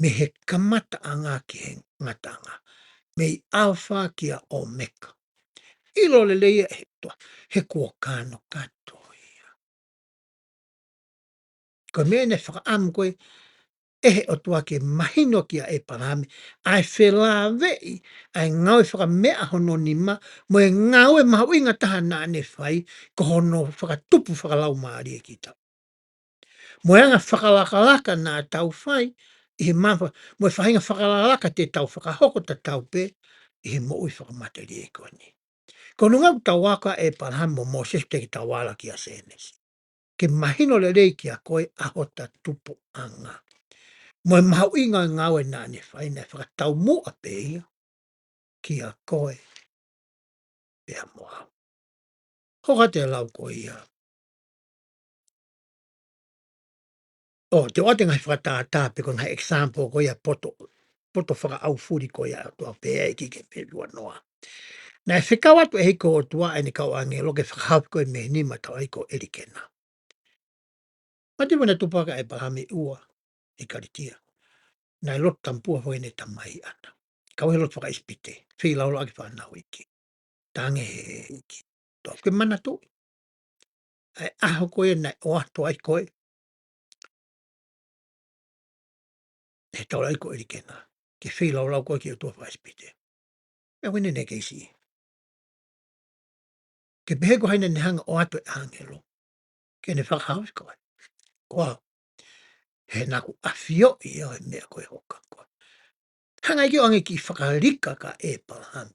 mei he kamataʻanga ki he ngataʻanga, mei ʻAlafa kia ʻOmeka. ʻIlo lelei ia ʻe he ʻOtua, he kuo kanokato ia. Ko e meʻa naʻe fakaʻamu ko ē ʻe he ʻOtua ke mahino kia ʻĒpalahame, ʻa e felāveʻi ʻa e ngāue fakameʻa hono nima, mo e ngāue mahuʻinga taha naʻa ne fai, ko hono fakatupu fakalaumālie kitaua. Mo e anga fakalakalaka naʻa tau fai ʻi he maama, mo e faʻahinga fakalakalaka te tau fakahoko tatau pē ʻi he moʻui fakamatelie ko eni. Ko hono ʻuhinga ʻoku tau ako ʻa ʻĒpalahame mo Mōsese, teʻeki tau ala kia Sēnesi. Ke mahino lelei kia koe ʻa hota tupuʻanga. Mo e mahuʻinga ʻo e ngāue naʻa ne fai, naʻe fakataumuʻa pē ia kia koe pea mo au. Hoko atu e lau ko ia. ʻO, te u ʻoatu e ngaahi fakatātā pe ko e ngaahi example ko ia poto, poto fakaʻaufuli ko ia ʻa e ʻOtua pea ʻe ʻEiki ke feluanoa. Naʻe fekau atu ʻe he ʻEiki ko e ʻOtua ʻene kau ʻāngelo ke fakahaofi ko ē mei he nima ʻo e tauʻatāina ko ʻElikena. Mati wana tupu ʻa ʻĒpalahame ua ʻi Kalitia. Naʻe lotu tamapua foki ʻene tamai ʻana. Kau he lotu fakaʻIsipite, feilaulau ʻaki fānau iiki. Tangi he iiki. Tau ke manatuʻi ʻa e ʻaho ko ē naʻe ʻoatu ai ko ē he tauʻatāina ko ʻElikena ke feilaulau ko ē ki he ʻOtua fakaʻIsipite. Pea ko ʻene ne kei siʻi. Ke pehē ko hai naʻa ne hanga ʻo ʻoatu e ʻāngelo ke ne fakahaofi koe? Ko au. He naʻa ku ʻafioʻi ʻa e meʻa ko ē ʻoku hoko. Hanga ʻe he ʻEiki ʻo ʻoange kiʻi fakalika kia ʻĒpalahame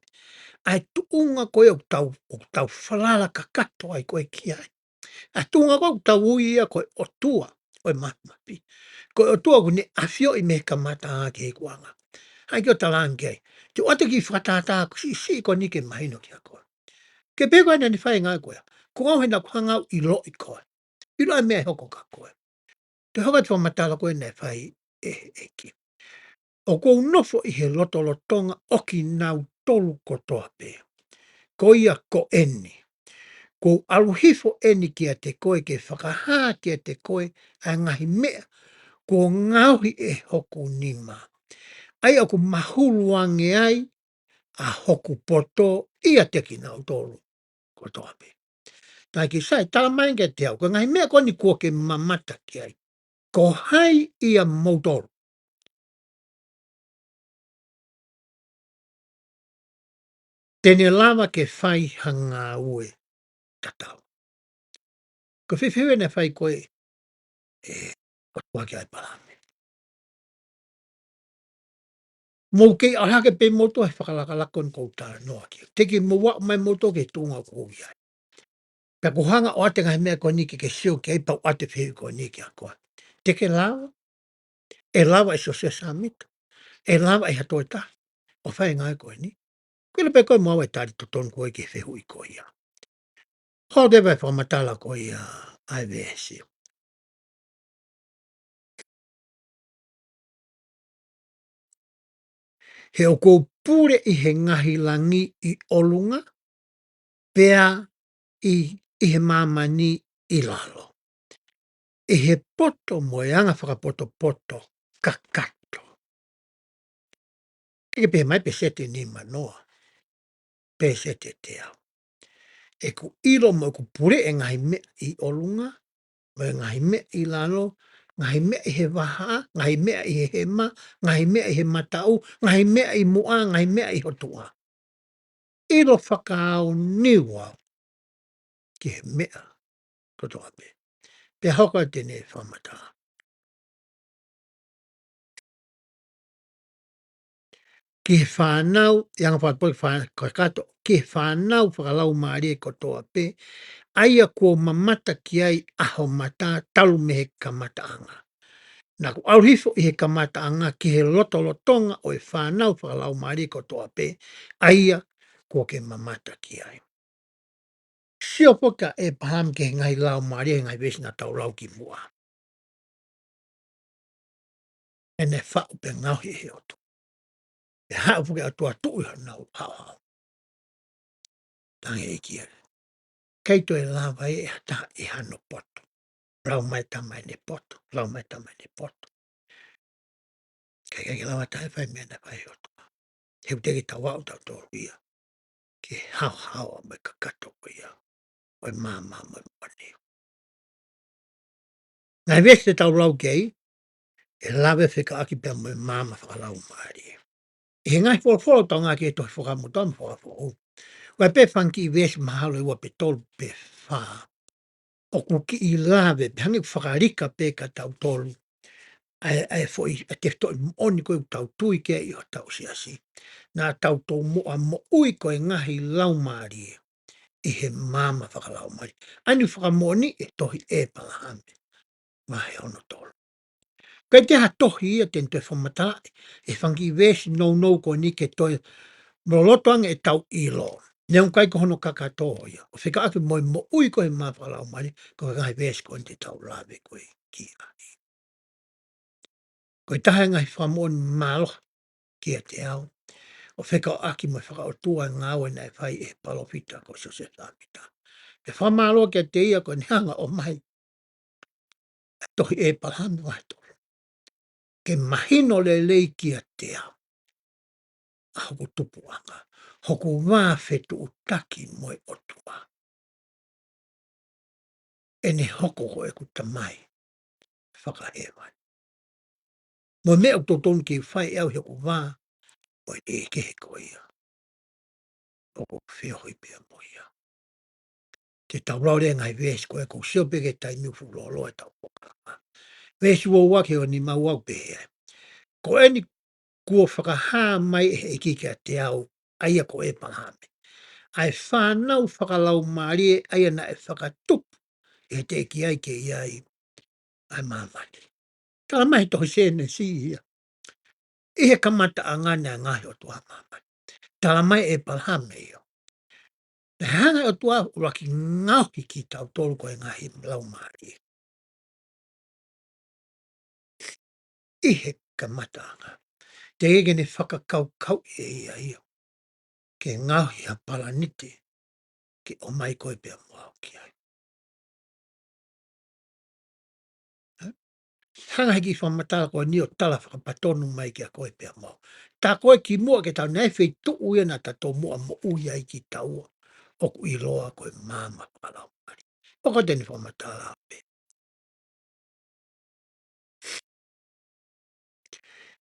ʻa e tuʻunga ko ē ʻoku tau, ʻoku tau falala kakato ai ko ē ki ai. ʻA e tuʻunga ko ē ʻoku tau ui ia ko e ʻOtua ʻo e Māfimafi. Ko e ʻOtua ʻoku ne ʻafioʻi mei he kamataʻanga ki he ikuʻanga. Hanga ʻe he ʻEiki ʻo talaange ai. Te u ʻoatu e kiʻi fakatātā ko ē siʻisiʻi ko eni ke mahino kia koe. Ke pehē ko hai naʻa ne fai e ngāue ko ia. Ko au he naʻa ku hanga ʻo ʻiloʻi koe. ʻIlo ʻa e meʻa ʻe hoko kia koe. Te u hoko atu e fakamatala ko ē naʻe fai ʻe he ʻEiki. ʻOku ou nofo ʻi he lotolotonga ʻo kinautolu kotoa pē. Ko ia ko eni. Kuo u ʻalu hifo eni kiate koe ke fakahā kiate koe ʻa e ngaahi meʻa kuo ngaohi ʻe hoku nima. ʻA ia ʻoku mahulu ange ai ʻa hoku poto ʻiate kinautolu kotoa pē. Naʻe ʻikai sai, tala mai kiate au, ko e ngaahi meʻa ko eni kuo ke mamata ki ai. Ko hai ʻia moutolu te ne lava ke fai ha ngāue tatau? Ko e fehuʻi naʻe fai ko ē ʻe he ʻOtua kia ʻĒpalahame. Mou kei ʻalu hake pē moutolu he fakalakalaka ko eni ʻoku ou talanoa ki ai. Teʻeki mou aʻu mai moutolu ki he tuʻunga ʻoku ou ʻi ai. Pea ʻoku ou hanga ʻo ʻoatu e ngaahi meʻa ko eni ke ke sio ki ai pea u ʻoatu e fehuʻi ko eni kia koe. Te ke lava? ʻE lava ʻe Siosefa Sāmita? ʻE lava ʻe ha toe taha ʻo fai e ngāue ko eni? Ko e ʻilo pē ko ē mo au e tali totonu ko ē ki he fehuʻi ko ia. Hoko atu e fakamatala ko ia ʻa e veesi. He ʻoku ou pule ʻi he ngaahi langi ʻi ʻolunga, pea ʻi, ʻi he māmani ʻi lalo. ʻI he poto mo e anga fakapotopoto kakato. Ke ke pehē mai pēseti nimanoa, pēseti ʻe teau. ʻOku ou ʻilo mo ʻoku ou pule ʻi he ngaahi meʻa ʻi ʻolunga, mo e ngaahi meʻa ʻi lalo, ngaahi meʻa ʻi he vahaʻa, ngaahi meʻa ʻi he hema, ngaahi meʻa ʻi he mataʻu, ngaahi meʻa ʻi muʻa, ngaahi meʻa ʻi hotuʻa. ʻIlo fakaʻaonga au ki he meʻa kotoa pē. Pea hoko atu ʻene fakamatala. ki he fānau, ʻi he anga fakapapau ki he fā-, kakato, ki he fānau fakalaumālie kotoa pē, ʻa ia kuo mamata ki ai ʻa ho mata talu mei he kamataʻanga. Naʻa ku ʻalu hifo ʻi he kamataʻanga ki he lotolotonga ʻo e fānau fakalaumālie kotoa pē, ʻa ia kuo ke mamata ki ai. Sio foki ʻa ʻĒpalahame ki he ngaahi laumālie, he ngaahi veesi naʻa tau lau kimuʻa. ʻEne faʻu pea ngaohi ʻe he ʻOtua. Pea haʻu foki ʻa e ʻOtua tuʻu ʻi honau haohaoa. Tangi ʻEiki ia. ʻIkai toe lava ʻe ha taha ʻi hano poto. Lau mai tama ʻene poto. Lau mai tama ʻene poto. ʻIkai ke lava taha ʻe fai meʻa naʻe fai ʻe he ʻOtua. He ʻoku teʻeki ke tau aʻu tautolu ia ki he haohaoa mo e kakato ko ia ʻo e maama mo e moʻoni. Ngaahi veesi te tau lau ki ai, ʻe lava fekauʻaki pea mo e maama fakalaumālie. ʻI he ngaahi folofola ʻoku tau ngāueʻaki ʻi he tohi Fuakava Motuʻa mo Fuakava Foʻou, ʻoku ʻi ai pē fanga kiʻi veesi mahalo ʻe ua pe tolu pe fā ʻoku kiʻi lave, pea hangē ʻoku fakalika pē kia tautolu ʻa e, ʻa e foʻi, ʻa e tefitoʻi moʻoni ko ē ʻoku tau tui ki ai ʻi hotau siasi. Naʻa tau tomuʻa moʻui ko e ngaahi laumālie ʻi he maama fakalaumālie. ʻA eni ʻoku fakamoʻoniʻi ʻe he tohi ʻĒpalahame vahe hono tolu. ʻIkai ke ʻi ai ha tohi ia te ne toe fakamatalaʻi e fanga kiʻi veesi nounou ko eni ke toe loloto ange ʻetau ʻilo. Neongo ʻikai ko hono kakato ia, ʻo fekauʻaki mo e moʻui ko ē he maama fakalaumālie, ko e ngaahi veesi ko eni te tau lave ko ē ki ai. Ko e taha e ngaahi fakamoʻoni mālohi kiate au, ʻo fekauʻaki mo e fakaʻotua e ngāue naʻe fai ʻe he palōfita ko Siosefa Sāmita. Pea fakamālō kiate ia ko ʻene hanga ʻo ʻomai ʻa e tohi ʻĒpalahame vahe tolu ke mahino lelei kiate au ʻa hoku tupuʻanga, hoku vā fetuʻutaki mo e ʻOtua. ʻEne hoko ko ʻeku tamai fakahēvani. Mo e meʻa ʻoku totonu ke fai ʻe au ʻi hoku vā, ʻo e kehe ko ia ʻoku ou feohi pea mo ia. Te tau lau leva e ngaahi veesi ko ē, ʻoku ou sio pē ki he taimi ʻoku fuʻu lōloa ʻetau polokalama. Veesi ua ua ki he ua nima ua ʻoku pehē ai: Ko eni kuo fakahā mai ʻe he ʻEiki kiate au, ʻa ia ko ʻĒpalahame, ʻa e fānau fakalaumālie ʻa ia naʻe fakatupu ʻi he teʻeki ai ke ʻi ai ʻa e māmani. Tala mai he tohi Sēnesi ia, ʻi he kamataʻanga naʻe ngaohi ʻe he ʻOtua ʻa māmani. Tala mai ʻe ʻĒpalahame ia. Naʻe hanga ʻe he ʻOtua ʻo ʻuluaki ngaohi kitautolu ko e ngaahi laumālie ʻi he kamataʻanga. Teʻeki ke ne fakakaukauʻi ʻe ia ia ke ngaohi ha palanite ke ʻomai koe pea mo au ki ai. Hanga ʻe he kiʻi fakamatala ko eni ʻo tala fakapatonu mai kia koe pea mo au. Tā ko ē kimuʻa ke tau, naʻe ʻi ai e feituʻu ia naʻa tau tomuʻa moʻui ai kitaua ʻoku ʻiloa ko e maama fakalaumālie. ʻOku ou teu fakamatala pē.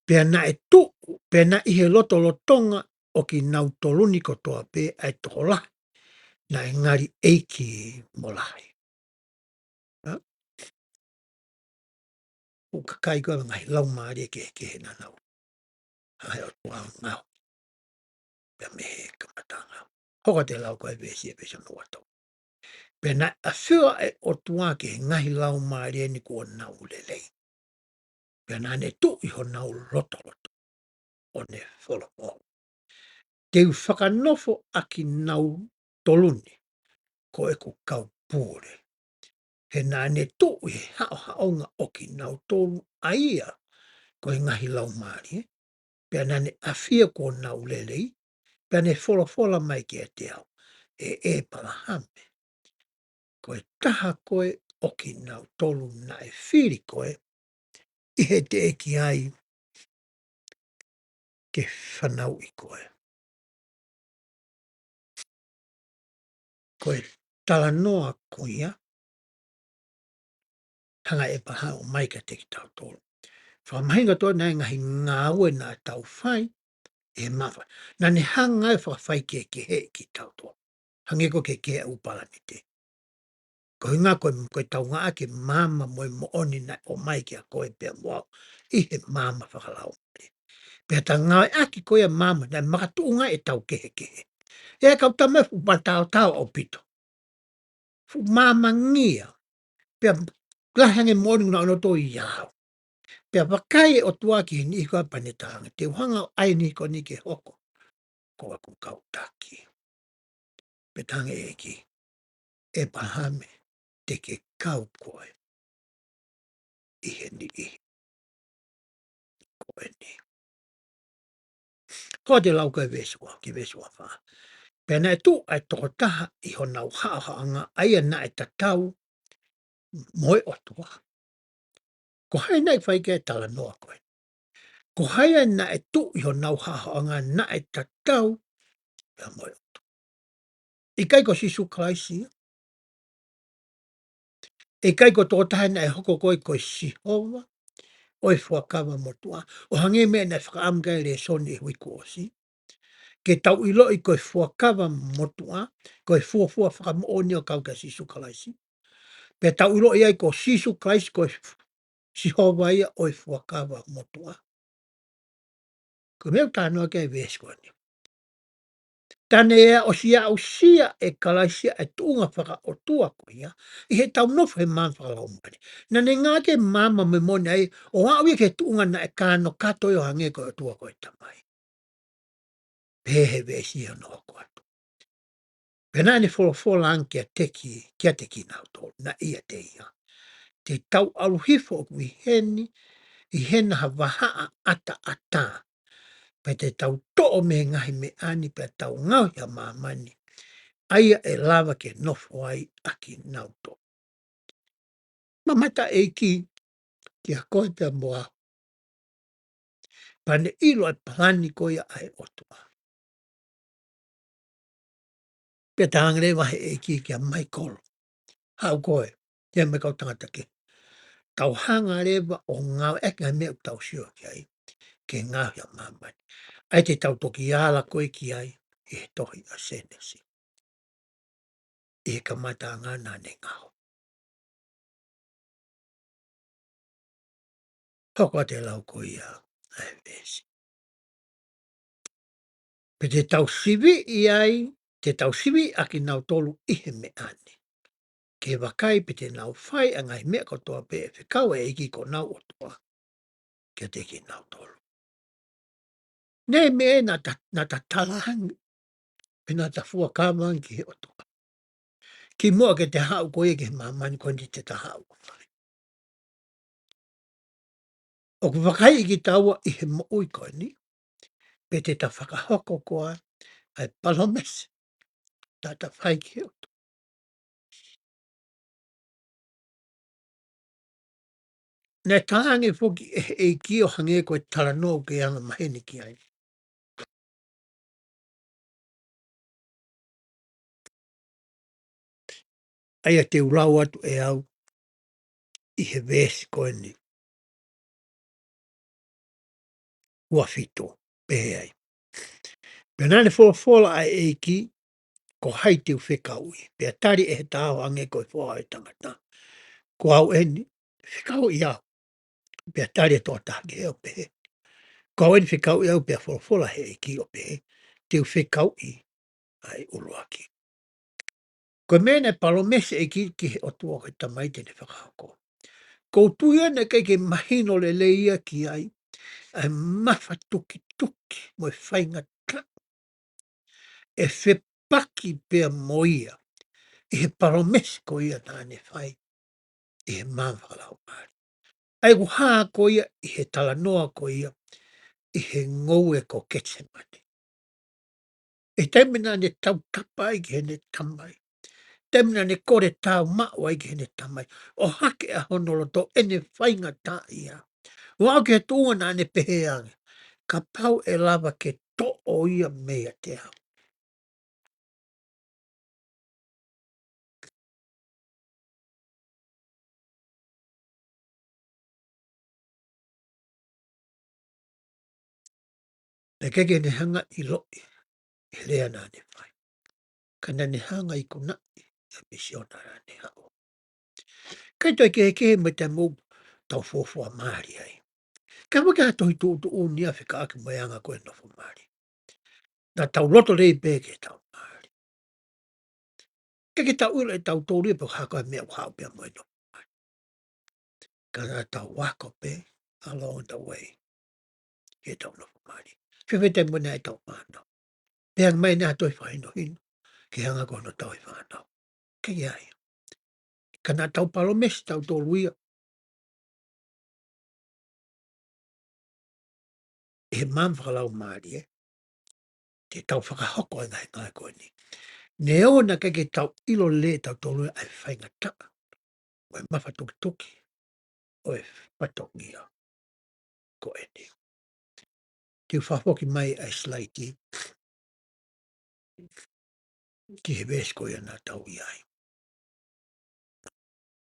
Pea naʻe tuʻu, pea naʻe ʻi he lotolotonga ʻo kinautolu ni kotoa pē ʻa e tokolahi naʻe ngali ʻeiki mo lahi. ʻA? ʻOku ʻi ai ko e ngaahi laumālie kehekehe naʻa nau hanga ʻe he ʻOtua ʻo ngaohi pea mei he kamataʻanga. Hoko atu e lau ko e veesi, e veesi hono ua tolu. Pea naʻe ʻafio ʻa e ʻOtua ki he ngaahi laumālie ni kuo nau lelei. Pea naʻa ne tuʻu ʻi honau lotolotonga ʻo ne folofola: Te u fakanofo ʻa kinautolu ni ko ʻeku kau pule. He naʻa ne tuʻu ʻi he haʻohaʻonga ʻo kinautolu ʻa ia ko e ngaahi laumālie, pea naʻa ne ʻafio kuo nau lelei, pea ne folofola mai kiate au, ʻE ʻĒpalahame, ko e taha koe ʻo kinautolu naʻe fili koe ʻi he teʻeki ai ke fanauʻi koe. Ko e talanoa ko ia, hanga ʻe ʻĒpalahame ʻo ʻomai kiate kitautolu. Fakamahino atu ʻa e ngaahi ngāue naʻa tau fai ʻi he maama. Naʻa ne hanga ʻo fakafaikehekeheʻi kitautolu. Hangē ko e kehe ʻū palanite. Ko e ʻuhinga ko e, ko e tau ngāueʻaki e maama mo e moʻoni naʻe ʻomai kia koe pea mo au ʻi he maama fakalaumālie. Pea ta ngāueʻaki ko ia maama, naʻe makatuʻunga ʻetau kehekehe. ʻE kau tama, fuʻu mataotao ʻaupito. Fuʻu maamangia. Pea lahi ange moʻoni naʻa nau tō ia. Pea vakai e ʻOtua ki he niʻihi ko ia pea ne talaange, te u hanga ʻo ʻai e niʻihi ko eni ke hoko ko ʻeku kau taki. Pea talaange ʻe he ʻEiki, ʻĒpalahame, te ke kau koe ʻi he niʻihi ko eni. Ko te lau ko e veesi ua, ki he veesi ua fā. Pea naʻe tuʻu ʻa e tokotaha ʻi honau haʻohaʻonga, ʻa ia naʻe tatau mo e ʻOtua. Ko hai naʻe fai ki ai e talanoa ko ē? Ko hai ia naʻe tuʻu ʻi honau haʻohaʻonga naʻe tatau pea mo e ʻOtua? ʻIkai ko Sīsū Kalaisi ia? ʻIkai ko e tokotaha naʻe hoko ko ē ko e Sihova ʻo e Fuakava Motuʻa, ʻo hangē ko e meʻa naʻe fakaʻamu ki ai e lēsoni ʻi he uike kuo ʻosi? Ke tau ʻiloʻi ko e Fuakava Motuʻa, ko e fuofua fakamoʻoni ʻo kau kia Sīsū Kalaisi. Pea tau ʻiloʻi ai ko Sīsū Kalaisi ko e Sihova ia ʻo e Fuakava Motuʻa. Ko e meʻa ʻoku talanoa ki ai e veesi ko eni. Tā ne ʻosi aʻusia ʻe Kalaisi ʻa e tuʻunga fakaʻotua ko ia ʻi heʻetau nofo he maama fakalaumālie. Naʻa ne ngāueʻaki e maama mo e moʻoni ai ʻo aʻu ia ki he tuʻunga naʻe kānokato ai ʻo hangē ko e ʻOtua ko e Tamai. Pehē he veesi ʻi hono hoko atu. Pea naʻa ne folofola ange kiate ki, kiate kinautolu, naʻe ʻiate ia, te tau ʻalu hifo ʻoku ʻi heni, ʻi hena ha vahaʻa ʻataʻatā. Pea te tau toʻo mei he ngaahi meʻa ni pea tau ngaohi ʻa māmani, ʻa ia ʻe lava ke nofo ai ʻa kinautolu. Mamata ʻEiki, kia koe pea mo au. Pea ne ʻilo e palani ko ia ʻa e ʻOtua. Pea talaange leva he ʻEiki kia Maikolo, haʻu koe, te mai kau tangata ke. Tau hanga leva ʻo ngāueʻaki e meʻa ʻoku tau sio ki ai, ke ngaohi ʻa māmani. ʻA ia te tau toki ala ko ē ki ai, ʻi he tohi ʻa Sēnesi. ʻI he kamataʻanga naʻa ne ngaohi. Hoko atu e lau ko ia ʻa e veesi. Pea te tau siviʻi ai, te tau siviʻi ʻa kinautolu ʻi he meʻa ni. Ke vakai pe te nau fai ʻa e ngaahi meʻa kotoa pē ʻe fekau ʻe he ʻEiki ko honau ʻOtua kiate kinautolu. Naʻe meʻa naʻa ta, naʻa ta tala ange, pe naʻa ta fuakava ange ki he ʻOtua. Kimuʻa ke te haʻu ko ia ki he māmani ko eni te ta haʻu ʻo fai. ʻOku vakai kitaua ʻi he moʻui ko eni, pe te ta fakahoko koā ʻa e palōmesi naʻa ta fai ki he ʻOtua. Naʻe talaange foki ʻe he ʻEiki ʻo hangē ko e talanoa ʻoku ke anga maheni ki ai. ʻA ia te u lau atu ʻe au ʻi he veesi ko eni. Ua fitu, pehē ai. Pea naʻa ne folofola ʻa e ʻEiki, ko hai te u fekauʻi? Pea tali ʻe he tangata ʻo hangē ko e foha ʻo e tangata, ko au eni, fekauʻi au. Pea tali e tokotaha kehe ʻo pehē, ko au eni, fekauʻi au. Pea folofola he ʻEiki ʻo pehē, te u fekauʻi ʻa e ʻuluaki. Ko e meʻa naʻe palōmesi e ʻEiki ki he ʻOtua ko e Tamai te ne fakahoko. ʻOku ou tui ʻoku ʻikai ke mahino lelei ia ki ai ʻa e mafatukituki mo e faingataʻa ʻe fepaki pea mo ia ʻi he palōmesi ko ia naʻa ne fai ʻi he maama fakalaumālie. ʻA ia ʻoku hā ko ia ʻi he talanoa ko ia ʻi he ngoue ko Ketisemani. ʻI he taimi naʻa ne tautapa ai ki heʻene Tamai. Taimi naʻa ne kole tāumaʻu ai ki heʻene Tamai. ʻO hake ʻa hono loto ʻene faingataʻaʻia. ʻO aʻu ki he tuʻunga naʻa ne pehē ange, kapau ʻe lava ke toʻo ia meiate au. Naʻe ʻikai ke ne hanga ʻiloʻi e lea naʻa ne fai. Ka naʻa ne hanga ikunaʻi e misiona naʻa ne haʻu. ʻIkai toe kehekehe mo e taimi ʻoku tau fuofua mali ai. Ka ʻoku ʻikai ha tohi tuʻutuʻuni ia fekauʻaki mo e anga ko ē e nofo mali. Naʻa tau loto lelei pē ke tau mali. ʻIkai ke tau ʻilo ʻe tautolu ia pe ko e hā e meʻa ʻoku haʻu pea mo e nofo mali. Ka naʻa tau ako pē along the way ke tau nofo mali. Fēfē taimi mo e anga ʻetau fānau. Pea hanga mai ʻene ʻai ha toe fakahinohino ke hanga ko hono tauhi fānau. ʻIkai ke ʻi ai. Ka naʻa tau palōmesi tautolu ia ʻi he maama fakalaumālie, te tau fakahoko e ngaahi ngāue ko eni. Neongo naʻe ʻikai ke tau ʻilo lelei ʻe tautolu ia ʻa e faingataʻa mo e mafatukituki ʻo e fatongia ko eni. Te u fakafoki mai ʻa e slide ki he veesi ko ia naʻa tau ʻi ai.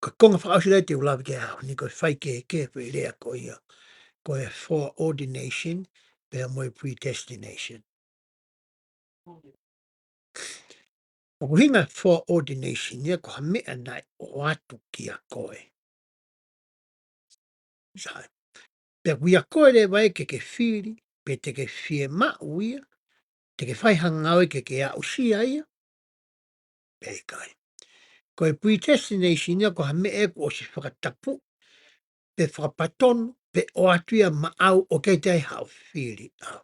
Ko e konga fakaʻosi leva te u lave ki ai he ʻaho ni ko e faikehekehe foʻi lea ko ia, ko e foreordination pea mo e predestination. ʻOku ʻuhinga e foreordination ia ko ha meʻa naʻe ʻoatu kia koe. Sai. Pea ʻoku ʻia koe leva ia ke ke fili, pe te ke fiemaʻu ia, te ke fai ha ngāue ke ke aʻusia ia, pe ʻikai. Ko e predestination ia ko ha meʻa ia kuo ʻosi fakatapu, pe fakapatonu, pe ʻoatu ia maʻau ʻoku ʻikai toe ʻi ai haʻo fili ʻau.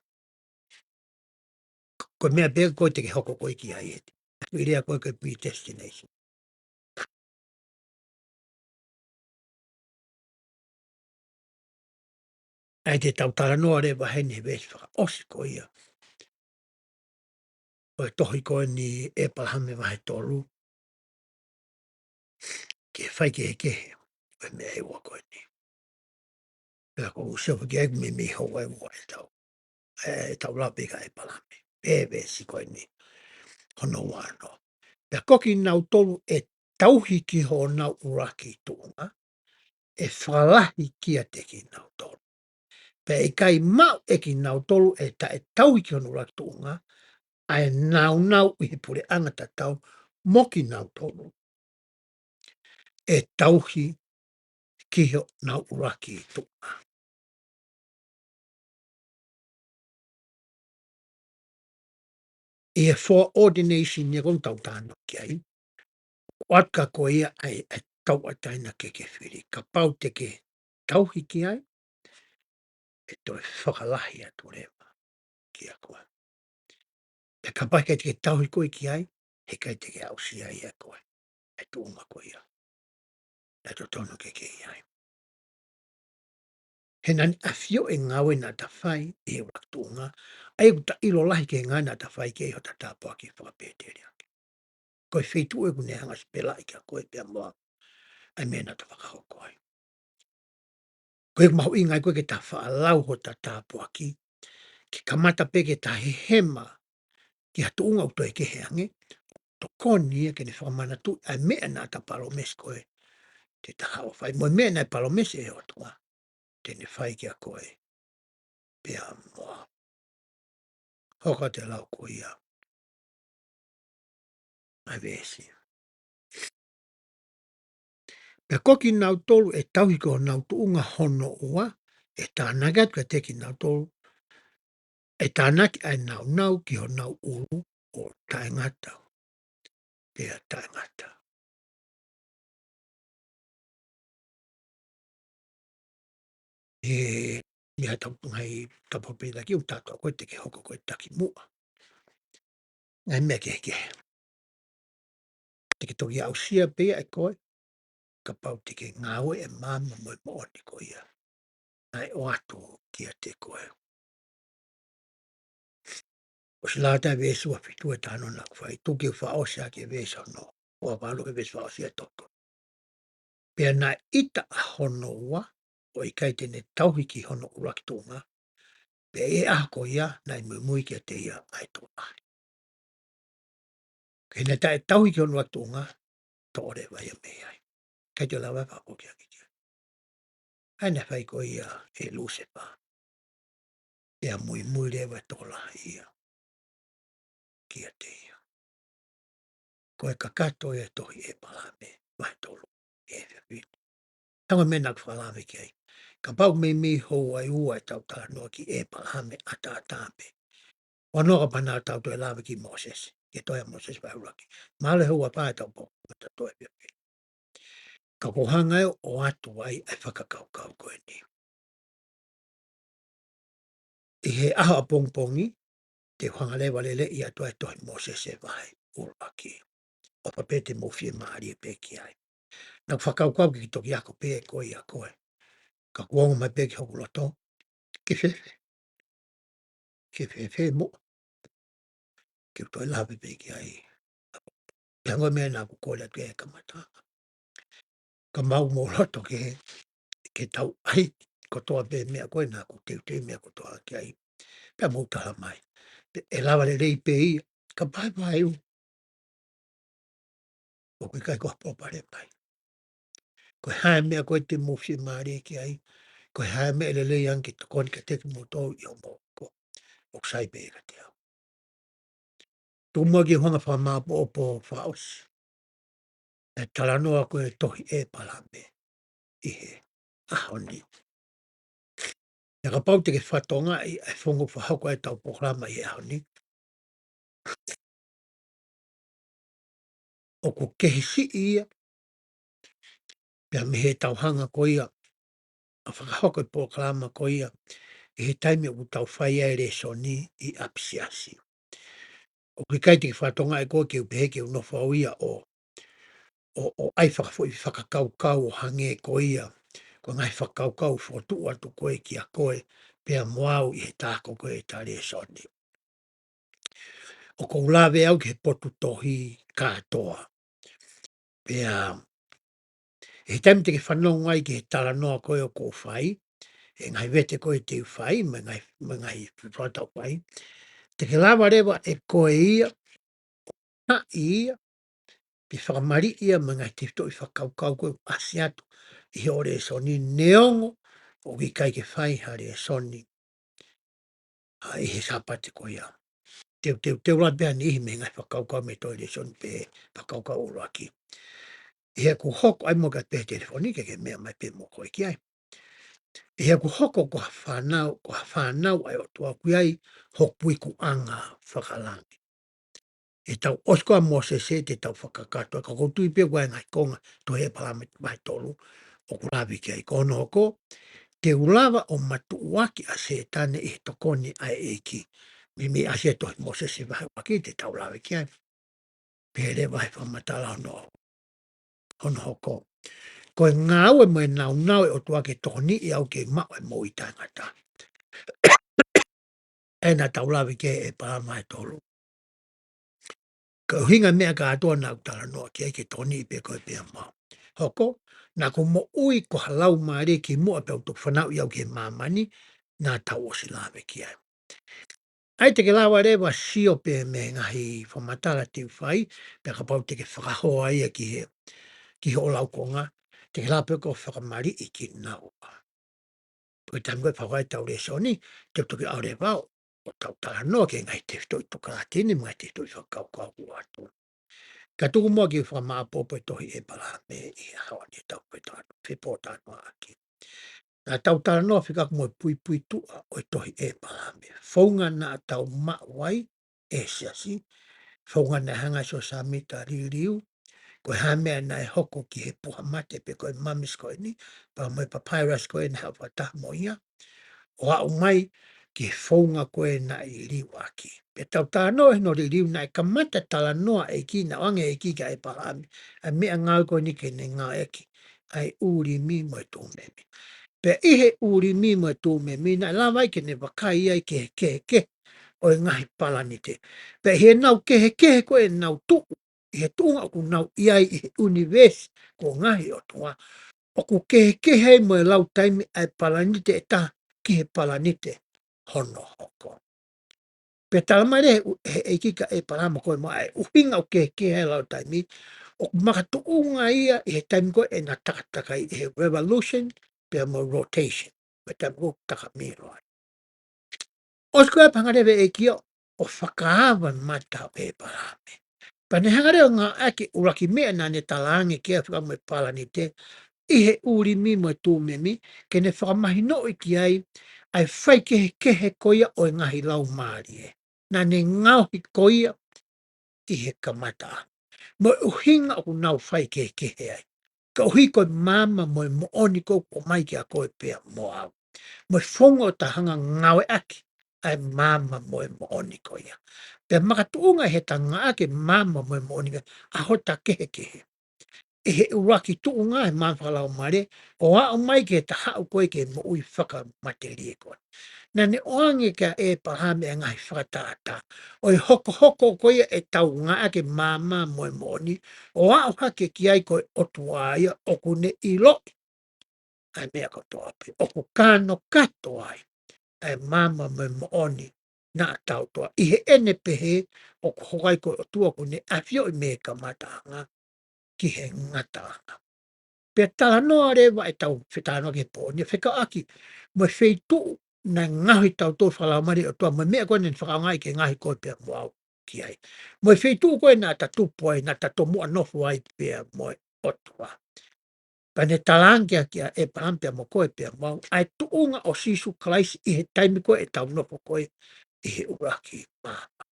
Ko e meʻa pē ko ē te ke hoko koe ki ai ʻe te. Ko e lea ko ē ko e predestination. ʻA ia te tau talanoa leva heni he veesi fakaʻosi ko ia ʻo e tohi ko eni ʻEpalahame vahe tolu, ki he faikehekehe ʻo e meʻa ʻe ua ko eni. Pea ko u sio ki ai ʻoku meimei houa ʻe ua ʻetau, ʻetau lave ki ai ʻEpalahame. Pea veesi ko eni hono ua noa. Pea ko kinautolu ʻe tauhi ki honau ʻuluaki tuʻunga, ʻe fakalahi kiate kinautolu. Pea ʻe ʻikai maʻu ʻe kinautolu ʻe taʻetauhi ki honau ʻuluaki tuʻunga, ʻa e nāunau ʻi he puleʻanga tatau mo kinautolu ʻe tauhi ki honau ʻuluaki tuʻunga. ʻI he foreordination ia ko eni ʻoku tau talanoa ki ai, ʻoku ʻoatu kia koe ia ʻa e, ʻa e tauʻatāina ke ke fili. Kapau te ke tauhi ki ai, ʻe toe fakalahi atu leva kia koe. Pea kapau ʻe ʻikai te ke tauhi koe ki ai, heʻikai te ke aʻusia ia ʻe koe ʻa e tuʻunga ko ia naʻe totonu ke ke ʻi ai. He naʻa ne ʻafioʻi e ngāue naʻa ta fai ʻi he ʻuluaki tuʻunga, ʻa ia ʻoku ta ʻilo lahi ki he ngāue naʻa ta fai ki ai hota tāpuaki fakapēteliake. Ko e feituʻu ʻoku ne hanga ʻo sipelaʻi kia koe pea mo au ʻa e meʻa naʻa ta fakahoko ai. Ko e mahuʻinga ia ko ē ke ta faʻa lau hota tāpuaki, ke kamata pē ke ta hehema ki ha tuʻunga ʻoku toe kehe ange, tokoni ia ke ne fakamanatu ʻa e meʻa naʻa ta palōmesi ko ē te ta haʻu ʻo fai. Mo e meʻa naʻe palōmesi ʻe he ʻOtua te ne fai kia koe pea mo au. Hoko atu e lau ko ia ʻa e veesi. Pea ko kinautolu ʻe tauhi ki honau tuʻunga hono ua, ʻe tānaki atu kiate kinautolu, ʻe tānaki ʻa e nāunau ki honau ʻulu ʻo taʻengata pea taʻengata. ʻI he, ʻi he tau, ngaahi tau pōpula ki ʻoku tātā ko ē te ke hoko ko e taki muʻa. Ngaahi meʻa kehekehe. Te ke toki aʻusia pē ia ʻe koe, kapau te ke ngāue ʻi he maama mo e moʻoni ko ia naʻe ʻoatu kiate koe. ʻOsi lau atu e veesi ua fitu ʻe taha noa naʻa ku fai, tuku ke u fakaʻosi ʻaki e veesi hono ua valu, e veesi fakaʻosi ʻe toko. Pea naʻe ʻita ʻa hono ua, ʻo ʻikai te ne tauhi ki hono ʻuluaki tuʻunga, pea ʻi he ʻaho ko ia naʻe muimui kiate ia ʻa e tokolahi. Ka naʻe taʻetauhi ki hono ʻuluaki tuʻunga, toʻo leva ia mei ai. ʻIkai toe lava ʻo fakafoki ange ki ai. ʻA ia naʻe fai ko ia ʻe Lusefa, pea muimui leva e tokolahi ia kiate ia. Ko e kakato ia e tohi ʻEpalahame vahe tolu ʻi he efiafi ni. Hangē ko e meʻa naʻa ku fakalave ki ai. Kapau meimei houa ʻe ua ʻetau talanoa ki ʻĒpalahame ʻataʻatā pē, ʻoua naʻa pau ke tau toe lave ki Mōsese, ki he tohi ʻa Mōsese vahe ʻuluaki. Mahalo ʻe houa ʻe fā ʻetau pō, ʻo ta toe pē pē. Ka ʻoku ou hanga ʻo ʻoatu ai ʻa e fakakaukau ko eni. ʻI he ʻaho ʻapongipongi, te u hanga leva ʻo lele atu ʻa e tohi Mōsese vahe ʻuluaki. ʻOfa pē te mou fiemālie pē ki ai. Naʻa ku fakakaukau ke ke toki ako pē ko ia ko ē. Ka kuo ongo mai pē ki hoku loto, ke fēfē, ke fēfē mo ke u toe lave pē ki ai. Pea ko e meʻa naʻa ku kole atu ʻe kamata. Ka mou ō mo loto ke, ke tau ʻai kotoa pē meʻa ko ē naʻa ku teuteu meʻa kotoa ki ai. Pea mou tala mai. Pea ʻe lava lelei pē ia, ka pae pae u. ʻOku ʻikai ko ha palopalema ia. Ko e hā e meʻa ko ē te mou fiemālie ki ai, ko e hā e meʻa ʻe lelei ange ke tokoni kiate kimoutolu ʻi hoʻomou ako, ʻoku sai pē kiate au. Tuku muʻa ke u hanga ʻo fakamāʻopoʻopo fakaʻosi ʻa e talanoa ko ē tohi ʻĒpalahame ʻi he ʻaho ni. Pea kapau te ke fakatokangaʻi ʻa e founga fakahoko ʻetau polokalama ʻi he ʻaho ni, ʻoku kehe siʻi ia, pea mei heʻetau hanga ko ia ʻo fakahoko e polokalama ko ia ʻi he taimi ʻoku tau fai ai e lēsoni ʻi ʻapisiasi. ʻOku ʻikai te ke fakatokangaʻi koe ke u pehē ke u nofo au ia ʻo, ʻo, ʻo ʻai fakafoʻi fakakaukau ʻo hangē ko ia ko e ngaahi fakakaukau fokotuʻu atu ko ē kiate koe pea mo au ʻi he tā ko ē ʻeta lēsoni. ʻOku ou lave au ki he potu tohi kātoa. Pea ʻi he taimi te ke fanongo ai ki he talanoa ko ē ʻoku ou fai, ʻa e ngaahi vete ko ē te u fai, mo e ngaahi, mo e ngaahi fuofua tau fai, te ke lava leva ʻe koe ia, haʻi ia, pe fakamaliʻi ia mo e ngaahi tefitoʻi fakakaukau ko ē ʻoku ʻasi atu ʻi hoʻo lēsoni, neongo ʻoku ʻikai ke fai ha lēsoni ʻa, ʻi he Sāpate ko ia. Te u, te u, te u lave pē ʻa e niʻihi mei he ngaahi fakakaukau mei he tohi lēsoni pe fakakaukau ʻuluaki. ʻI heʻeku hoko ai mo ka pē telefoni ke ke meʻa mai pē mo koe ki ai. ʻI heʻeku hoko ko ha fānau, ko ha fānau ʻa e ʻOtua, ʻoku ʻi ai hoku ikuʻanga fakalangi. ʻE tau ʻosi ko ia ʻa Mōsese te tau fakakakato, ka ʻoku ou tui pē ko e ngaahi konga tohi ʻĒpalahame vahe tolu ʻoku lave ki ai. Ko hono hoko, te u lava ʻo matuʻuaki ʻa Sētane ʻi he tokoni ʻa e ʻEiki. Meimei ʻasi ʻi he tohi Mōsese vahe ʻuluaki te tau lave ki ai. Pea leva he fakamatala hono, hono hoko. Ko e ngāue mo e nāunau ʻa e ʻOtua ke tokoniʻi au ke maʻu e moʻui taʻengata. ʻA ia naʻa tau lave ki ai ʻi ʻĒpalahame vahe tolu. Ko e ʻuhinga e meʻa kātoa naʻa ku talanoa ki ai ke tokoniʻi pē koe pea mo au. Hoko, naʻa ku moʻui ko ha laumālie kimuʻa pea u toki fanauʻi au ki he māmani, naʻa tau ʻosi lave ki ai. ʻA ia te ke lava leva ʻo sio pē mei he ngaahi fakamatala te u fai, pea kapau te ke fakahoa ia ki he, ki hoʻo laukonga, te ke lava pē ʻo fakamaliʻi kinaua. Ko e taimi ko ē ʻe fai ai ʻetau lēsoni, te u toki ʻalu leva ʻo tau talanoa ki he ngaahi tefitoʻi tokāteline mo e ngaahi tefitoʻi fakakaukau ʻoku ʻoatu. Ka tuku muʻa ke u fakamāʻopoʻopo e tohi ʻĒpalahame ʻi he ʻaho ni, ʻetau fetalanoa, fepōtalanoaʻaki. Naʻa tau talanoa fekauʻaki mo e puipuituʻa ʻo e tohi ʻĒpalahame. Founga naʻa tau maʻu ai ʻe he siasi, founga naʻe hanga ʻe Siosefa Sāmita ʻo liliu, ko e hā e meʻa naʻe hoko ki he puha mate pe ko e mummies ko eni, pea mo e papyrus ko ē naʻe haʻu fakataha mo ia, ʻo aʻu mai ki he founga ko ē naʻe liliu ʻaki. Pea tau talanoa ʻi hono liliu, naʻe kamata talanoa e ʻEiki, naʻe ʻoange ʻe he ʻEiki kia ʻĒpalahame ʻa e meʻangāue ko eni ke ne ngāueʻaki, ʻa e ʻUlimi mo e Tumimi. Pea ʻi he ʻUlimi mo e Tumimi, naʻe lava ai ke ne vakai ai ki he kehekehe ʻo e ngaahi palanite. Pea ʻi heʻenau kehekehe ko ē ʻenau tuʻu, ʻi he tuʻunga ʻoku nau ʻi ai ʻi he ʻunivēsi ko e ngaahi ʻotua, ʻoku kehekehe ai mo e lau taimi ʻa e palanite ʻe taha ki he palanite hono hoko. Pea tala mai leva ʻe he ʻEiki kia ʻĒpalahame ko e meʻa ʻa e ʻuhinga ʻoku kehekehe ai e lau taimi, ʻoku makatuʻunga ia ʻi he taimi ko ē ʻena takatakai, ʻi he revolution pea mo e rotation, mo e taimi ko ē ʻoku takamilo ai. ʻOsi ko ia pea hanga leva e ʻEiki ia ʻo fakaava e mata ʻo ʻĒpalahame. Pea ne hanga leva ʻo ngāueʻaki e ʻuluaki meʻa naʻa ne talaange ki ai fekauʻaki mo e palanite, ʻi he ʻulimi mo e tūmemi, ke ne fakamahinoʻi ki ai ʻa e faikehekehe ko ia ʻo e ngaahi laumālie naʻa ne ngaohi ko ia ʻi he kamataʻanga, mo e ʻuhinga ʻoku nau faikehekehe ai, koeʻuhi ko e maama mo e moʻoni ko ē ʻoku ʻomai kiate koe pea mo au, mo e founga ʻoku ta hanga ʻo ngāueʻaki ʻa e maama mo e moʻoni ko ia. Pea makatuʻunga ʻi heʻeta ngāueʻaki e maama mo e moʻoni ko ia ʻa hota kehekehe, ʻi he ʻuluaki tuʻunga ʻi he maama fakalaumālie, ʻo aʻu mai ki heʻeta haʻu ko ē ki he moʻui fakamatelie ko ē. Naʻa ne ʻoange kia ʻĒpalahame ʻa e ngaahi fakatātā ʻo e hokohoko ko ia ʻetau ngāueʻaki e maama mo e moʻoni, ʻo aʻu hake ki ai ko e ʻOtua ia ʻoku ne ʻiloʻi ʻa e meʻa kotoa pē, ʻoku kānokato ai ʻa e maama mo e moʻoni naʻa tau toa. ʻI heʻene pehē, ʻoku hoko ai ko e ʻOtua ʻoku ne ʻafioʻi mei he kamataʻanga ki he ngataʻanga. Pea talanoa leva ʻetau fetalanoaʻaki he pō ni, fekauʻaki mo e feituʻu naʻe ngaohi tautolu fakalaumālie ʻe he ʻOtua, mo e meʻa ko ē naʻa ne fakaʻaongaʻi ke ngaohi koe pea mo au ki ai, mo e feituʻu ko ē naʻa ta tupu ai, naʻa ta tomuʻa nofo ai pea mo e ʻOtua. Pea ne talaange kia ʻĒpalahame pea mo koe pea mo au ʻa e tuʻunga ʻo Sīsū Kalaisi ʻi he taimi ko ē ʻetau nofo ko ē ʻi he ʻuluaki maama,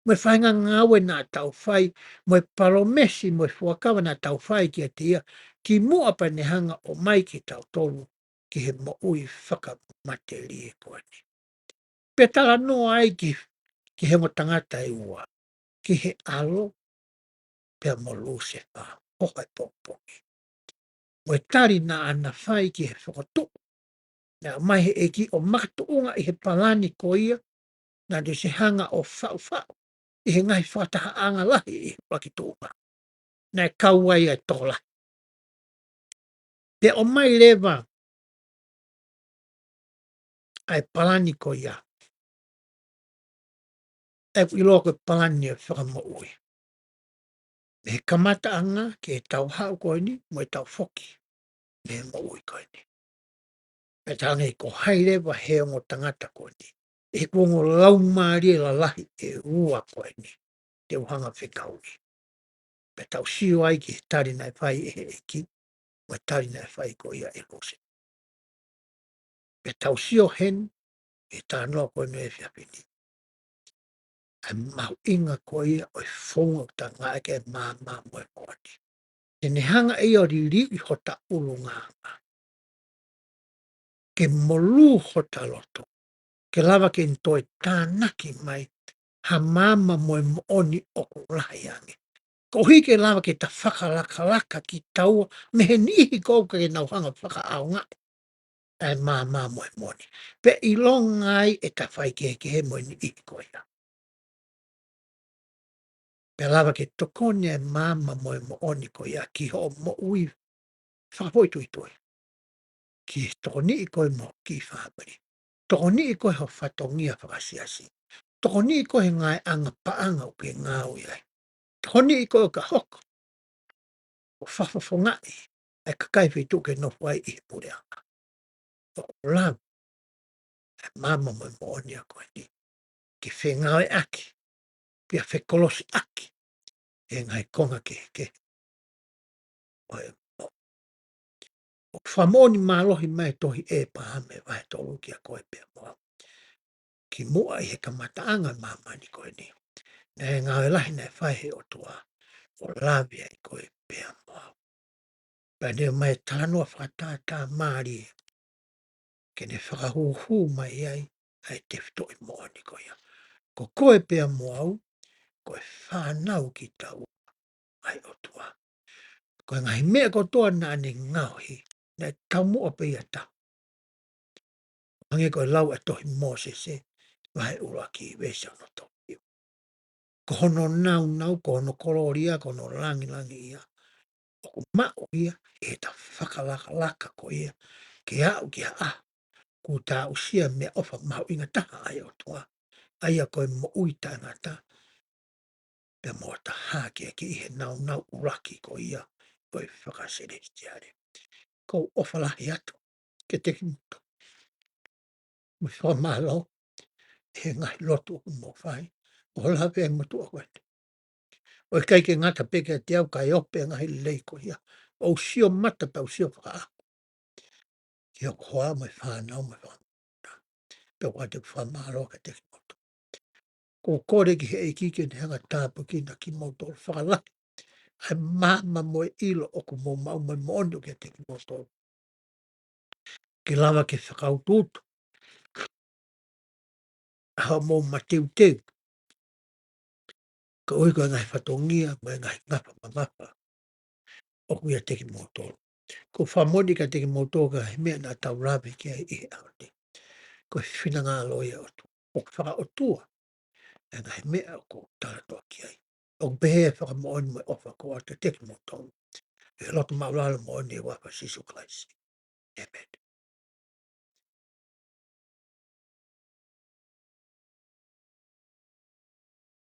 mo e faʻahinga ngāue naʻa tau fai, mo e palōmesi mo e fuakava naʻa tau fai kiate ia, kimuʻa pea ne hanga ʻo ʻomai kitautolu ki he moʻui fakamatelie ko eni. Pea talanoa ai ki, ki he ongo tangata ʻe ua, ki he ʻAlo pea mo Lusefā, hoha e pongipongi, mo e tali naʻa na fai ki he fokotuʻu naʻe ʻomai ʻe he ʻEiki ʻo makatuʻunga ʻi he palani ko ia naʻa ne ʻosi hanga ʻo faʻufaʻu ʻi he ngaahi fakatahaʻanga lahi ʻi he ʻuluaki tuʻunga, naʻe kau ai ʻa e tokolahi. Pea ʻomai leva ʻa e palani ko ia ʻoku ʻiloa ko e palani ʻo e fakamoʻui, mei he kamataʻanga ki heʻetau haʻu ko eni mo ʻetau foki mei he moʻui ko eni. Pea talaange ko hai leva he ongo tangata ko eni, ʻi heʻeku ongo laumālie lalahi ʻe ua ko eni, te u hanga ʻo fekauʻi. Pea tau sio ai ki he tali naʻe fai ʻe he ʻEiki, mo e tali naʻe fai ko ia ʻe Luse. Pea tau sio heni ʻi he talanoa ko eni he efiafi ni, ʻa e mahuʻinga ko ia ʻo e founga ʻoku ta ngāueʻaki e maama mo e moʻoni. Te ne hanga ʻe ia ʻo liliu ʻi hota ʻulungaanga, ke molū hota loto, ke lava ke ne toe tānaki mai ha maama mo e moʻoni ʻoku lahi ange, koeʻuhi ke lava ke ta fakalakalaka kitaua mei he niʻihi ko ē ʻoku ʻikai ke nau hanga ʻo fakaʻaongaʻi ʻa e maama mo e moʻoni, pea ʻilonga ai ʻeta faikehekehe mo e niʻihi ko ia. Pea lava ke tokoni ʻa e maama mo e moʻoni ko ia ki hoʻo moʻui fakafoʻituitui, ki he tokoniʻi koe mo e kiʻi fāmili, tokoniʻi koe ho fatongia fakasiasi, tokoniʻi koe he ngaahi anga paʻanga ʻoku ke ngāue ai, tokoniʻi koe ʻo ka hoko ʻo fakafofongaʻi ʻa e kakai feituʻu ke nofo ai ʻi he puleʻanga. ʻOku lava ʻa e maama mo e moʻoni ko eni ke fengāueʻaki, pea fekolosiʻaki ʻi he ngaahi konga kehekehe ʻo e moʻui. ʻOku fakamoʻoni mālohi mai e tohi ʻĒpalahame vahe tolu kiate koe pea mo au, kimuʻa ʻi he kamataʻanga ʻo e māmani ko eni, naʻe ngāue lahi naʻe fai ʻe he ʻOtua ʻo lave ai koe pea mo au. Pea ne ʻomai e talanoa fakatātā mālie ke ne fakahūhū mai ai ʻa e tefitoʻi moʻoni ko ia. Ko koe pea mo au, ko e fānau kitaua ʻa e ʻOtua. Ko e ngaahi meʻa kotoa naʻa ne ngaohi, naʻe taumuʻa pē ia ʻo tahu. Hangē ko e lau ʻa e tohi Mōsese, vahe ʻuluaki, veesi ono tolu. Ko hono nāunau, ko hono kolōlia, ko hono langilangiʻia, ʻoku maʻu ia ʻi heʻeta fakalakalaka ko ia ke aʻu ki ha ʻaho kuo ta aʻusia e meʻaʻofa mahuʻinga taha ʻa e ʻOtua, ʻa ia ko e moʻui taʻengata, pea mo ʻeta hākeakiʻi he nāunau ʻuluaki ko ia ʻo e fakasilesitiale. ʻOku ou ʻofa lahi atu kiate kimoutolu, mo e fakamālō he ngaahi lotu ʻoku mou fai ʻo lave ai e motuʻa ko eni. ʻOku ʻikai ke ngata pē kiate au, kae ope e ngaahi lelei ko ia ʻOku sio mata pea ʻoku sio fakaʻaho ki hoku hoa mo e fānau mo e fānau. Pea ʻoku ʻoatu ʻeku fakamālō kiate kimoutolu. ʻOku ou kole ki he ʻEiki ke ne hanga ʻo tāpuekina kimoutolu fakalahi ʻa e maama mo e ʻilo ʻoku mou maʻu mo e moʻoni ʻoku ʻiate kimoutolu, ke lava ke fakautuutu ʻa hoʻomou mateuteu, koeʻuhi ko e ngaahi fatongia mo e ngaahi ngafa mamafa ʻoku ʻiate kimoutolu. ʻOku ou fakamoʻoni kiate kimoutolu ki he ngaahi meʻa naʻa tau lave ki ai ʻi he ʻaho ni. Ko e finangalo ia ʻo e ʻOtua. ʻOku fakaʻotua ʻa e ngaahi meʻa ʻoku ou talanoa ki ai. ʻOku pehē ʻa e fakamoʻoni mo e ʻofa ko ia ʻoku ʻiate kimoutolu, ʻi he loto maʻulalo moʻoni ʻi he huafa ʻo Sīsū Kalaisi, ʻēmeni.